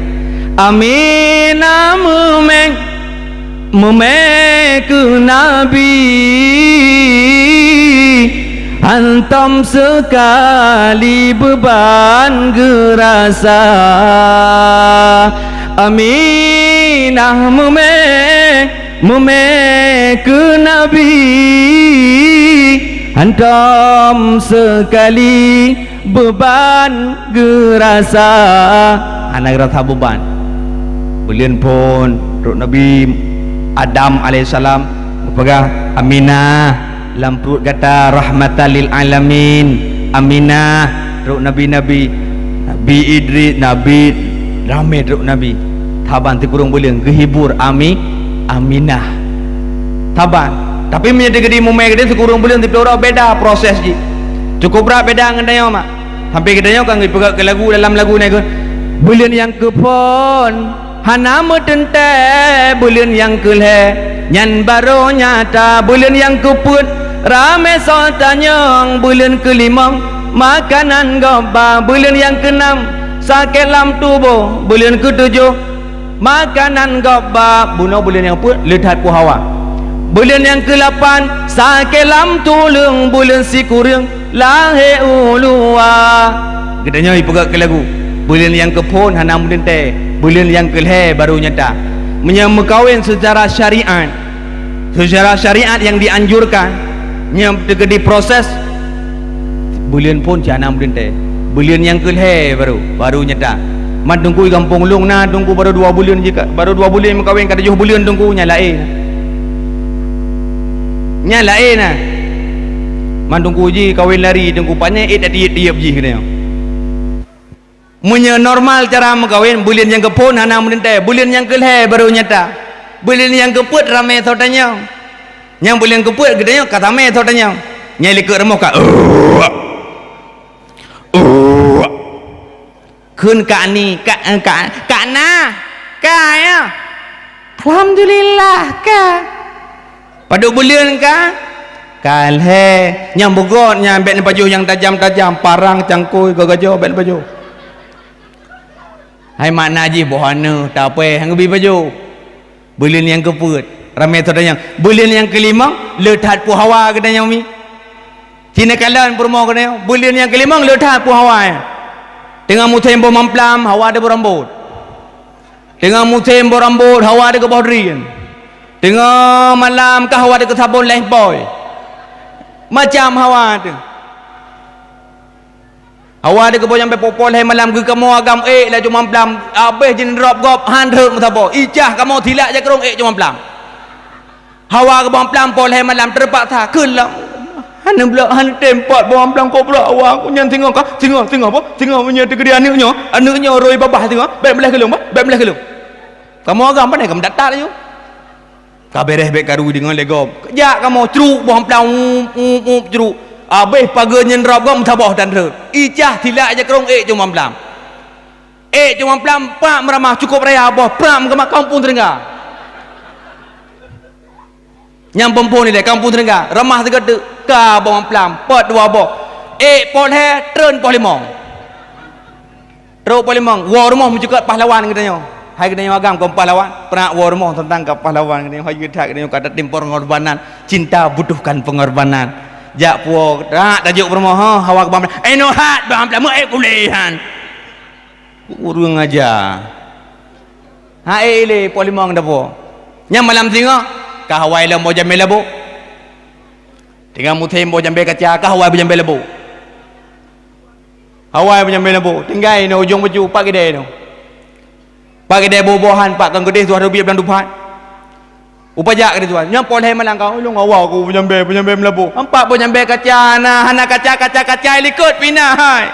Aminah mumé Mumé keu Nabi, hantom seukali beuban geurasa. Aminah mumé, mumé keu Nabi, hantom seukali beuban geurasa, hana geurasa beuban. Buleuen phon, trok Nabi Adam alaihissalam geupeugah, "Aminah, lam pruet gata rahmatan lil alamin." Aminah, trok nabi-nabi, Nabi Idris, Nabi, ramé trok nabi. Saban sikureueng buleuen geuhibur Ami-, Aminah. Saban. Tapi meunyoe teukeudi mumé geude sikureueng buleuen siplôh uroe, beda proses jih. Cukup brat beda ngon tanyoe mak. Sampai geutanyoe ka geupeugah keu lagu, dalam lagu nyan keuh, "Buleuen nyang keuphon hana meuteuntèe, buleuen nyang keulhèe nyan barô nyata, buleuen nyang keupeuet ramé soe tanyong, buleuen keulimong makanan gob ba, buleuen nyang keunam Sakét lam tuboh, buleuen keutujoh, makanan gob ba bunoe buleuen nyang peuet le that peue hawa. Buleuen nyang keulapan, sakét lam tuleueng, buleuen sikureueng, lahé u luwa. Geutanyoe ipeugah keu lagu, buleuen nyang keuphon hana meulintée, buleuen nyang keulhée barô nyata. Meunyoe meukawen seucara syariat, seucara syariat nyang dianjurkan, nyang teukeudi proses, buleuen phon cit hana meulintée. Buleuen nyang keulhée barô, barô nyata. Man teungku di gampông lôn na teungku barô dua buleuen jih ka, barô dua buleuen meukawen ka tujoh buleuen teungku, nyan laén. Nyan laén na. Man teungku jih kawen lari teungku, pané ék tatiep-tiep jih keunoe. Meunyoe normal cara meukawen, buleuen nyang keuphon hana meulintée, buleuen nyang keulhée barô nyata. Buleuen nyang keupeuet ramé soe tanyong. Nyang buleuen keupeuet geutanyoe ka tamé soe tanyong. Nyang likot rumoh ka, "Uwak. Uwak." Kheun ka ni, ka, ka, ka na, ka ya. Alhamdulillah, ka. Padub buleuen ka? Ka lhée. Nyang beugöt nyan bék neupajoh nyang tajam-tajam, parang, cangkôi, geugajoh bék neupajoh. Hai makna jih boh aneuk, tapée han geubi pajoh. Buleuen nyang keupeuet, ramé soe tanyong. Buleuen nyang keulimong, le that peue hawa geutanyoe mi. Cina kalon peurumoh geutanyoe, buleuen nyang keulimong le that peue hawa. Teungoh musém boh mamplam, hawa deuh boh rambôt. Teungoh musém boh rambôt, hawa deuh keu boh drien. Teungoh malam ka hawa deuh keu sabon lifebuoy. Macam hawa teuh. Hawa deuh keu boh nyang bée poh-poh lhée malam geukamoe agam ék laju mamplam, abéh jindrop gob han rhot meusaboh. Icah kamoe tilak jakrong ék cuma mamplam. Hawa keu boh mamplam poh lhée malam teupaksa kheun lom. Hana bloe, hana tem pot boh mamplam kobra hawa ku nyan singoh ka, singoh, singoh boh, singoh meunyoe teukeudi aneuk nyoe, aneuk nyoe roi babah singoh, bék meuleh keu lôn boh, bék meuleh keu lôn. Kamoe agam pandai ka meudat-dat laju. Ka beres bék karu deungon lé gob. Jak kamoe cruk boh mamplam, up, up, up, cruk. Abéh pageue nyan rab gob meusaboh dan rhot. Icah tilak jakrong ék cuma mamplam. Ék cuma mamplam, pak meuramah cukup raya boh pram keu mak kampung Teurengga. Nyang phon-phon ilée kampung Teurengga, ramah sigoe teuk, ka boh mamplam, pot dua boh. Ék poh lhée, treun poh limong. Trok poh limong, woe rumoh meucukot pahlawan geutanyoe. Hai geutanyoe agam kon pahlawan, peunak woe rumoh teuntang ka pahlawan geutanyoe. Hai geutanyoe ka tatem pengorbanan, cinta butuhkan pengorbanan. Jak puwoe, tak tajok peurumoh, ha, hawa keu bang, eh, noh hat bang, peulat meu, eh, puléh han. Ureuëng aja. Ha, eh, ilée poh limong dapoe. Nyang malam singoh, ka hawa ilée boh jamé laboh. Teungoh musém boh jamé kaca, ka hawa boh jamé laboh. Hawa meunyoe meuleubô, tinggai nyoe ujong baju, pat keudè nyoe. Pat keudè boh-bohan, pat kon keudeh tuha reubiet blang duphat. Upajak keudeh tuha, nyoe poh lhèe malang ka, ulôn hawa ku peunyambè, peunyambè meuleubô. Ampat peunyambè kaca na, hana kaca, kaca, kaca likot pih na hai.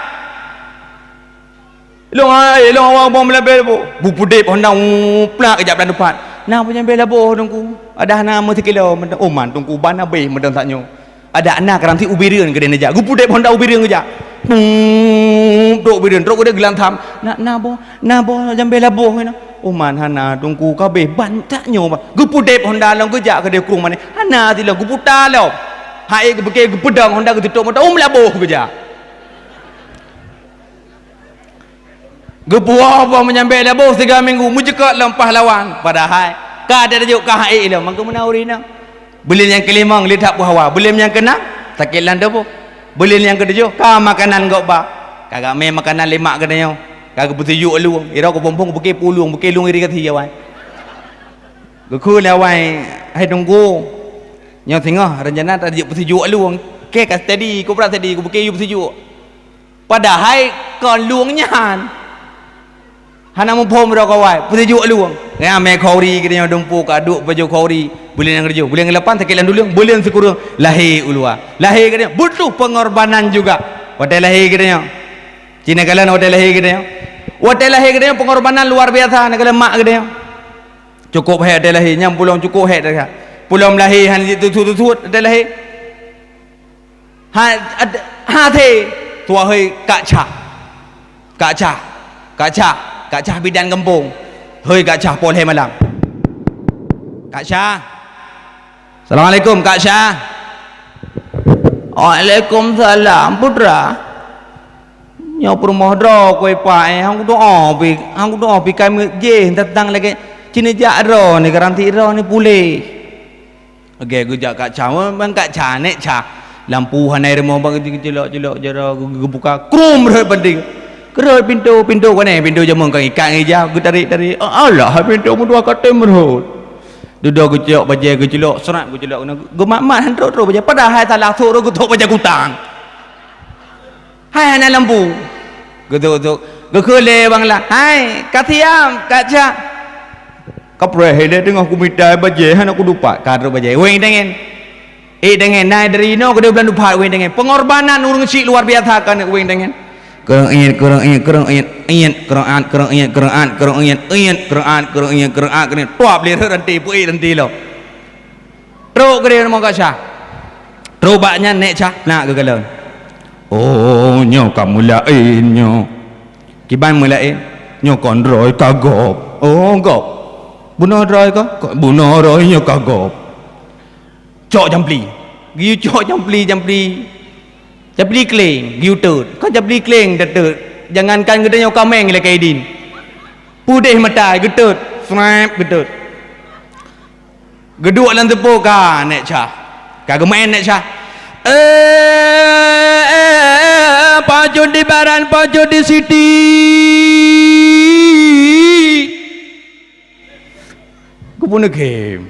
Lôn hai, lôn hawa boh meuleubô. Bupeudeb honda, uplak geujak blang duphat. Na peunyambè laboh teungku. Adak na meusikilo, oh man teungku ban abéh meudan sak nyoe. Adak na karanti u Bireuen keudeh neujak. Geupudeb honda u Bireuen geujak. Pum, trok u Bireuen, trok keudeh geulantam. Na, na boh, na boh jambé laboh na. Oh man hana teungku kabeh ban tak nyoe bah. Geupudeb honda lom geujak keudeh krueng mané. Hana silom geuputa lom. Hai geubeuke geupeudong honda geututup mata um laboh geujak. Geupuwoe boh meunyambé laboh siga minggu, meujeukot lom pahlawan. Padahai ka ada tajok ka hai ilom, mangko meunan ureueng inong. Buleuen nyang keulimong le that peuhawa, buleuen nyang keunam sakét lam tuboh. Buleuen nyang keutujoh ka makanan gok ba. Ka gamé makanan lé mak geutanyoe. Ka geupeusijuek lueng, ira ku pompong buke pulueng, buke lueng iri gati awai. Geukheun lé awai, hai teungku. Nyoe singoh rencana tajok peusijuek lueng. Ke ka steady, kubra steady, kubuke yue peusijuek. Padahai kon lueng nyan. Hana muphom droe kawai, peusijuek lueng. Nyan mé khauri geutanyoe dumpu ka duek baju khauri. Buleuen nyang keutujoh, buleuen keulapan sakét lam tuleueng, buleuen sikureueng lahé u luwa. Lahé geutanyoe butuh pengorbanan juga. Watèe lahé geutanyoe. Cina kalon watèe lahé geutanyoe. Watèe lahé geutanyoe pengorbanan luar biasa na kalon mak geutanyoe. Cukop hék watèe lahé, nyang pulom cukop hék dah. Pulom lahé han jiteuthut-teuthut watèe lahé. Ha, ad-, ha, the. Tuha hei Kak Chah. Kak Chah. Kak Chah. Kak Chah bidan gampông. Hei Kak Chah, poh lhèe malam. Kak Chah. Assalamualaikum, Kak Chah. Waalaikumsalam, Putra. Nyoe peurumoh droe kue pak, eh, han kudoa pi, han kudoa pi kami jih teuntang lagée cit jak droe ni, garanti droe ni puléh. Lagée geujak kat cha, ban kat cha, nek cha. Lampu hana rumoh bak geucilok-cilok jaroe geubuka, krum rhot banding. Keurot pintoe, pintoe koné, pintoe jamong ka ikat ngon ija, geutarék-tarék. Alah, pintoe meudua ka tem rhot. Dudoe geucok bajée geucilok, seurat geucilok keunoe. Geumat-mat han trok-trok bajée. Padahai salah sôk rhot geutok bajée kutang. Hai hana lampu. Geutuk-tuk. Geukheun lé bang la. Hai, ka siam, ka siam. Kapreh ilée teungoh kumita bajée hana kudupat ka trok bajée. Weng tangen. Eh tangen, nai dari inoe keudeh bulan dupat weng tangen. Pengorbanan ureuëng syik luar biasa ka neuk weng tangen. Keureuiet, keureuiet, keureuiet, iet, keureuat, keureuiet, keureuat, keureuiet, iet, keureuat, keureuiet, keureuat, keureuiet. Tuap lé rhot ranté, peuék ranté lom. Trok keudeh rumoh Kak Syah. Trok bak nyan nek Syah, nak geukalon. Oh, nyoe ka meulaén nyoe. Kiban meulaén? Nyoe kon droe ka gob. Oh, gob. Bunoe droe ka? Bunoe droe nyoe ka gob. Cok jampli. Geuyue cok jampli, jampli. Jampli kleng, geuyue teut. Kon jampli kleng teut. Jangankan geutanyoe kaméng ilée kaidin. Pudeh mata geuteut, srep geuteut. Geuduek lam teupô ka nek Syah. Ka geumeu'en nek Syah. Eh, eh, eh, eh, pojut di baran, pojut di siti. Geupeuneukhem.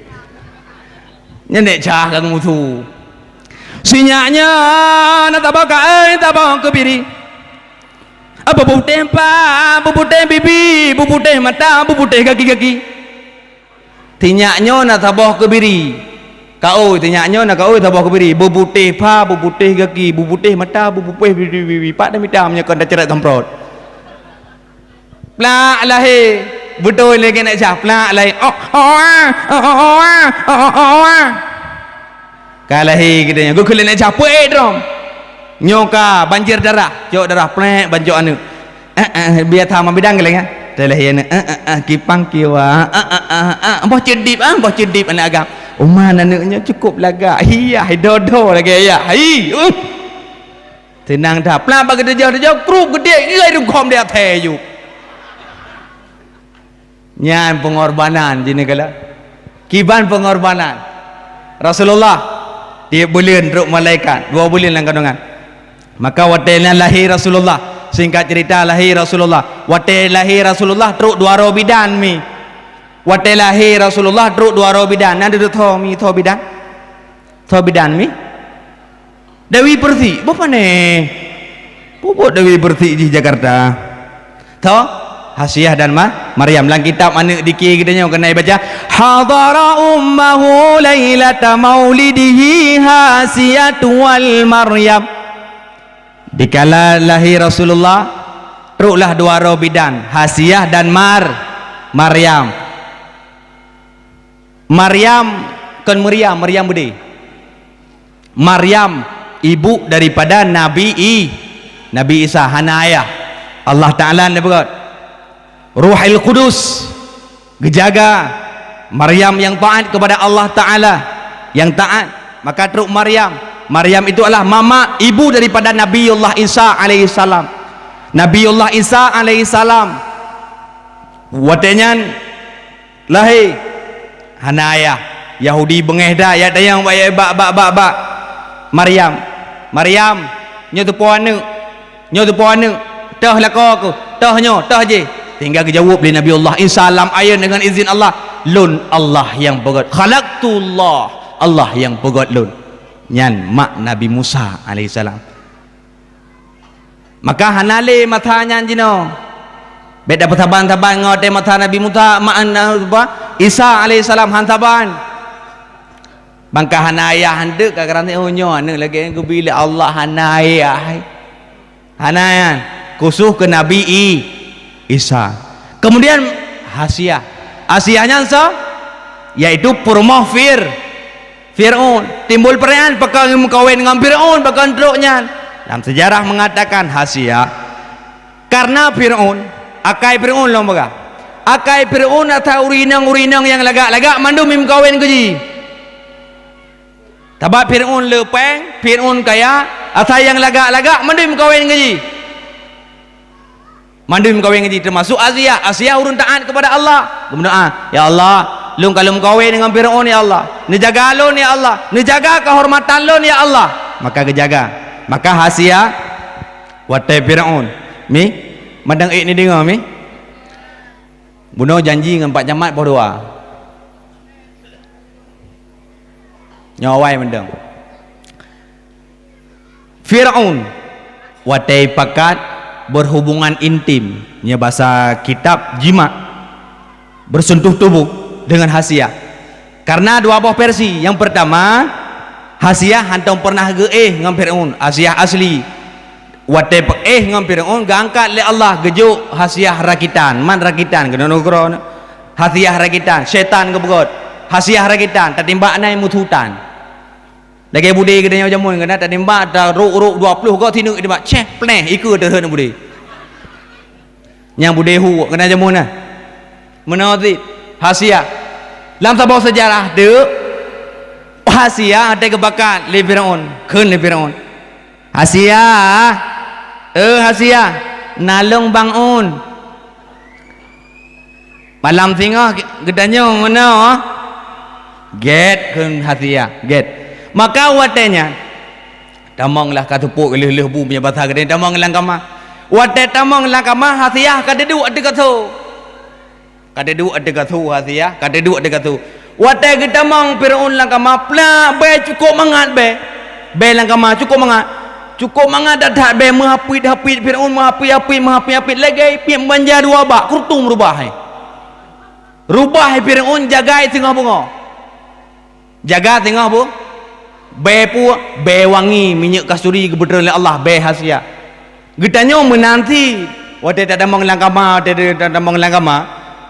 Nyan nek Syah ka geumusu. Sinyak nyan na tabah kaén, tabah keubiri. Apa beuputéh pa, beuputéh bibi, beuputéh mata, beuputéh gaki-gaki. Tinyak nyoe na saboh keubiri. Kaôi, tinyak nyoe na kaôi saboh keubiri. Beuputéh pha, beuputéh gaki, beuputéh mata, beuputéh bibi, bibi. Pat dan mita meunyoe kon taceuret semprot. Plak lahé. Beutôi lé keuneuk cah, plak lahé. Oh, oh, ah, oh, oh, oh, ah, oh, oh, oh, ah. Ka lahé geutanyoe, geukheun lé nek cah, peuék droe. Nyoe ka banjir darah, cok darah, plek, bancok aneuk. Eh, eh, biasa ma bidang keuh lagée nyan. Teulahé aneuk, eh, eh, eh, kipang kiwa, eh, eh, eh, eh, boh ceudip, ah, boh ceudip aneuk agam. Uma aneuk nyoe cukup lagak. Iya, hai dodo lagée ya. Hai. Uh. Teunang that. Plan bak geuteujah-teujah, krup geudiek, igai rungkhom di até yu. Nyan pengorbanan jih nikeula. Kiban pengorbanan. Rasulullah tiep buleuen trok malaikat, dua buleuen lam kandungan. Maka watée nyan lahé Rasulullah, singkat cerita lahé Rasulullah. Watée lahé Rasulullah trok dua droe bidan mi. Watée lahé Rasulullah trok dua droe bidan, na dudoe tho mi tho bidan. Tho bidan mi. Dewi Persik, boh pané? Peubuet Dewi Persik jih Jakarta. Tho, Hasiah dan Ma-, Maryam. Lam kitab aneuk dikir geutanyoe keuneuk baca, "Hadara ummahu lailata maulidihi Hasiah wal Maryam." Dikala lahé Rasulullah, troklah dua droe bidan, Hasiah dan Mar-, Maryam. Maryam, kon Maryam, Maryam beudé. Maryam, ibu daripada Nabi I-, Nabi Isa, hana ayah. Allah Ta'ala neupeugét. Ruhil Qudus geujaga Maryam nyang taat kepada Allah Ta'ala, nyang taat. Maka trok Maryam. Maryam itu adalah mama, ibu daripada Nabiullah Isa alaihissalam. Nabiullah Isa alaihissalam, watée nyan lahé, hana ayah. Yahudi beungéh that, jak tanyong bak, bak, bak, bak, bak Maryam. "Maryam, nyoe teupo aneuk. Nyoe teupo aneuk. Toh lakoe keuh. Toh nyoe, toh jih." Sehingga geujaweueb lé Nabiullah Isa lam ayeuen deungon izin Allah, "Lôn Allah nyang peugét. Khalaqtullah, Allah nyang peugét lôn." Nyan mak Nabi Musa alaihissalam. Maka hana lé masa nyan jinoe. Bék tapeusaban-saban ngon watée masa Nabi Musa, ma-, na-, apa, Isa alaihissalam, han saban. Ban ka hana ayah, han deuek ka, karena, oh, nyoe aneuk lagée nyan geubi lé Allah, hana ayah. Hana nyan, khusus keu Nabi I-, Isa. Kemudian Hasiah. Hasiah nyan soe? Yaitu peurumoh Fir-, Fir'aun. Timbul pertanyaan, pakon meukawen ngon Fir'aun, pakon trok nyan? Dalam sejarah mengatakan Hasiah, karena Fir'aun, akai Fir'aun lôn peugah. Akai Fir'aun asai ureuëng inong, ureuëng inong nyang lagak-lagak mandum meukawen keu jih. Sabab Fir'aun le péng, Fir'aun kaya, asai nyang lagak-lagak mandum meukawen keu jih. Mandum meukawen ngon jih, teumasuk Asiah. Asiah ureuëng taát keupada Allah. Geumeudoá, "Ya Allah, lôn ka lôn meukawen ngon Fir'aun, ya Allah. Neujaga lôn, ya Allah. Neujaga keuhormatan lôn, ya Allah." Maka geujaga. Maka Asiah, watée Fir'aun, mi, mantong ék neudeungoe, mi. Bunoe janji ngon Pak Camat poh dua. Nyoe awai mantong. Fir'aun watée pakat berhubungan intim, nyoe basa kitab jima, bersentuh tubuh dengan Hasiah. Karena dua boh versi. Yang pertama, Hasiah hántom pernah geuéh ngon Fir'aun, Hasiah asli. Watée peuéh ngon Fir'aun, geuangkat lé Allah, geujok Hasiah rakitan, man rakitan, keunoe neugroe. Hasiah rakitan, syaitan geupeugöt. Hasiah rakitan, tatimbak nai meututan. Lagée budé geutanyoe jameun, keunan tanimbak, tarok-rok dua ploh goe sineuk tanimbak, céh, pleh, ikeue teuheuet budé. Nyang budé hu, keunan jameun na. Meunoe cit, Hasiah. Lam saboh seujarah teuk, Hasiah watée geupakat lé Fir'aun, kheun lé Fir'aun, "Hasiah, eh, Hasiah, naleueng bangun." Malam singoh geutanyoe meunoe, gét kheun Hasiah, gét. Maka watée nyan, tamong lah ka teupok lheueh-lheueh bu, meunyoe basa geutanyoe, tamong lam kama. Watée tamong lam kama, Hasiah ka teuduek ateueh kasô. Ka teuduek ateueh kasô Hasiah, ka teuduek ateueh kasô. Watée geutamong Fir'aun lam kama, plak, bée cukôp mangat bée. Bée lam kama cukôp mangat. Cukôp mangat that-that bée, meuhapit-hapit Fir'aun, meuhapit-hapit, meuhapit-hapit, lagée piep banja dua bak, krutung rubah hai. Rubah hai Fir'aun, jagai singoh beungoh. Jagai singoh bu-, bée peue, bée wangi, minyeuk kasturi geubeutreun lé Allah, bée Hasiah. Geutanyoe meunan cit, watée tatamong lam kama, watée tatamong lam kama,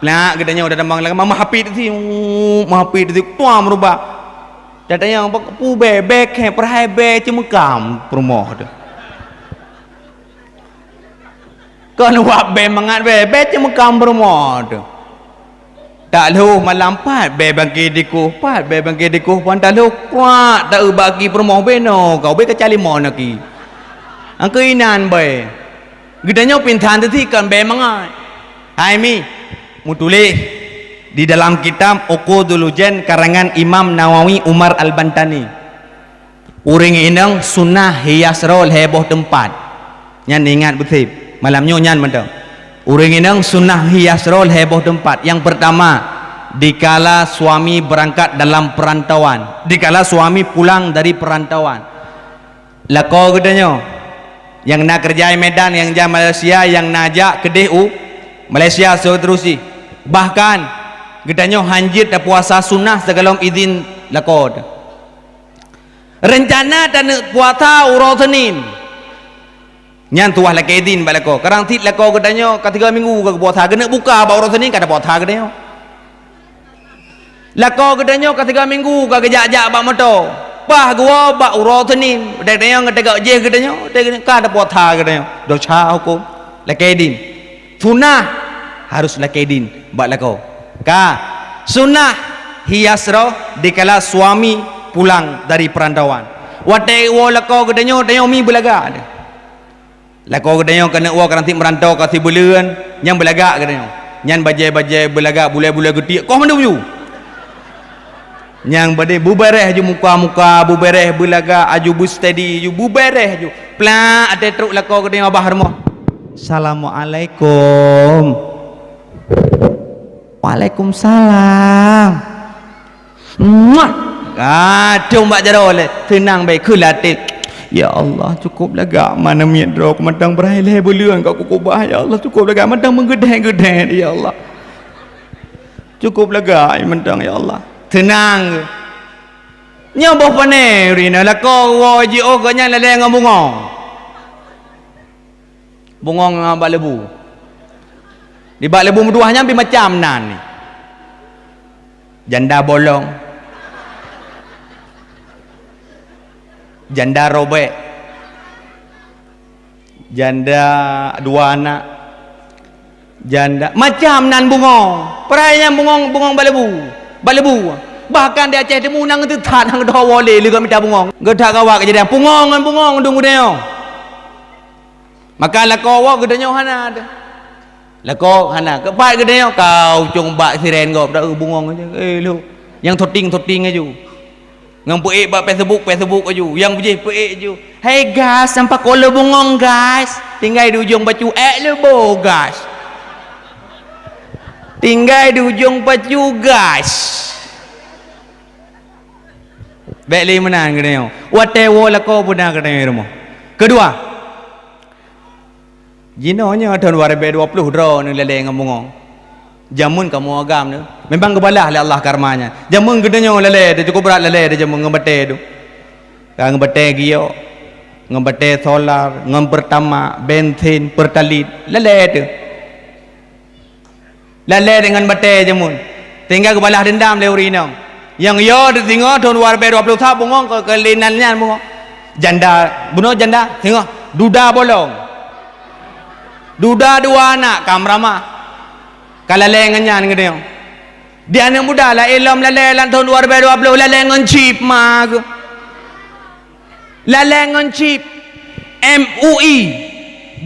plak geutanyoe tatamong lam kama, meuhapit cit, meuhapit cit, tuam rubah. Tatamong, peue bée, bée khék, peuhai bée ceumeukam peurumoh teuh. Kon wab bée mangat bée, bée ceumeukam peurumoh teuh. Taklhôh malam pat bée bangke dikoh, pat bée bangke dikoh, pan taklhôh kruak, ta-eu bak aki peurumoh, bée noe kau, bée kacalimoe aki. Angkeu inan bée. Geutanyoe pingsan teusi kon bée mangat. Hai mi, meutuléh di dalam kitab Uqudul Lujan karangan Imam Nawawi Umar Al-Bantani. Ureuëng inong sunnah hias droe lhée boh teumpat. Nyan ingat beutôi. Malam nyoe nyan mantong. Ureuëng inong sunnah hias droe lhée boh teumpat. Nyang peurtama, dikala suami berangkat dalam perantauan. Dikala suami pulang dari perantauan. Lakoe geutanyoe nyang na keureuja i Medan, nyang jak Malaysia, nyang na jak keudeh u Malaysia, seterusjih. Bahkan geutanyoe hán jeuet tapuasa sunnah sigohlom idhin lakoe. Reuncana taneuk puasa uroe Senin. Nyan tuwah lakée idhin bak lakoe. Kadang cit lakoe geutanyoe ka tiga minggu ka geupuasa, geuneuk buka bak uroe Senin ka tapuasa geutanyoe. Lakoe geutanyoe ka tiga minggu ka geujak-jak bak moto. Paih geuwoe bak uroe Senin, geutanyoe geutegak jih geutanyoe, ka tapuasa geutanyoe. Desya huköm lakée idhin. Sunnah harus lakée idhin bak lakoe. Ka, sunnah hias droe dikala suami pulang dari perantauan. Watée woe lakoe geutanyoe, tanyoe mi beulagak. Lakoe geutanyoe keuneuk woe, kadang cit meurantau ka sibuleuen, nyan beulagak geutanyoe. Nyan bajée-bajée beulagak, bulée-bulée geutiek, koh mandum ju. Nyang bade beubeureh ju muka-muka, beubeureh beulagak, aju beusteady ju, beubeureh ju. Plak, watée trok lakoe geutanyoe babah rumoh. "Assalamualaikum." "Waalaikumsalam." Muah! Gadong bak jaroe lé, teunang bée keu latét. "Ya Allah, cukôp lagak mana miet droe, mantong beurai lhée buleuen ka kukubah, ya Allah, cukôp lagak mantong meugeudeh-geudeh, ya Allah. Cukôp lagak mantong, ya Allah." Teunang. Nyoe boh pane ureuëng inong, lakoe woe jiôh gobnyan lalée ngon bungong. Bungong ngon bak leubue. Di bak leubue meutuwah nyan pih macam nan. Janda bolong. Janda robek. Janda dua anak. Janda macam nan bungong. Peurai nyan bungong, bungong bak leubue. Bak leubue. Bahkan di Aceh Timu na geuteutat nyang geudoh woe lé leuga mita bungong. Geutak gawat keujadian bungong ngon bungong dong geutanyoe. Maka lakoe woe geutanyoe hana teuh. Lakoe hana, keupat geutanyoe ka ujong bak siren gob, dak bungong aja. Eh, lhok. Nyang shooting, shooting aju. Nyang peuék bak Facebook, Facebook aju. Nyang beujih peuék aju. "Hey guys, sampai kola bungong guys. Tinggai di ujong pacu, ék leubo guys. Tinggai di ujong pacu guys." Bék lé meunan geutanyoe. Watée woe lakoe beuna geutanyoe rumoh. Keudua, jinoe nyoe thon dua ribée dua ploh droeneuh lalée ngon bungong. Jameun kamoe agam nyoe. Memang geubalah lé Allah karma nyan. Jameun geutanyoe lalée teuh, cukup brat lalée teuh jameun ngon batée teuh. Ka ngon batée giok, ngon batée solar, ngon Pertamax, bensin, Pertalite, lalée teuh. Lalée deungon batée jameun. Sehingga geubalah deundam lé ureuëng inong. Nyang yo teuh singoh thon dua ribée dua ploh sa bungong keu keulinan nyan bungong. Janda, bunoe janda, singoh duda bolong. Duda dua anak ka meuramah. Ka lalée ngon nyan geutanyoe. Di aneuëk muda laén lom lalée lam thon dua ribée dua ploh lalée ngon chip ma geuh. Lalée ngon chip, M U I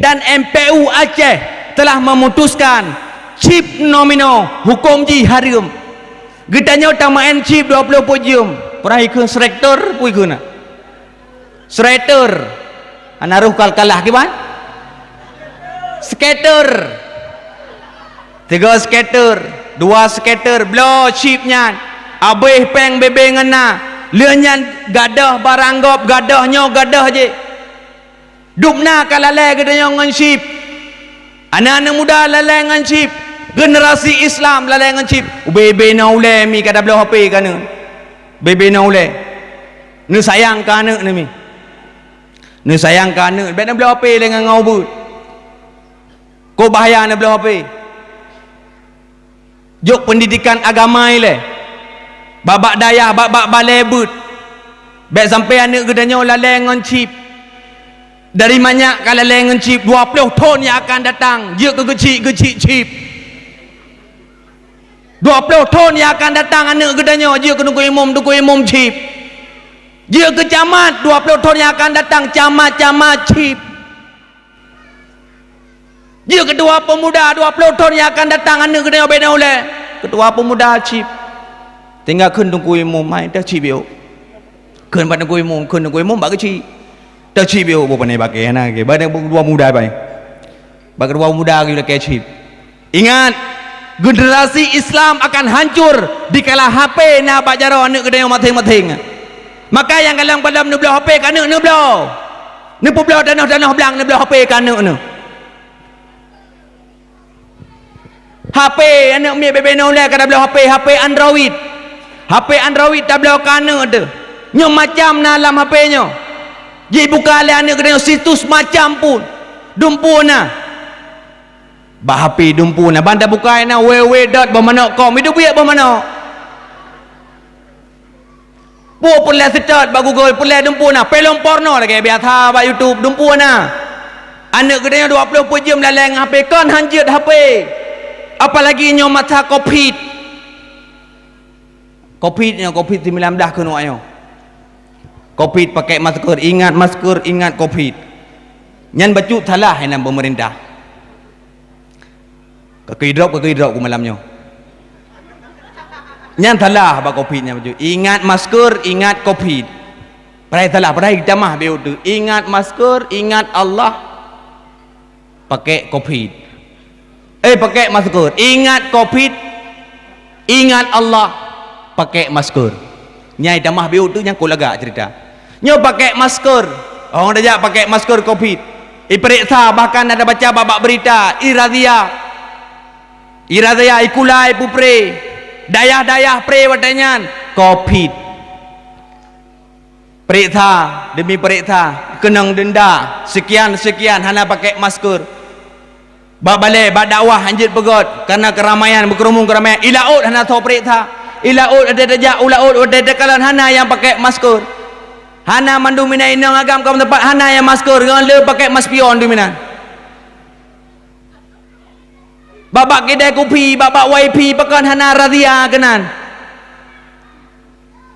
dan M P U Aceh telah memutuskan chip nomino huköm jih hareuem. Geutanyoe tameu'en chip dua ploh peuet jeuem. Peurah ikheun srektor, peue ikheun na? Srektor. Hana roh kal-, kalah kiban? Scatter. Tiga scatter, dua scatter, bloe chip nyan. Abéh péng bebe ngon na. Lheueh nyan gadôh barang gob, gadôh nyoe, gadôh jih. Dubna ka lalée geutanyoe ngon chip. Aneuëk-aneuëk muda lalée ngon chip. Generasi Islam lalée ngon chip. Ubé-bé na ulée mi ka tabloe H P keu aneuëk. Bebe na ulée. Neusayang keu aneuëk neuh mi. Neusayang keu aneuëk, bék neubloe H P lé ngon, ngon ubeuet. Kok bahya neubloe H P? Jok pendidikan agama ilée. Bak-bak dayah, bak-bak balée beuet. Bék sampai aneuëk geutanyoe lalée ngon chip. Dari manyak ka lalée ngon chip, dua ploh thon nyang akan datang, jeuet keu geuchik-geuchik chip. Dua ploh thon nyang akan datang aneuëk geutanyoe jeuet keu teungku imum, teungku imum chip. Jeuet keu camat, dua ploh thon nyang akan datang camat-camat chip. Jeuet keu ketua pemuda, dua ploh thon nyang akan datang aneuëk geutanyoe bék na ulée. Ketua pemuda chip. Tinggai kheun teungku imum, hai teuh chip yôh. Kheun bak teungku imum, kheun teungku imum bak geuchik. Teuh chip yôh, boh pané bakée hana, bak teungku dua muda bai. Bak ketua muda geuh lakée chip. Ingat, generasi Islam akan hancur dikala H P na bak jaroe aneuëk geutanyoe maséng-maséng. Maka nyang galak padam neubloe H P keu aneuëk neubloe. Neupeubloe tanoh-tanoh blang neubloe H P keu aneuëk neuh. H P aneuëk miet bebe na ulée ka tabloe H P, H P Android. H P Android tabloe keu aneuëk teuh. Nyoe macam na lam H P nyoe. Jibuka lé aneuëk geutanyoe situs macam pun. Dumpeue na. Bak H P dumpeue na, ban tabuka na www dot boh manok com, itu buet boh manok. Peue peureulée seutôt bak Google, peureulée dumpeue na, film porno lagée biasa bak YouTube dumpeue na. Aneuëk geutanyoe dua ploh peuet jeuem lalée ngon H P, kon han jeuet H P. Apalagi nyoe masa Covid. Covid nyoe, Covid sembilan belas keunoe nyoe. Covid pakai masker, ingat masker, ingat Covid. Nyan bacut salah inan pemerintah. Ka keudrop, ka keudrop ku malam nyoe. Nyan salah bak Covid nyan bacut. Ingat masker, ingat Covid. Padahai salah, padahai tamah beu tu. Ingat masker, ingat Allah. Pakai Covid. Eh, pakai masker. Ingat Covid, ingat Allah, pakai masker. Nyai tamah biu tu nyang ku lagak cerita. Nyoe pakai masker. Orang dah jak pakai masker Covid. Iperiksa, bahkan ada baca babak berita, irazia. Irazia, ikulai pupre. Dayah-dayah pre watée nyan Covid. Periksa demi periksa, keunong denda, sekian-sekian hana pakai masker. Bak balée, bak dakwah hanjeuet peugét, karena keramaian, beukeurumueng keramaian, i laôt hana soe periksa. I laôt watée tajak u laôt, watée takalon hana nyang pakai masker. Hana mandum inai inong agam ka meuteumpat hana nyang masker, ngon le pakai maspion dum inan. Bak-bak kidai kupi, bak-bak wifi, pakon hana razia keunan.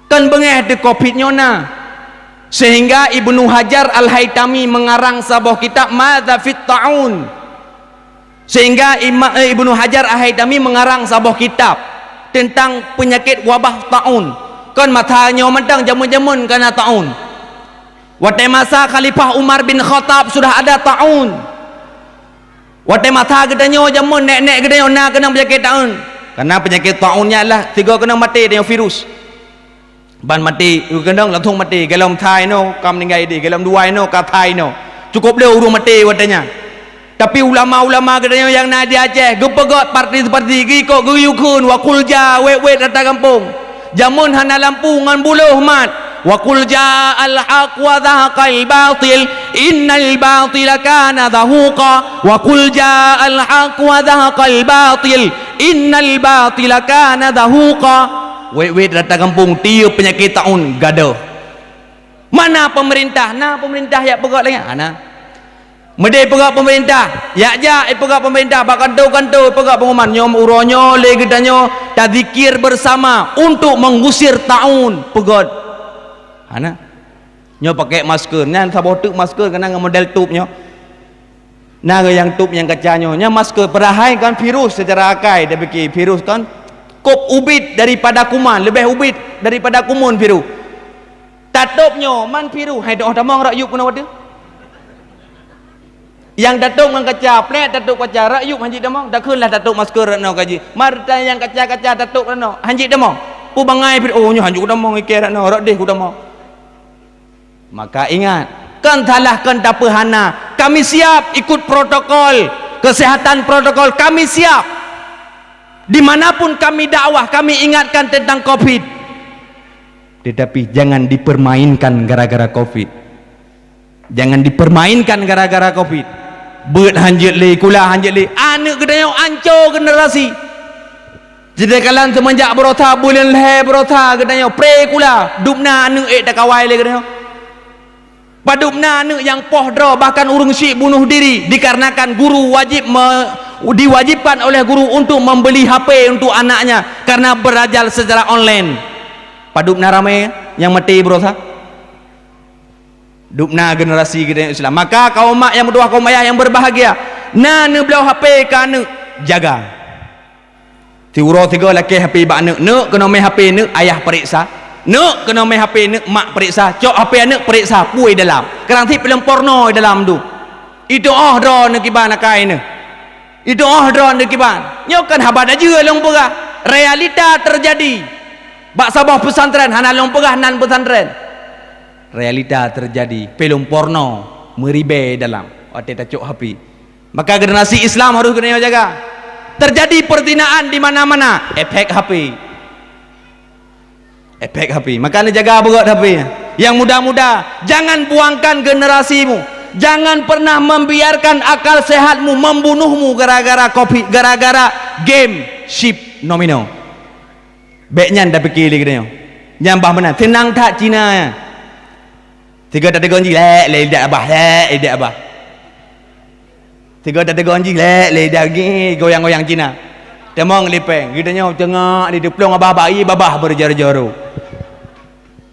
Kan beungéh di Covid nyoe na. Sehingga Ibnu Hajar Al-Haitami mengarang saboh kitab Madza fit Ta'un. Sehingga Ima-, eh, Ibnu Hajar Al-Haitami mengarang saboh kitab tentang penyakit wabah taun. Kon masa nyoe mantong, jameun-jameun ka na taun. Watée masa Khalifah Umar bin Khattab sudah ada taun. Watée masa geutanyoe jameun nèk-nèk geutanyoe na keunong penyakit taun. Karena penyakit taun nyan lah sigoe keunong maté tanyoe virus. Ban maté, keunong langsung maté, golom sa inoe ka meuninggai idéh, golom dua inoe ka sa inoe. Cukup le ureuëng maté watée nyan. Tapi ulama-ulama geutanyoe nyang na di Aceh geupeugét parti-parti geuikot geuyue kheun, wa qul ja, wét-wét rata gampông. Jameun hana lampu ngon buloh mat. Wa qul ja'al haq wa zahaqal batil, innal batila kana zahuqa. Wa qul ja'al haq wa zahaqal batil, innal batila kana zahuqa. Wét-wét rata gampông tiep peunyakét taun gadoh. Mana pemerintah? Na pemerintah yak peugét lagée nyan? Hana. Meudeh peugét pemerintah, yak jak ipeugét pemerintah, bak kanto-kanto ipeugét pengumuman, nyoe uroe nyoe lé geutanyoe tazikir bersama untuk mengusir taun, peugét. Hana. Nyoe pakai masker, nyan saboh teuk masker keunan ngon model tup nyoe. Na nyang tup nyang kaca nyoe, nyan masker, padahai kan virus secara akai tapike virus kan kop ubit daripada kuman, leubeh ubit daripada kuman virus. Tatôb nyoe man virus, hai doh tamong rot yup keunoe watée. Nyang tatôb ngon kaca, plek tatôb kaca, rot yup hanjeuet tamong, takheun lah tatôb masker rot noe kaji. Mar nyang kaca-kaca tatôb rot noe, hanjeuet tamong. Peue bangai virus, oh nyoe hanjeuet tamong, ikée rot noe, rot deh ku tamong. Maka ingat, kon salah kon tapeuhana, kami siap ikut protokol kesehatan, protokol kami siap. Di mana pun kami dakwah, kami ingatkan tentang covid. Tetapi jangan dipermainkan gara-gara covid. Jangan dipermainkan gara-gara covid. Beuet hanjeuet lé, kula hanjeuet lé, aneuëk geutanyoe anco generasi. Jidekalan seumeunjak beurosa buleuen lhée beurosa geutanyoe pré kula, dubna aneuëk ék takawai lé geutanyoe. Padubna aneuëk nyang poh droe bahkan ureuëng syik bunuh diri dikarenakan guru wajib me-, diwajibkan oleh guru untuk membeli H P untuk anaknya karena belajar secara online. Padubna ramé nyang maté beurosa. Dubna generasi geutanyoe Islam. Maka kaum mak nyang meutuwah, kaum ayah nyang berbahagia, na neubloe H P keu aneuëk, jaga. Siuroe sigoe lakée H P bak aneuëk, "Neuk, keunoe mé H P neuk, ayah peuriksa. Neuk, keunoe mé H P neuk, mak peuriksa. Cok H P aneuëk peuriksa, peue dalam. Keurang sit film porno dalam tu." Itu óh droeneuh kiban akai neuh. Itu óh droeneuh kiban. Nyoe kan haba tajeuet lôn peugah. Realita terjadi. Bak saboh pesantren, hana lôn peugah nan pesantren. Realita terjadi, film porno meuribée dalam watée tacok H P. Maka generasi Islam harus geutanyoe jaga. Terjadi perzinaan di mana-mana, efek H P. Efek H P. Maka neujaga beugét H P. Yang muda-muda, jangan buangkan generasimu. Jangan pernah membiarkan akal sehatmu membunuhmu gara-gara kopi, gara-gara game, chip, domino. Bék nyan tapike lé geutanyoe. Nyan bah meunan, seunang that Cina nyan. Sigoe tategon jih, "Lé, lé lidah abah, lé lidah abah." Sigoe tategon jih, "Lé, lé lidah gih," goyang-goyang Cina. Tamong lipéng, geutanyoe teungoh di teuplueng abah bak ié babah beureuja-reuja ro.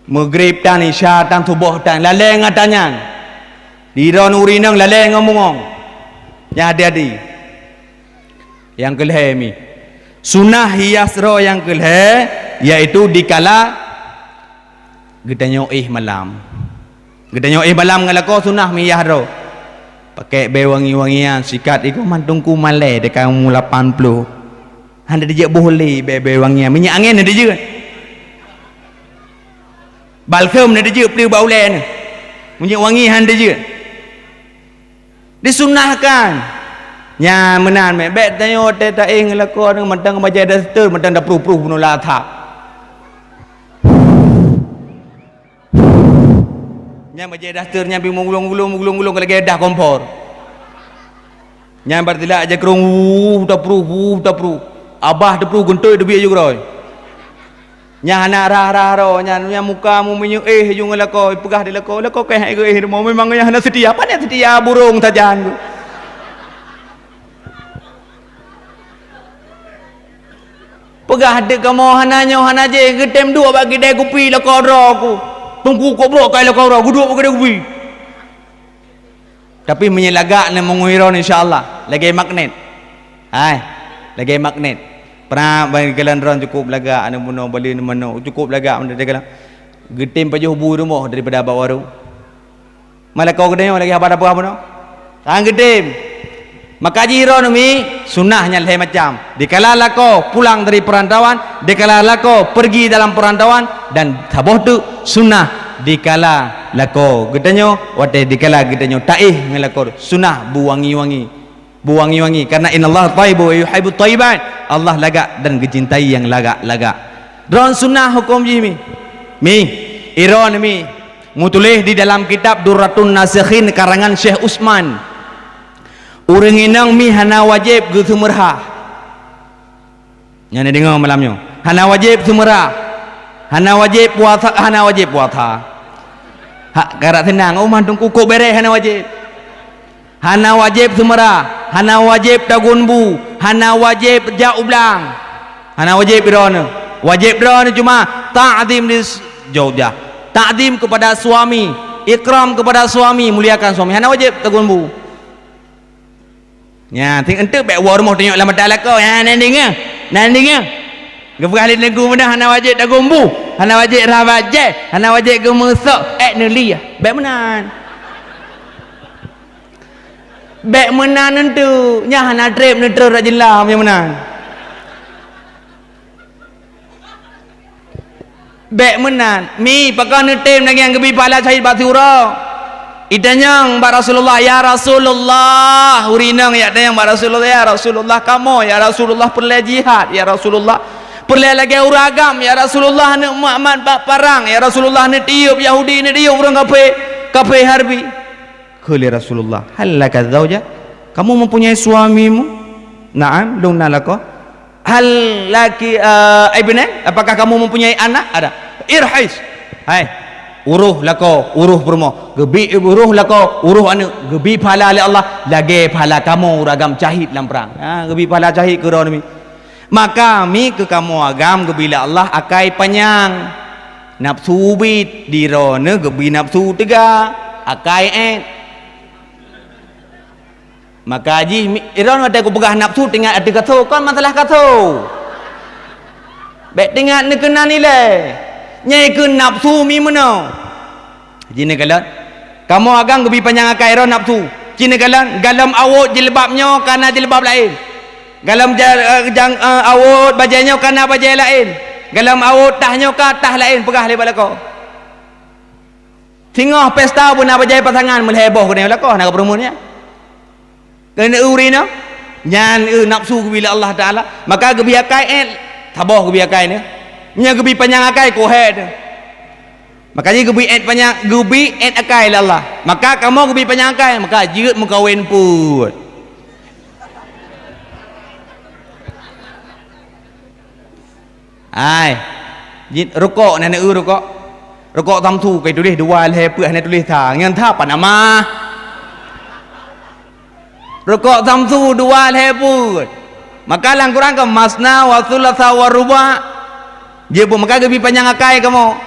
Meugrib tan, isya tan, suboh tan, laleng ata nyan. Di droeneuh ureueng inong laleng ngon bungöng. Nyan hati-hati. Nyang keulhée mi. Sunah hias droe nyang keulhée, yaitu dikala geutanyoe éh malam. Geutanyoe éh malam ngon lakoe sunah miyah droe. Pakai bée wangi-wangian, sikat iko mantong ku malée teuka umur lapan ploh. Hana dijeuet boh lé bée-bée wangian, minyeuk angén hana dijeuet. Balsem hana dijeuet, peue bak ulée nyoe. Minyeuk wangi hana dijeuet. Disunahkan. Nyan meunan mé, bék tanyoe watée taéh ngon lakoe nyoe mantong bajée daster, mantong tapruh-pruh bunoe latha. Nyan bajée daster nyan pi meugulong-gulong, meugulong-gulong lagée dah kompor. Nyan bartilak jakrong, wuh, tapruh, wuh, tapruh. Abah tapruh geuntôi teubiet ju keurôi. Nyan hana rhah-rhah droe, nyan, nyan muka mu minyeuk éh ju ngon lakoe, peugah di lakoe, "Lakoe keuh éh geuéh rumoh, memang nyan hana seutia." Pane seutia burông sajan tu. Peugah deuek kamoe hana nyoe hana jéh, geutem duek bak kidai kupi lakoe droe ku. Teungku kok brok kai lakoe droe, geuduek bak kidai kupi. Tapi meunyoe lagak nyan meunguh droe, insya Allah, lagée magnet. Hai, lagèe magnet. Prap, ban jalan droen cukup lagak, aneuk bunoe bali aneuk manok, cukup lagak meunan jalan. Geutem pajoh bu rumoh daripada bak warong. Meulakoe geutanyoe lagèe haba dapeuh bunoe. Tan geutem. Maka jih droeneuh mi, sunnah nyan lhèe macam. Dikala lakoe pulang dari perantauan, dikala lakoe pergi dalam perantauan, dan saboh teuk sunnah dikala lakoe geutanyoe, watèe dikala geutanyoe taéh ngon lakoe, sunnah bu wangi-wangi. Bu wangi-wangi, karena innallaha thayyibun wa yuhibbut thayyibat. Allah lagak dan geucintai nyang lagak-lagak. Droen sunnah huköm jih mi. Mi, droeneuh mi, meutuléh di dalam kitab Durratun Nasikhin karangan Syekh Utsman. Ureueng inong mi hana wajéb geuseumeurah. Nyan neudeungoe malam nyoe. Hana wajéb seumeurah. Hana wajéb puasa, hana wajéb puasa. Hak karat seunang, oh, mandum kukok bèrèh hana wajéb. Hana wajéb seumeurah, hana wajéb tagun bu, hana wajéb jak u blang. Hana wajéb droeneuh. Wajéb droeneuh cuma takzim di s-, jauh jah. Takzim kepada suami, ikram kepada suami, muliakan suami. Hana wajéb tagun bu. Nyan, sing eunteuk bèk woe rumoh tunyok lam mata lakoe. Nyan, na deungö. Na deungö. Geupeugah lé teungku meunan hana wajéb tagun bu, hana wajéb rhah bajèe, hana wajéb geumeusok, èk neuliah. Bèk meunan. Bèk meunan eunteuk. Nyan hana trép neutrön rot jeulam nyang meunan. Bèk meunan, mi pakon neutem lagèe nyang geubi pahala syahid bak siuroe. Itanyong bak Rasulullah, "Ya Rasulullah," ureueng inong jak tanyong bak Rasulullah, "Ya Rasulullah, kamoe, ya Rasulullah, peureulèe jihad, ya Rasulullah. Peureulèe lagèe ureueng agam, ya Rasulullah, aneuk mak mat bak parang, ya Rasulullah, neutiyeub Yahudi, neutiyeub ureueng kafé, kafé harbi." Kheun lé Rasulullah, "Hal laka zauja? Kamu mempunyai suamimu?" "Na'am, lôn na lakoe." "Hal laki, eh, ibnan? Apakah kamu mempunyai anak?" "Ada." "Irhis." Hai, uroh lakoe, uroh peurumoh. Geubi uroh lakoe, uroh aneuk. Geubi pahala lé Allah lagèe pahala kamoe ureueng agam syahid lam prang. Ha, geubi pahala syahid keu droeneuh mi. Maka mi keu kamoe agam geubi lé Allah akai panyang. Nafsu ubit, di droeneuh geubi nafsu teuga, akai èt. Maka jih mi-, droeneuh watèe kupeugah nafsu teuingat ateueh kaso, kon masalah kaso. Bèk teuingat neukeunan ilèe. Nyan keuh nafsu mi meunoe. Jih neukalon. Kamoe agam geubi panyang akai droeneuh nafsu. Jih neukalon, galom awôt jilbab nyoe ka na jilbab laén. Galom ja-, eh, jang, eh, awôt bajèe nyoe ka na bajèe laén. Galom awôt tah nyoe ka tah laén, peugah lé bak lakoe. Singoh pesta beuna bajèe pasangan meulhèe boh keuneuk lakoe hana geupeureumeun nyan. Keuneuk ureueng inong, nyan, eh, nafsu geubi lé Allah Taala, maka geubi akai èt, saboh geubi akai nyan. Meunyoe geubi panyang akai, keuhèe nyan. Maka jih geubi èt panyang, geubi èt akai lé Allah. Maka kamoe geubi panyang akai, maka jeuet meukawen peuet. Hai. Jih rukok na, na eu rukok. Rukok Samsu ka tuléh dua lhèe peuet, hana tuléh sa. Nyan sa pan amah. Rukok Samsu dua lhèe peuet. Maka lam Quran ka masna wa tsulasa wa ruba'. Jih pun maka geubi panyang akai kamoe.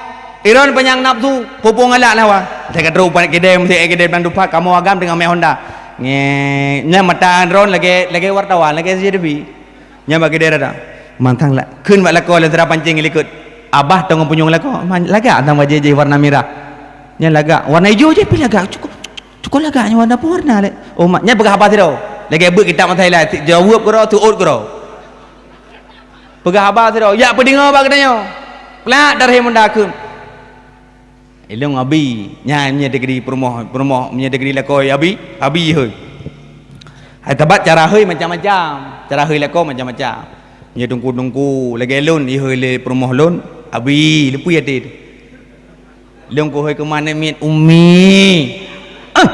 Droeneuh panyang nafsu, pupung galak lawa. Saya ka trok pan kidai, mesti kidai blang dupat, kamoe agam teungoh mè Honda. Nge, nyan mata droeneuh lagèe, lagèe wartawan, lagèe C C T V. Nyan bak kidai rada. Mantang la-, kheun bak lakoe lôn sira pancéng likot. Abah teungoh punyueng lakoe. Man, lagak tang bajèe jih warna mirah. Nyan lagak. Warna ijo jih pih lagak. Cukup, cukup lagak nyan warna peue warna lé. Oh, mak, nyan peugah haba sidroe. Lagèe beuet kitab masa ilai. Jaweueb keudroe, seuôt keudroe. Peugah haba sidroe. Jak peudeungoe bak geutanyoe. Plak daré munda kheun. Ilôn Abi, nyan meunyoe deugri peurumoh, peurumoh, meunyoe deugri lakoe Abi, Abi ihôi. Hai, sabab cara hôi macam-macam, cara hôi lakoe macam-macam. Meunyoe teungku-teungku lagèe lôn ihôi lé peurumoh lôn, Abi, leupie até teuh. Lôn keuhôi keu ma aneuk miet, Umi. Ah!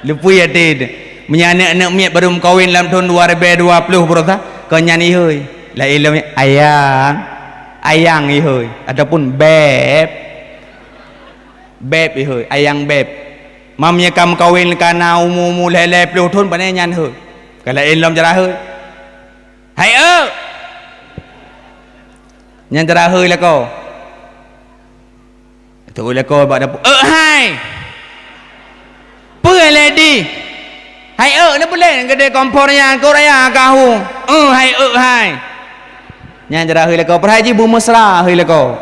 Leupie até teuh. Meunyoe aneuk-aneuk miet barô meukawen lam thôn dua ribèe dua ploh baroesa, kon nyan ihôi. Laén lom, ayang, ayang ihôi, ataupun beb. Beb ihôi, ayang beb. Ma meunyoe ka meukawen ka na umu-umu lhèe-lhèe ploh thôn, pane nyan hôi. Ka laén lom cara hôi. Hai eu! Nyan cara hôi lakoe. Teuôt lakoe bak dapur. "Eh, hai! Peue lé di?" Hai eu, neupeuleng keudeh kompor nyan, keu raya kahu. Eh, hai eu, hai. Nyan cara hei lakoe, peuhai jih beumeusra hei lakoe.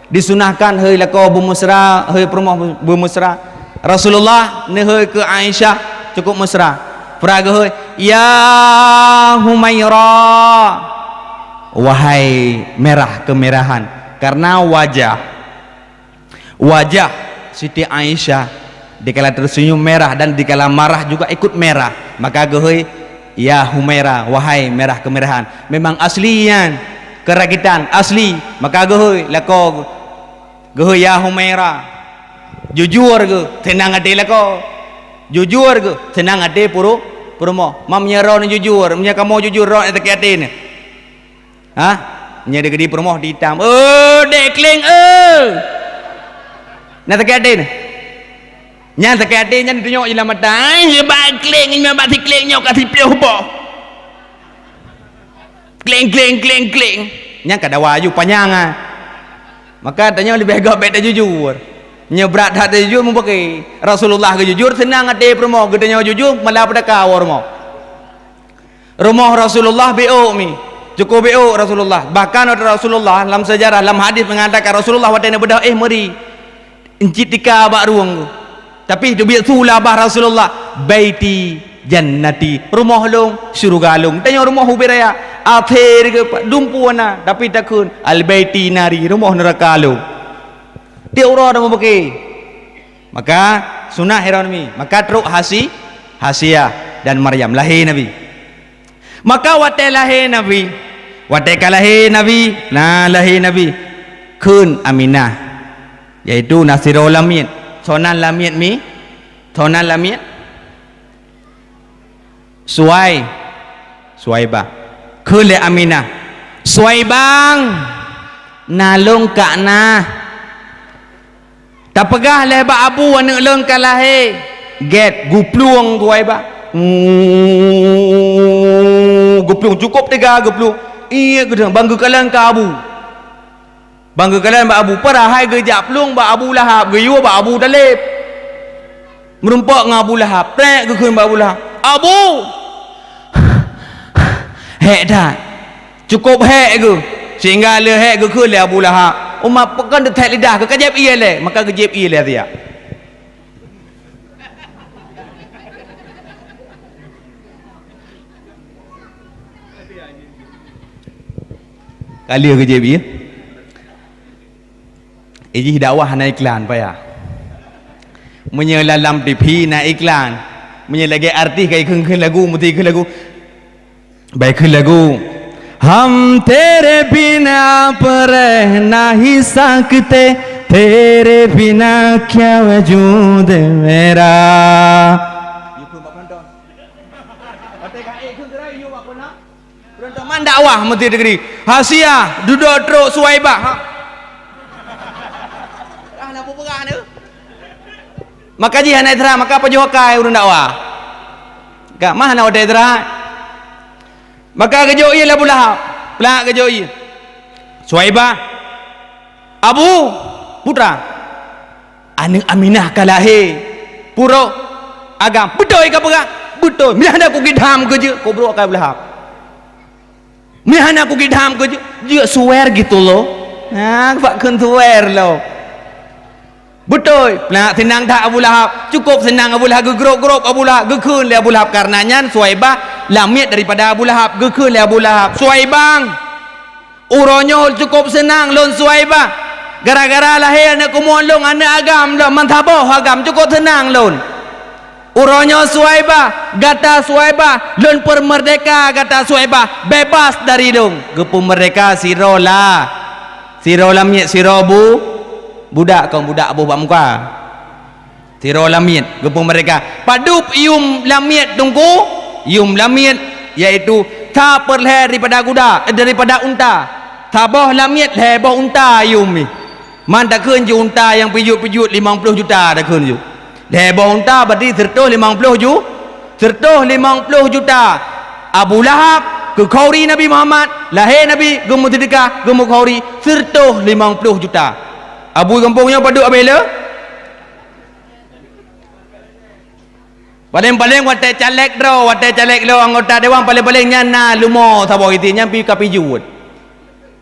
Disunahkan hei lakoe beumeusra, hei peurumoh beumeusra. Rasulullah neuhei keu Aisyah cukup meusra. Peugah geuhei, "Ya Humaira, wahai merah kemerahan." Karena wajah Wajah Siti Aisyah dikala tersenyum merah dan dikala marah juga ikut merah. Maka geuhôi, "Ya Humaira, wahai merah kemerahan." Memang asli nyan, keragitan asli. Maka geuhôi lakoe, geuhôi, "Ya Humaira." Jujur geuh, seunang até lakoe. Jujur geuh, seunang até puru-, peurumoh. Mam nyoe droeneuh jujur, meunyoe kamoe jujur, droeneuh sakét até nyoe. Hah? Nyan dikeudi peurumoh diitam. "Oh, dek kleng, eh!" Nyan sakét até nyan. Nyan sakét até nyan ditunyok ié lam mata. "Ai, bak kleng, nyoe bak si kleng nyoe ka siplôh boh. Kleng, kleng, kleng, kleng." Nyan ka dawa aju panyang ah. Maka tanyoe leubeh göt bèk tajujur. Nyoe brat that tajujur mubeuke. Rasulullah geujujur, seunang até peurumoh, geutanyoe jujur, malah peudaka woe rumoh. Rumoh Rasulullah biôk mi. Cukup biôk Rasulullah. Bahkan watèe Rasulullah lam sejarah, lam hadis mengatakan Rasulullah watèe neubeudôh éh meuri, encit tika bak rueng. Tapi teubiet su lah bak Rasulullah, "Baiti jannati, rumoh lôn syeuruga lôn." Tanyoe rumoh ubit raya, akhé geuh dumpeue na, tapi takheun, "Al baiti nari, rumoh neuraka lôn." Tiep uroe na mubeuke. Maka sunah hiroe nami. Maka trok Hasi-, Hasiah dan Maryam lahé Nabi. Maka watèe lahé Nabi, watèe ka lahé Nabi, na lahé Nabi, kheun Aminah, yaitu na sidroe lamiet. Soe nan lamiet mi? Soe nan lamiet? Suwai-, Suwaibah. Kheun lé Aminah, "Suwaibah, na lôn ka na." Tapeugah lé bak Abu aneuëk lôn ka lahé. Gét, geuplueng Suwaibah. Guplueng, cukup teuga geuplueng. Ié geudeungon ban geukalon keu Abu. Ban geukalon bak Abu, padahai geujak plueng bak Abu Lahab, geuyue bak Abu Thalib. Meurumpok ngon Abu Lahab, trek geukheun bak Abu Lahab, "Abu!" Hék that. Cukup hék geuh, sehingga lheueh hék geukheun lé Abu Lahab, "Umat, pakon teuthèk lidah keuh, ka jieb ié lé." Maka geujieb ié lé siat. Ka lheueh geujieb ié. Ijih dakwah hana iklan payah. Meunyoe lam, lam T V na iklan, meunyoe lagèe artis ka ikheun-kheun lagu, meuti kheun lagu. Bai kheun lagu, "Hum tere bina peureuna hi sakte, tere bina kya wujud mera." Penonton man dakwah meuti deugri. Hasiah, dudoe trok Suwaibah. Ha. Ah, na peugah ni. Maka jih hana itra, maka pajoh akai ureuëng dakwah. Ka mah hana watèe itra. Maka geujok ié lé Abu Lahab. Plak geujok ié. Suwaibah, "Abu, putra, aneuëk Aminah ka lahé. Purok agam." "Beutôi kapeugah?" "Beutôi." "Meuhana kugidham keu jeuet," keu brok akai Abu Lahab. "Meuhana kugidham keu jeuet, jeuet suwer gitu loh." Ha, bak kheun suwer loh. "Beutôi." Nah, seunang that Abu Lahab. Cukup seunang Abu Lahab, geugrôp-grôp Abu Lahab, geukheun lé Abu Lahab. Karena nyan Suwaibah lamiet daripada Abu Lahab, geukheun lé Abu Lahab, "Suwaibah, uroe nyoe cukup seunang lôn Suwaibah. Gara-gara lahé aneuëk keumeung lôn, aneuëk agam lôn, meusaboh agam, cukup seunang lôn. Uroe nyoe Suwaibah, gata Suwaibah, lôn peumeurdeka gata Suwaibah, bebas dari lôn." Geupeumeurdeka sidroe la-, sidroe lamiet, sidroe bu-, budak, kon budak boh bak muka. Sidroe lamiet geupeumeurdeka. Padub yuem lamiet teungku, yuem lamiet, yaitu sa peureulhèe daripada guda, eh, daripada unta. Saboh lamiet lhèe boh unta yuem jih. Man takheun jih unta nyang pijuet-pijuet limong ploh juta takheun jih. Lhèe boh unta berarti seratus limong ploh ju-, seratus limong ploh juta. Abu Lahab keu khauri Nabi Muhammad, lahé Nabi geumeuseudekah, geumeu khauri seratus limong ploh juta. Abu gampông nyoe padub abéh le? Paleng-paleng watèe caleg droe, watèe caleg lom anggota dewan, paleng-paleng nyan na leumo saboh itin, nyan pih ka pijeuet.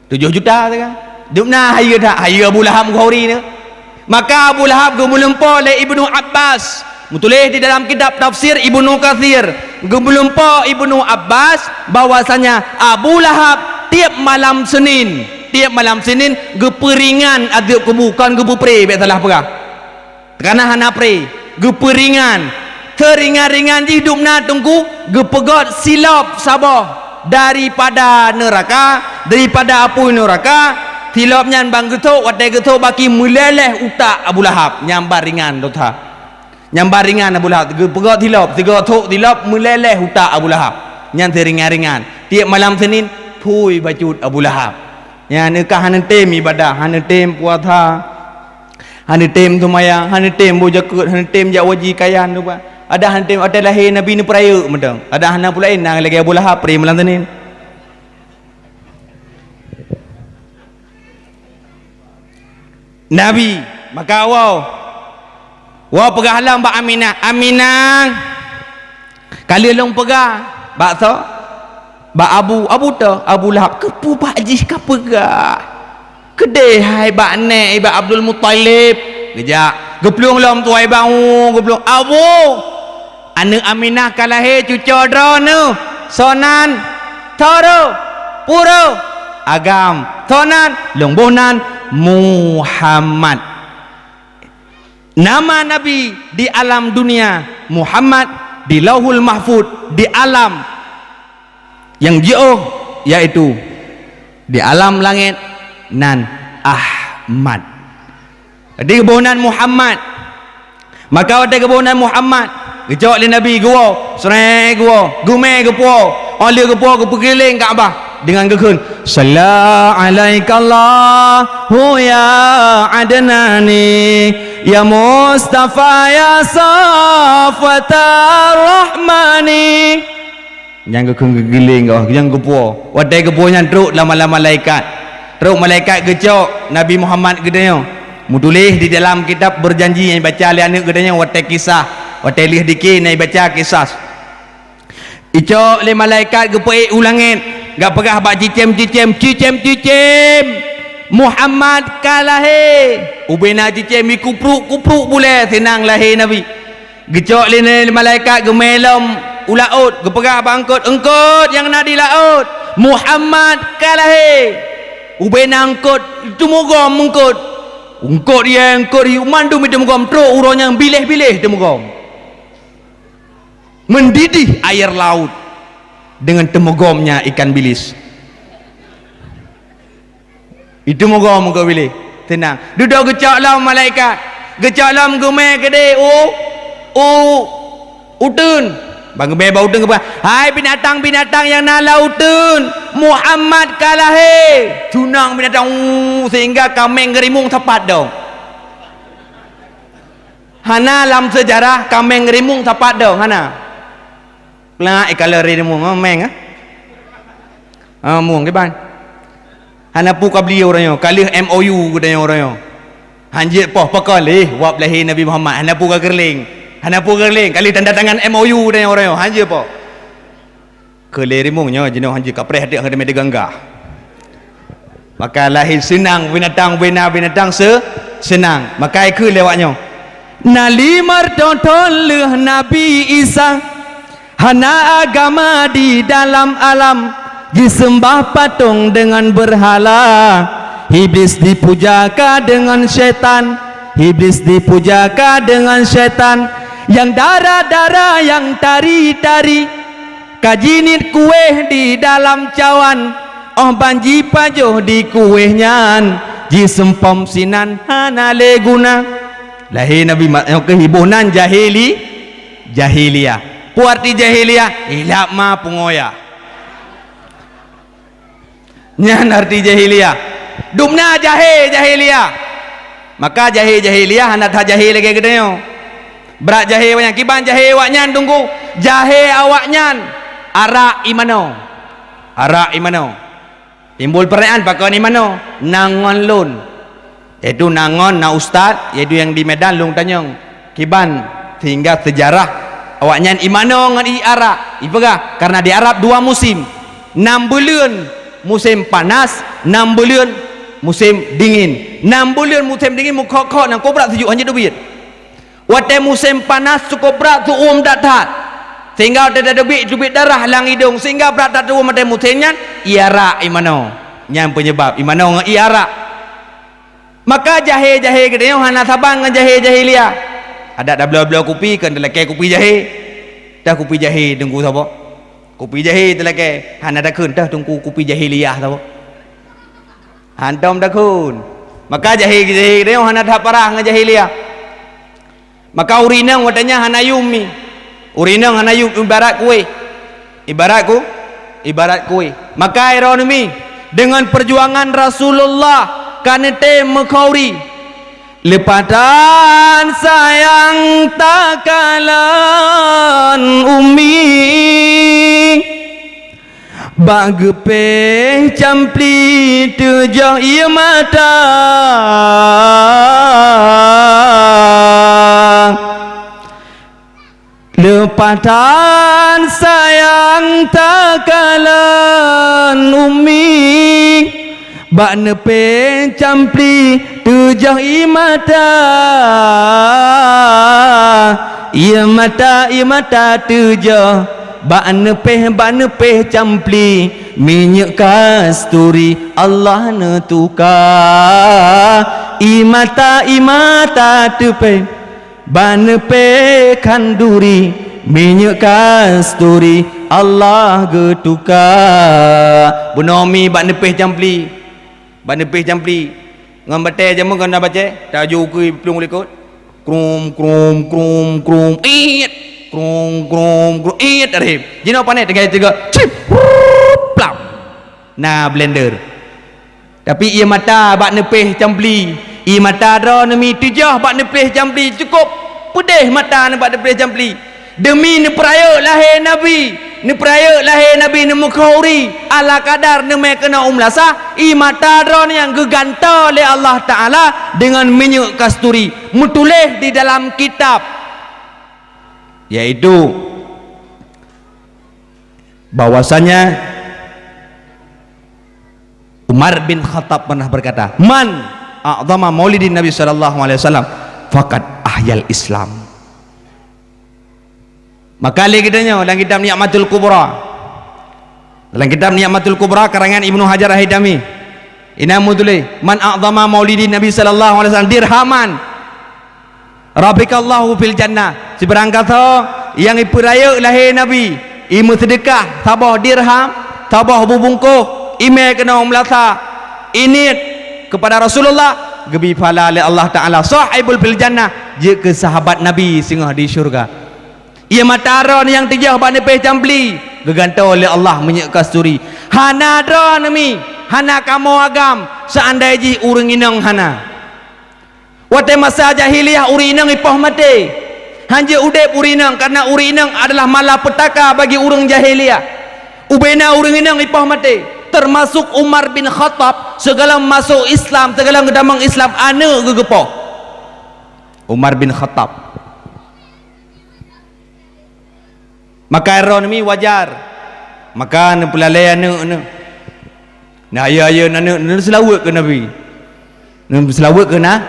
Tujoh juta sagai. Dum na hayeue that, hayeue Abu Lahab ngon Ghori nyoe. Maka Abu Lahab geumeulumpo lé Ibnu Abbas. Meutuléh di dalam kitab tafsir Ibnu Katsir, geumeulumpo Ibnu Abbas bahwasanya Abu Lahab tiep malam Senin, tiep malam Senin geupeuringan azeueb kubu, kon geupeupré, bèk salah peugah. Kana hana pré, geupeuringan. Seuringan-ringan jih dum na teungku, geupeugöt silop saboh daripada neuraka, daripada apui neuraka. Silop nyan ban geuthok, watèe geuthok baki meuleleh utak Abu Lahab. Nyan ban ringan dosa. Nyan ban ringan Abu Lahab. Geupeugöt silop, sigoe thok silop meuleleh utak Abu Lahab. Nyan seuringan-ringan. Tiep malam Senin, phui bacut Abu Lahab. Nyan neuka hana tem ibadah, hana tem puasa. Hana tem seumayang, hana tem boh jakeuet, hana tem jak waji kayan tu, Pak. Adak hana tem, watèe lahé Nabi neupeurayeuk mantong. Adak hana peulaén na lagèe Abu Lahab pré malam Senin. Nabi, maka woe. Woe peugah lom bak Aminah, "Aminah, ka lheueh lôn peugah bak soe? Bak Abu, Abu toh, Abu Lahab." "Keupeue bak jih ka peugah?" "Keudéh hai bak nèk, bak Abdul Muthalib." Geujak, geuplueng lom tuha bang, geuplueng, "Abu, aneuk Aminah ka lahé cucoe droeneuh. Soe nan?" "Toro, puro, agam." "Soe nan?" "Lôn boh nan Muhammad." Nama Nabi di alam dunia, Muhammad di Lauhul Mahfud, di alam nyang jiôh, yaitu di alam langét nan Ahmad. Jadi geuboh nan Muhammad. Maka watèe geuboh nan Muhammad, geucok lé Nabi geuwoe, srek geuwoe, geumè geupuwoe, 'oh lheueh geupuwoe geupeukeulileng Ka'bah deungon geukheun, "Shalla 'alaikallahu ya Adnani, ya Mustafa ya Safwatar Rahmani." Nyang geukheun geugiléng goh, nyang geupuwoe. Watèe geupuwoe nyan trok lama-lama malaikat. Trok malaikat geucok Nabi Muhammad geutanyoe. Meutuléh di dalam kitab berjanji nyang baca lé aneuk geutanyoe watèe kisah, watèe lheueh dikée na baca kisah. Icok lé malaikat geupeuék u langét, geupeugah bak cicém-cicém, "Cicém-cicém, Muhammad ka lahé!" Ubena cicém ikupruk-kupruk bulèe seunang lahé Nabi. Geucok lé malaikat geumè lom u laôt, geupeugah bak eungkôt, "Eungkôt nyang na di laôt, Muhammad ka lahé!" Ubena eungkôt teumugom eungkôt. Eungkôt yé, eungkôt yé, mandum teumugom, trok uroe nyang biléh-biléh teumugom. Mendidih air laut dengan teumugomnya ikan bilis. Itu mugom-mugom biléh. Seunang. Dudoe geucok lom malaikat. Geucok lom geumè keudéh u, u uteuen. Ban geumè bak uteuen geupeugah, "Hai binatang-binatang nyang na lam uteuen, Muhammad ka lahé!" Seunang binatang, u, sehingga kaméng geurimong sapat dong. Hana lam seujarah kaméng geurimong sapat dong, hana. Plak, ikalon rimong, oh, méng, ah. Ah, mueng kiban. Hana peue ka beli uroe nyoe, ka lheueh M O U geutanyoe uroe nyoe. Hanjeuet poh, pakon lé, wab lahé Nabi Muhammad, hana peue ka keureuléng. Hana peue keureuléng, ka lheueh tanda tangan M O U geutanyoe uroe nyoe, hanjeuet poh. Keu lé rimong nyoe jinoe hanjeuet kapreh teuk hana meuteugah-gah. Maka lahé seunang binatang, ubena binatang se-, seunang. Maka ikheun lé awak nyoe, "Na limong reutôh thôn lheueh Nabi Isa, hana agama di dalam alam, jiseumbah patong deungon beurhala. Iblis dipuja ka deungon syaitan, Iblis dipuja ka deungon syaitan, nyang dara-dara, nyang tari-tari." Ka jiniet kuéh di dalam cawan, óh ban jipajoh di kuéh nyan, jiseumpom sinan hana lé guna. Lahé Nabi ma-, nyoe keuh iboh nan jahili-, jahiliyah. Peue arti jahiliyah? Ilap ma pungoe ya. Nyan arti jahiliyah. Dum na jahé jahiliyah. Maka jahé jahiliyah hana that jahé lagèe geutanyoe. Brat jahé awaknyan, kiban jahé awaknyan teungku. Jahé awaknyan arak imanoe. Arak imanoe. Timbul peurtanyaan, pakon imanoe? Na ngon lôn. Yaitu na ngon, na ustaz, yaitu nyang di Medan lôn tanyong. Kiban sehingga seujarah Awaknyan imanoe ngon ié arak, ipeugah, karena di Arab dua musim. Nam buleuen musim panas, nam buleuen musim dingin. Nam buleuen musim dingin meukhok-khok, na cukôp brat seujok, hana jeuet teubiet. Watée musim panas cukôp brat teuuem that-that, sehingga watée tateubiet, teubiet darah lam idong, sehingga brat that teuuem watée musim nyan, ié arak imanoe. Nyan peunyeubab imanoe ngon ié arak. Maka jahé-jahé geutanyoe hana saban ngon jahé jahiliyah. Adak tabloe-bloe kupi, kon talakée kupi jahé. Teuh kupi jahé teungku saboh. Kupi jahé talakée, hana takheun teuh teungku kupi jahiliyah saboh. Hantom takheun. Maka jahé-jahé geutanyoe hana that parah ngon jahiliyah. Maka ureuëng inong watée nyan hana yum mi. Ureuëng inong hana yum ibarat kueh. Ibarat ku, ibarat kueh. Maka droeneuh mi, deungon peujuangan Rasulullah ka neutem meukauri. Leupatan sayang takalon umi. Bak geupéh campli teujoh ié mata. Leupatan sayang takalon umi. Bak neupéh campli teujoh ié mata. Ié mata, ié mata teujoh. Bak neupéh, bak neupéh campli, minyeuk kasturi Allah neutuka. Ié mata, ié mata teupéh, bak neupéh khanduri, minyeuk kasturi Allah geutuka. Bunoe mi bak neupéh campli. Bak neupéh campli. Ngon batée jameun kon na batée, taju keu plueng likot. Krum, krum, krum, krum, iet. Krum, krum, krum, iet, arém. Jinoe pané teuga-teuga. Cip, rup, plap. Na blender. Tapi ié mata bak neupéh campli. Ié mata droeneuh mi teujoh bak neupéh campli. Cukôp peudeh mata neuh bak neupéh campli. Deumi neupeurayeuk lahé Nabi, neupeurayeuk lahé Nabi neumeukauri, ala kadar neumé keunoe u meulasah, ié mata droeneuh nyang geugantoe lé Allah Taala deungon minyeuk kasturi, meutuléh di dalam kitab, yaitu bahwasanya Umar bin Khattab pernah berkata, "Man a'zama maulidin Nabi sallallahu alaihi wasallam, faqad ahyal Islam." Maka lé geutanyoe dalam kitab Ni'matul Kubra. Dalam kitab Ni'matul Kubra karangan Ibnu Hajar Al-Haitami. Inan meutuléh, "Man a'zama maulidin Nabi sallallahu alaihi wasallam dirhaman." Rafiqallahu fil jannah, sibarang gasoe nyang ipeurayeuk lahé Nabi, imeuseudeukah saboh dirham, saboh bubungkôh, imé keunoe u meulasah, inieut keupada Rasulullah, geubri pahala lé Allah Taala, sahibul fil jannah, jeuet keu sahabat Nabi singoh di syeuruga. Ié mata droeneuh nyang teujoh bak neupéh campli, geugantoe lé Allah minyeuk kasturi. Hana droeneuh mi, hana kamoe agam, seuandai jih ureuëng inong hana. Watée masa jahiliyah ureuëng inong ipoh maté. Hanjeuet udeb ureuëng inong, karena ureuëng inong adalah malapetaka bagi ureuëng jahiliyah. Ubena ureuëng inong ipoh maté, termasuk Umar bin Khattab, sigohlom masôk Islam, sigohlom geutamong Islam, aneuëk geuh geupoh. Umar bin Khattab. Maka droeneuh mi wajar. Maka neupeulalée aneuëk neuh. Nah, ayeue-ayeue aneuëk neuh, neuseulaweuet keu Nabi. Neuseulaweuet keu na-,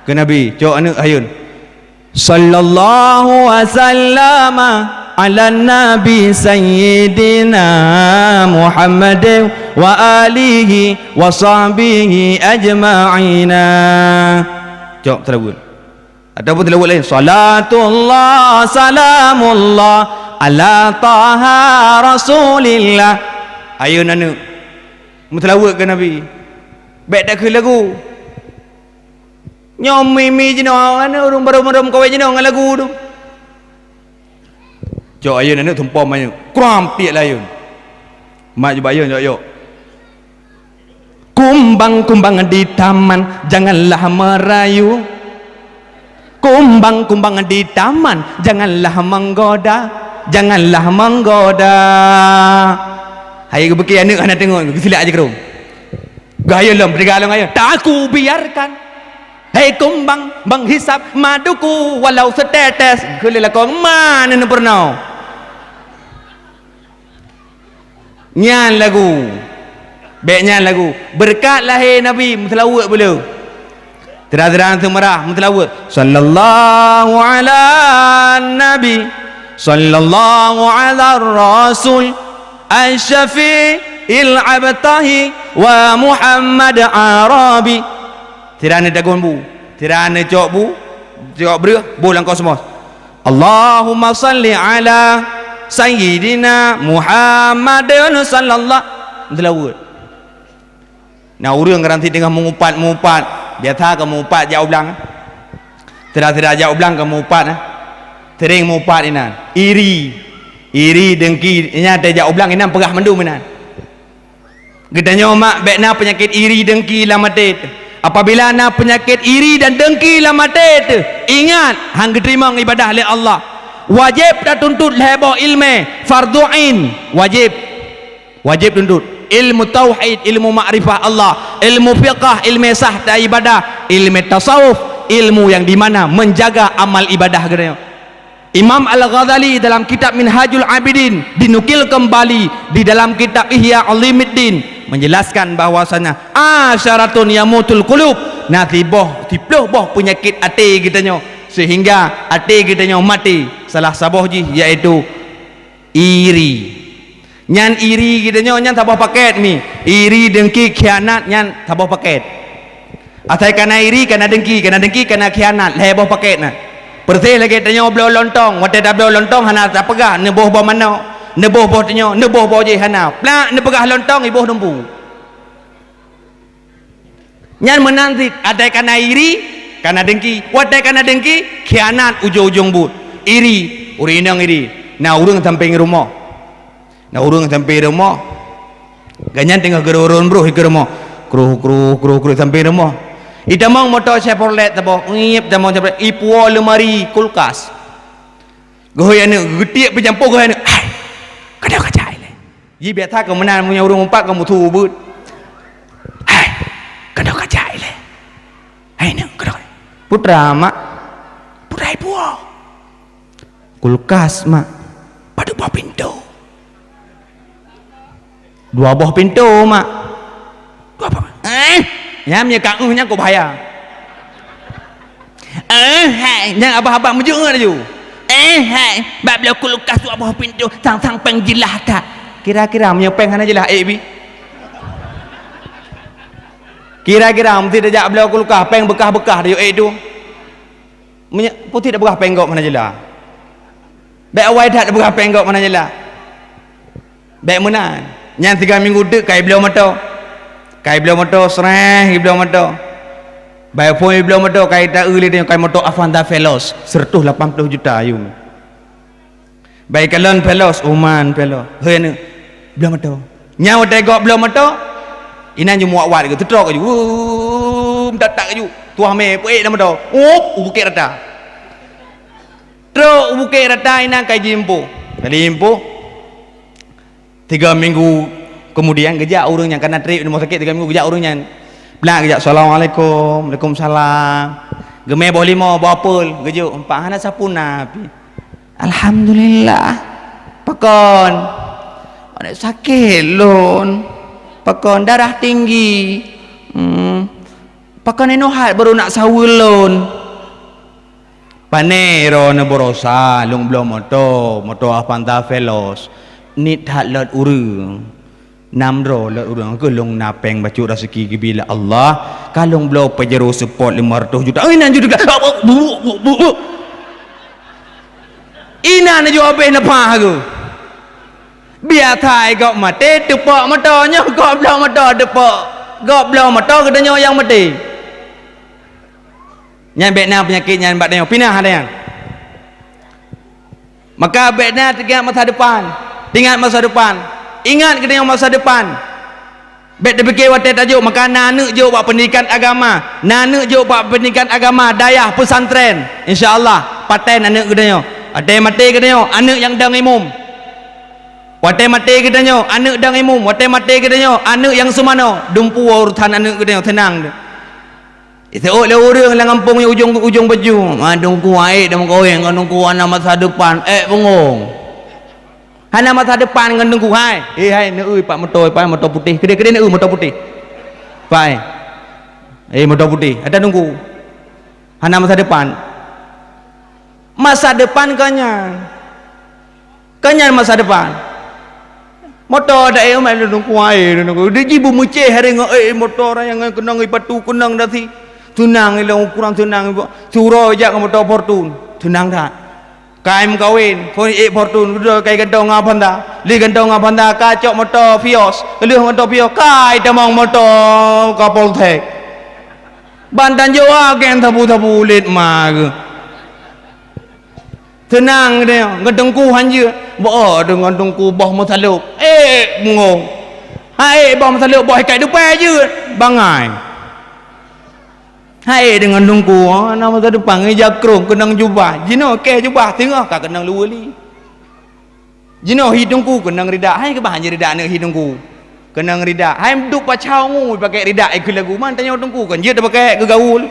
keu Nabi. Cok aneuëk hayun. Sallallahu wasallama ala nabi sayyidina Muhammadin wa alihi wa sahbihi ajma'ina. Cok seulaweuet. Ataupun seulaweuet laén, "Salatullah, salamullah, ala Taha Rasulillah." Ayeue aneuëk, meuseulaweuet keu Nabi. Bék takheun lagu. Nyoe mi-mi jinoe, aneuëk ureuëng barô meudom kawé jinoe ngon lagu tu. Cok ayun aneuëk tumpom ayun. Kram piek layun. Mak jubah ayun yok-yok. Kumbang-kumbang di taman, janganlah merayu. Kumbang-kumbang di taman, janganlah menggoda, janganlah menggoda. Hai geubeuki aneuëk hana teungoh, geusilak aja keurong. Geuhayun lom, teuga lom ayun. Tak aku biarkan. Hei kumbang, bang hisab maduku walau setetes. Keu lé lakoe, ma neuneuk peurunoe. Nyan lagu. Bék nyan lagu. Beureukat lahé Nabi, meuseulaweuet beu le. Tira-tira seumeurah, meuseulaweuet. Sallallahu ala Nabi, sallallahu ala Rasul, Asy-Syafi'il Abtahi wa Muhammad Arabi. Tira neudagon bu, tira neucok bu, cok breuh, boh lam kosmos. Allahumma salli ala Sayyidina Muhammadin sallallahu. Meuseulaweuet. Na ureuëng ranti teungoh meuupat-meuupat, biasa ka meuupat jak u blang. Sira-sira jak u blang ka meuupat, eh. Sering meuupat inan. Iri. Iri, dengki, nyan watée jak u blang inan peugah mandum inan. Geutanyoe mak bék na peunyakét iri, dengki lam até teuh. Apabila na peunyakét iri dan dengki lam até teuh, ingat, han geuteurimong ibadah lé Allah. Wajéb tatuntut lhée boh ileumé, fardhu ain, wajéb. Wajéb tuntut. Ilmu tauhid, ilmu makrifah Allah, ilmu fiqah, ilmu sah dan ibadah, ilmu tasawuf, ilmu yang di mana menjaga amal ibadah geutanyoe. Imam Al-Ghazali dalam kitab Minhajul Abidin dinukil kembali di dalam kitab Ihya Ulumuddin menjelaskan bahwasanya asyaratun yamutul qulub, na siboh, siplôh boh peunyakét até geutanyoe sehingga até geutanyoe maté. Salah saboh jih yaitu iri. Nyan iri geutanyoe nyan saboh pakét mi. Iri, dengki, khianat nyan saboh pakét. Asai kana iri, kana dengki, kana dengki, kana khianat, lhée boh pakét na. Persis lagée tanyoe bloe lontong, watée tabloe lontong hana tapeugah neuboh boh manok, neuboh boh tanyoe, neuboh boh jih hana. Plak neupeugah lontong iboh dumpu. Nyan meunan cit, watée kana iri, kana dengki. Watée kana dengki, khianat ujong-ujong buet. Iri, ureuëng inong iri. Na ureuëng sampéng rumoh. Na ureuëng sampéng rumoh. Gobnyan teungoh geuron-ron broh ikeue rumoh. Kruh, kruh, kruh, kruh sampéng rumoh. Itamong moto Chevrolet saboh, ngip tamong Chevrolet, ipuwoe leumari kulkas. Geuhôi aneuëk, geutiek peujampôh geuhôi aneuëk. Hai, kadang kacai lé. Ji biasa keu meunan meunyoe ureuëng meupat keu musu ubeut. Hai, keunoe ka jak ilée. Hai, nyoe keunoe. Putra, mak. Putra ibuah. Kulkas, mak. Padub boh pintoe. Dua boh pintoe, mak. Dua boh. Eh, nyam nyang ka, eh, nyang kok bahaya. Eh, hai, nyang abah-abah meujeuet laju. Eh, hai, bak bloe kulkas dua boh pintoe, sang-sang péng jeulaih that. Kira-kira meunyoe péng hana jeulaih, eh, bi. Kira-kira meusti tajak bloe kulkas, péng beukah-beukah tajok, eh, tu. Meunyoe putéh tapeugah péng gob hana jeulaih. Bék awai that tapeugah péng gob hana jeulaih. Bék meunan. Nyan tiga minggu teuk kai bloe moto. Kai bloe moto, sreh, kai bloe moto. Bai phon bloe moto, kai ta-eu lé nyoe, kai moto Avanza Veloz, seratus lapan puluh juta ayue. Bai kalon Veloz, uman Veloz. Hei, anu, bloe moto. Nyan watée gob bloe moto, inan ju muwat-wat laju, teutrok laju. Wuh, meutak-tak laju. Tuah mé, peuék lam moto. Up, u Bukét Rata. Trok u Bukét Rata inan kai jimpôh. Kali jimpôh, tiga minggu kemudian, geujak ureuëng nyan, kana trép rumoh sakét tiga minggu, geujak ureuëng nyan. Plak geujak, "Assalamualaikum." "Waalaikumsalam." Geumé boh limo, boh apel, geujok, empat hana sapeue na pih. "Alhamdulillah." "Pakon?" "Aneuk sakét lôn." "Pakon?" "Darah tinggi." "Hmm." "Pakon inoe hat baru nak saweue lôn?" "Pané droeneuh baroesa lôn bloe moto, moto Avanza Veloz. Niet that lot ureuëng. Nam droe lot ureuëng, keu lôn na péng bacut raseuki geubri lé Allah. Ka lôn bloe Pajero Sport lima ratus juta." Inan ju teuka. Inan ju habéh neupah geuh. Biasa gob maté teupok moto, nyoe gob bloe moto teupok. Gob bloe moto geutanyoe nyang maté. Nyan bék na peunyakét nyan bak tanyoe, pinah ada nyan. Maka bék na teuingat masa depan. Teuingat masa depan. Ingat geutanyoe masa depan. Bék teupike watée tajok, maka na aneuk jok bak pendidikan agama. Na aneuk jok bak pendidikan agama dayah pesantren. Insya Allah, paten aneuk geutanyoe. Watée maté geutanyoe, aneuk nyang dong imum. Watée maté geutanyoe, aneuk dong imum. Watée maté geutanyoe, aneuk nyang seumanoe. Dumpu urusan aneuk geutanyoe, seunang. Iseuôt lé ureuëng lam gampông nyoe ujong-ujong baju, "Ah, Teungku, hai, dak meukawen ngon Teungku, hana masa depan." Eh, bungong. Hana masa depan ngon Teungku, hai. Eh, hai, neueu pat moto, pat moto putéh. Keudeh-keudeh neueu moto putéh. Pai. Eh, moto putéh. Ada Teungku. Hana masa depan. Masa depan ka nyan. Ka nyan masa depan. Moto dak, eh, umat lôn kuai lôn. Dia ji beumeucéh hari ngon, eh, moto raya ngon keunong ipatu keunong dasi. Seunang ilong kurang seunang. Suro jak ngon moto Fortune. Seunang that. Kai meukawen, kon ék Fortune, dudoe kai gantong ngon Honda. Li gantong ngon Honda, ka cok moto Vios. Lheueh moto Vios, kai tamong moto Kapolsek. Ban tanjoe agen sabu-sabu ulit ma geuh. Seunang geutanyoe, ngon Teungku han jeuet. Boh deungon Teungku boh meusalôb. Eh, bungong. Hai, boh meusalôb, boh ikat dupai jeuet. Bangai. Hai, deungon Teungku, oh, na masa depan, ngon jakrong, keunong jubah. Jinoe keh jubah, teungoh ka keunong luweue li. Jinoe hi Teungku, keunong rida. Hai, keubah han jeuet rida aneuk hi Teungku. Keunong rida. Hai, duek pacau ngu, pakai rida, ikeu lagu. Man tanyoe Teungku, kan jeuet pakai geugaul.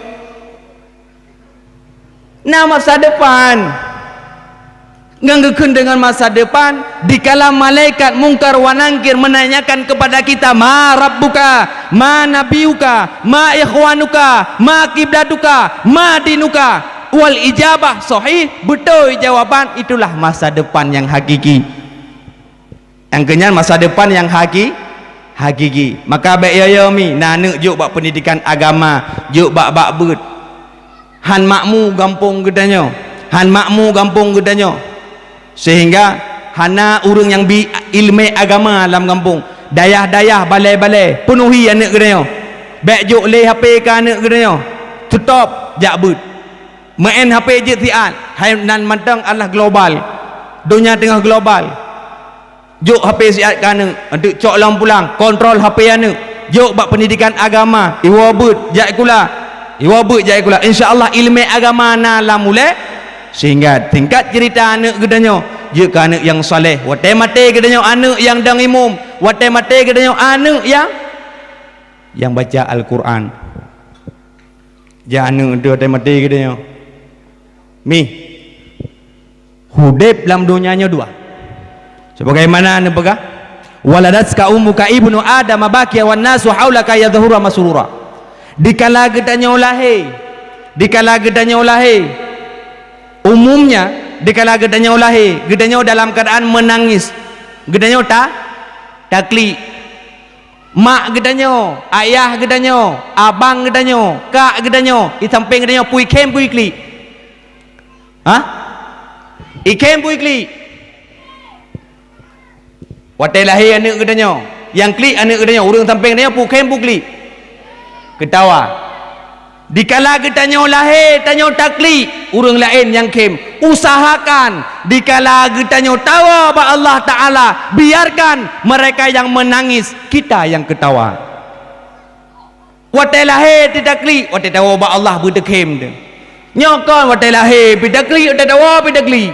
Na masa depan. Ngon geukheun deungon masa depan, dikala malaikat Mungkar wa Nangkir menanyakan kepada kita, "Ma rabbuka? Ma nabiyuka? Ma ikhwanuka? Ma kiblatuka? Ma dinuka?" Wal ijabah sahih, beutôi jawaban, itulah masa depan nyang hakiki. Nyang keu nyan masa depan nyang haki-, hakiki. Maka bék yo-yo mi, na aneuk jok bak peundidikan agama, jok bak, bak beuet. Han makmu gampông geutanyoe. Han makmu gampông geutanyoe. Sehingga hana ureuëng nyang bi ileumé agama lam gampông. Dayah-dayah, balée-balée, peunuhi aneuk geutanyoe. Bék jok lé H P keu aneuk geutanyoe. Stop, jak beuet. Meu'en H P jeuet siat, hai nan mantong adalah global. Donya teungoh global. Jok H P siat keu aneuk, anteuk cok lom pulang, kontrol H P aneuk. Jok bak peundidikan agama, iwoe beuet, jak sikula. Iwoe beuet, jak sikula. Insya Allah ileumé agama na lam ulée, sehingga tingkat ceurita aneuk geutanyoe jeuet keu aneuk nyang saleh. Watée maté geutanyoe aneuk nyang dong imum, watée maté geutanyoe aneuk nyang, nyang baca Al-Qur'an. Jak aneuk teuh watée maté geutanyoe. Mi. Udeb lam donya nyoe dua. Sebagaimana neupeugah, "Waladatka ummuka ibnu Adam bakiya wan nasu haulaka yadhhuruna masrura." Dikala geutanyoe lahé, dikala geutanyoe lahé, umumnya, dikala geutanyoe lahé, geutanyoe dalam keadaan menangis. Geutanyoe ta-, taklik. Mak geutanyoe, ayah geutanyoe, abang geutanyoe, kak geutanyoe, di sampéng geutanyoe pui khém pui klik. Hah? Ikhém pui klik. Watée lahé aneuk geutanyoe, nyang klik aneuk geutanyoe, ureuëng sampéng geutanyoe pui khém pui klik. Keutawa. Dikala geutanyoe lahé, tanyoe taklik, ureuëng laén nyang khém. Usahakan, dikala geutanyoe tawoe bak Allah Ta'ala, biarkan mereka yang menangis, kita yang ketawa. Watée lahé teutaklik, watée tawoe bak Allah beuteukhém teuh. Nyoe kon watée lahé pih taklik, watée tawoe pih taklik.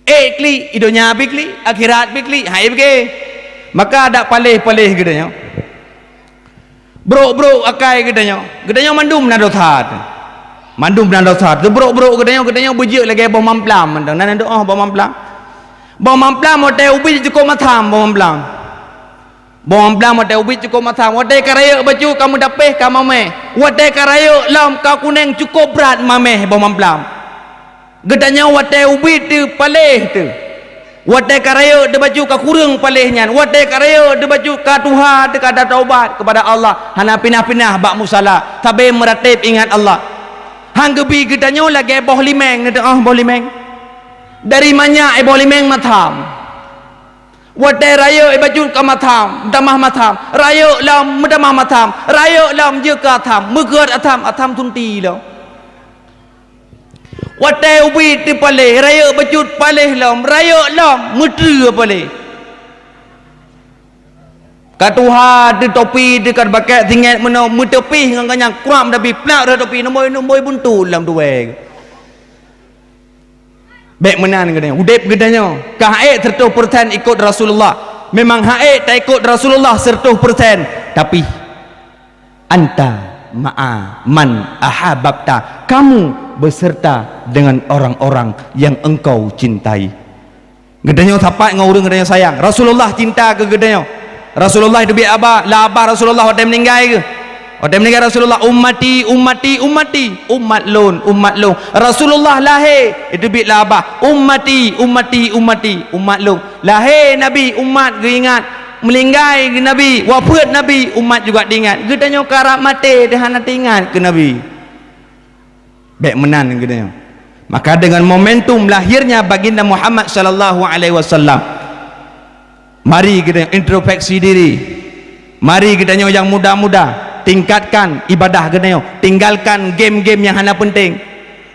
Ék klik, i donya pih klik, akhirat pih klik, hai beuke. Maka dak paléh-paléh geutanyoe. Brok-brok akai geutanyoe. Geutanyoe mandum na dosa teuh. Mandum na dosa teuh. Brok-brok geutanyoe, geutanyoe beujeuet lagée boh mamplam mantong. Na, na doh boh mamplam. Boh mamplam watée ubit cukôp masam boh mamplam. Boh mamplam watée ubit cukôp masam. Watée ka rayeuk bacut ka meudapéh ka mamèh. Watée ka rayeuk lom ka kuneng cukôp brat mamèh boh mamplam. Geutanyoe watée ubit teuh paléh teuh. Watée ka rayeuk teuh bacut ka kureueng paléh nyan. Watée ka rayeuk teuh bacut ka tuha teuh ka tataubat keupada Allah. Hana pinah-pinah bak musala. Sabe meuratéb ingat Allah. Han geubi geutanyoe lagée boh limeng, neuteu'oh boh limeng. Dari manyak, eh, boh limeng masam. Watée rayeuk, eh, bacut ka masam, meutamah masam. Rayeuk lom, meutamah masam. Rayeuk lom, jeuet keu asam. Meugeuet asam, asam sunti lom. Watée ubit teuh paléh, rayeuk bacut paléh lom. Rayeuk lom, meutreue paléh. Ka tuha teuh topi teuh ka bakét singét meunoe, meuteupih ngon ganyang kruap dabi plak rot topi, numboi-numboi buntu lam tuwée. Bék meunan geutanyoe. Udeb geutanyoe ka hak ék seratus persen ikot Rasulullah. Memang hak ék taikot Rasulullah seratus persen, tapi "Anta ma'a man ahabbta," kamu beserta dengan orang-orang yang engkau cintai. Geutanyoe sapat ngon ureuëng geutanyoe sayang. Rasulullah cinta keu geutanyoe. Rasulullah teubiet haba, la haba Rasulullah watée meuninggai geuh. Watée meuninggai Rasulullah, "Ummati, ummati, ummati." Umat lôn, umat lôn. Rasulullah lahé, teubiet la haba, "Ummati, ummati, ummati." Umat lôn. Lahé Nabi, umat geuingat. Meuninggai Nabi, wafeuet Nabi, umat juga diingat. Geutanyoe karab maté, teuhana teuingat keu Nabi. Bék meunan geutanyoe. Maka dengan momentum lahirnya Baginda Muhammad sallallahu alaihi wasallam, mari geutanyoe introspeksi diri. Mari geutanyoe nyang muda-muda, tingkatkan ibadah geutanyoe, tinggalkan game-game nyang hana penting.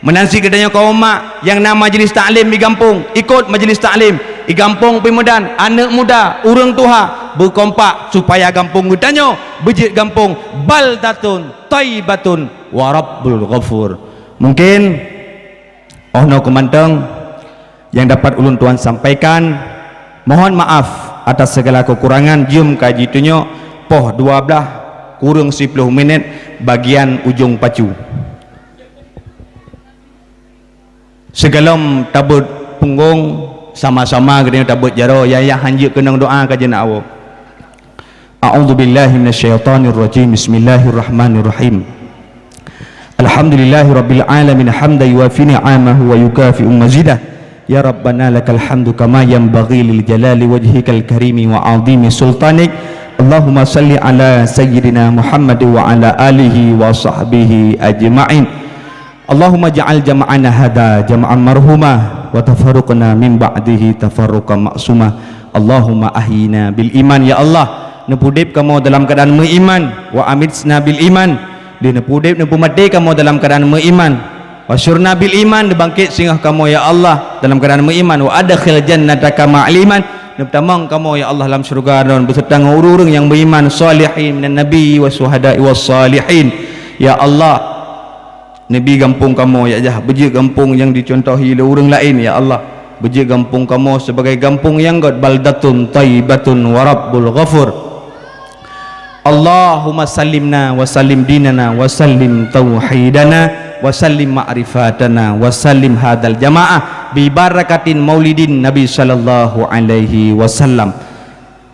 Meunan cit geutanyoe kaum mak nyang na majelis taklim di gampông, ikot majelis taklim di gampông pih meunan, aneuëk muda, ureuëng tuha, beukompak supaya gampông geutanyoe beujeuet gampông baldatun thaibatun wa rabbun ghafur. Mungkin oh noe keuh mantong nyang dapat ulôn tuan sampaikan. Mohon maaf atas segala kekurangan. Jeuem ka jitunyok poh dua blaih kureueng siploh minét bagian ujong pacu. Sigohlom tabeuet punggong, sama-sama geutanyoe tabeuet jaroe, yah-yah hanjeuet keunong doa ka jeuet na awoe. A'udzubillahi minasyaitonirrajim. Bismillahirrahmanirrahim. Alhamdulillahirabbil alamin, hamdan yuwafi ni'amahu wa yukafi'u mazidah. Ya Rabbana lakal hamdu kama yanbaghi lil jalali wajhikal karimi wa 'azimi sultanik. Allahumma shalli ala sayyidina Muhammad wa ala alihi wa sahbihi ajma'in. Allahumma ja'al jama'ana hadza jama'an marhuma, wa tafarruqana min ba'dihi tafarruqan ma'suma. Allahumma ahyina bil iman, ya Allah, neupeudeb kamoe dalam keuadaan meuiman, wa amitsna bil iman, di neupeudeb neupeumaté kamoe dalam keuadaan meuiman, wa syurna bil iman, neubangkét singoh kamoe, ya Allah, dalam keuadaan meuiman, wa adkhil jannataka ma'al iman, neupeutamong kamoe, ya Allah, lam syeuruga Droen beuseurta ngon ureuëng-ureuëng nyang beuiman, shalihin minan nabi wa syuhada'i was shalihin. Ya Allah, Neubi gampông kamoe, ya Allah, beujeuet gampông nyang dicontohi lé ureuëng laén, ya Allah. Beujeuet gampông kamoe sibagai gampông nyang gét, baldatun thaibatun wa rabbun ghafur. Allahumma sallimna wa sallim dinana wa sallim tauhidana wa sallim ma'rifatana wa sallim hadzal jama'ah bi barakatin maulidin Nabi sallallahu alaihi wasallam.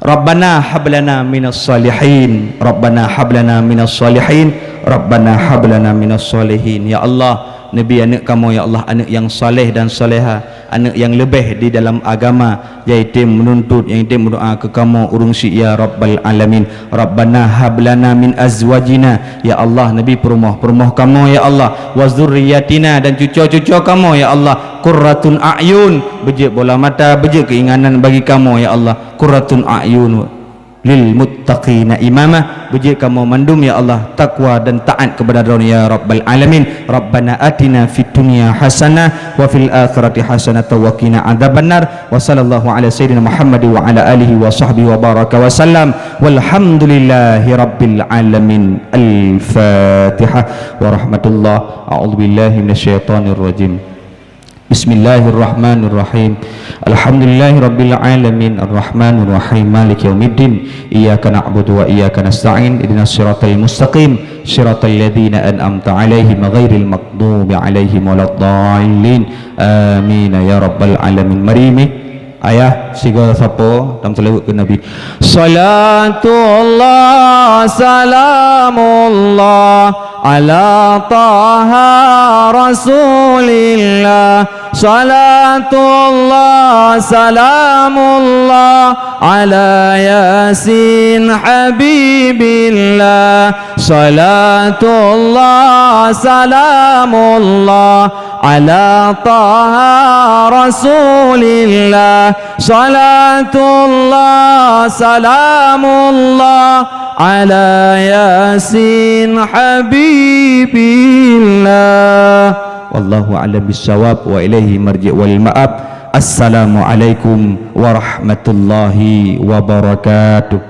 Rabbana hab lana minas shalihin, Rabbana hab lana minas shalihin, Rabbana hab lana minas shalihin. Ya Allah, neubi aneuëk kamoe, ya Allah, aneuëk nyang saleh dan saleha, aneuëk nyang leubeh di dalam agama, nyang item meununtut, nyang item meudoa keu kamoe ureuëng syiek, ya Rabbal Alamin. Rabbana hab lana min azwajina, ya Allah, neubi peurumoh-peurumoh kamoe, ya Allah, wa dzurriyyatina, dan cuco-cuco kamoe, ya Allah, qurratun a'yun, beujeuet bola mata, beujeuet keuinganan bagi kamoe, ya Allah. Qurratun a'yun lil muttaqina imama. Beujeuet kamoe mandum, ya Allah, takwa dan taat keupada Droen, ya Rabbal Alamin. Rabbana atina fid dunya hasanah wa fil akhirati hasanah wa qina adzabannar. Wa sallallahu ala sayyidina Muhammad wa ala alihi wa sahbihi wa baraka wa sallam. Walhamdulillahi rabbil alamin. Al-Fatihah. Wa rahmatullah. A'udzubillahi minasyaitonirrajim. Bismillahirrahmanirrahim. Alhamdulillahirabbil alamin, arrahmanirrahim, maliki yaumiddin. Iyyaka na'budu wa iyyaka nasta'in. Ihdinas siratal mustaqim, siratal ladzina an'amta 'alaihim ghairil maghdubi 'alaihim waladdallin. Amin ya rabbal alamin. Mari mi ayah sigoe sapo dan seulaweuet keu Nabi. Salatullah salamullah ala taha rasulillah. Salatullah salamullah ala yasin habibillah. Salatullah salamullah ala taha rasulillah. Salatullah salamullah ala yasin habibillah. Wallahu a'lam bissawab wa ilaihi marji' wal ma'ab. Assalamualaikum warahmatullahi wabarakatuh.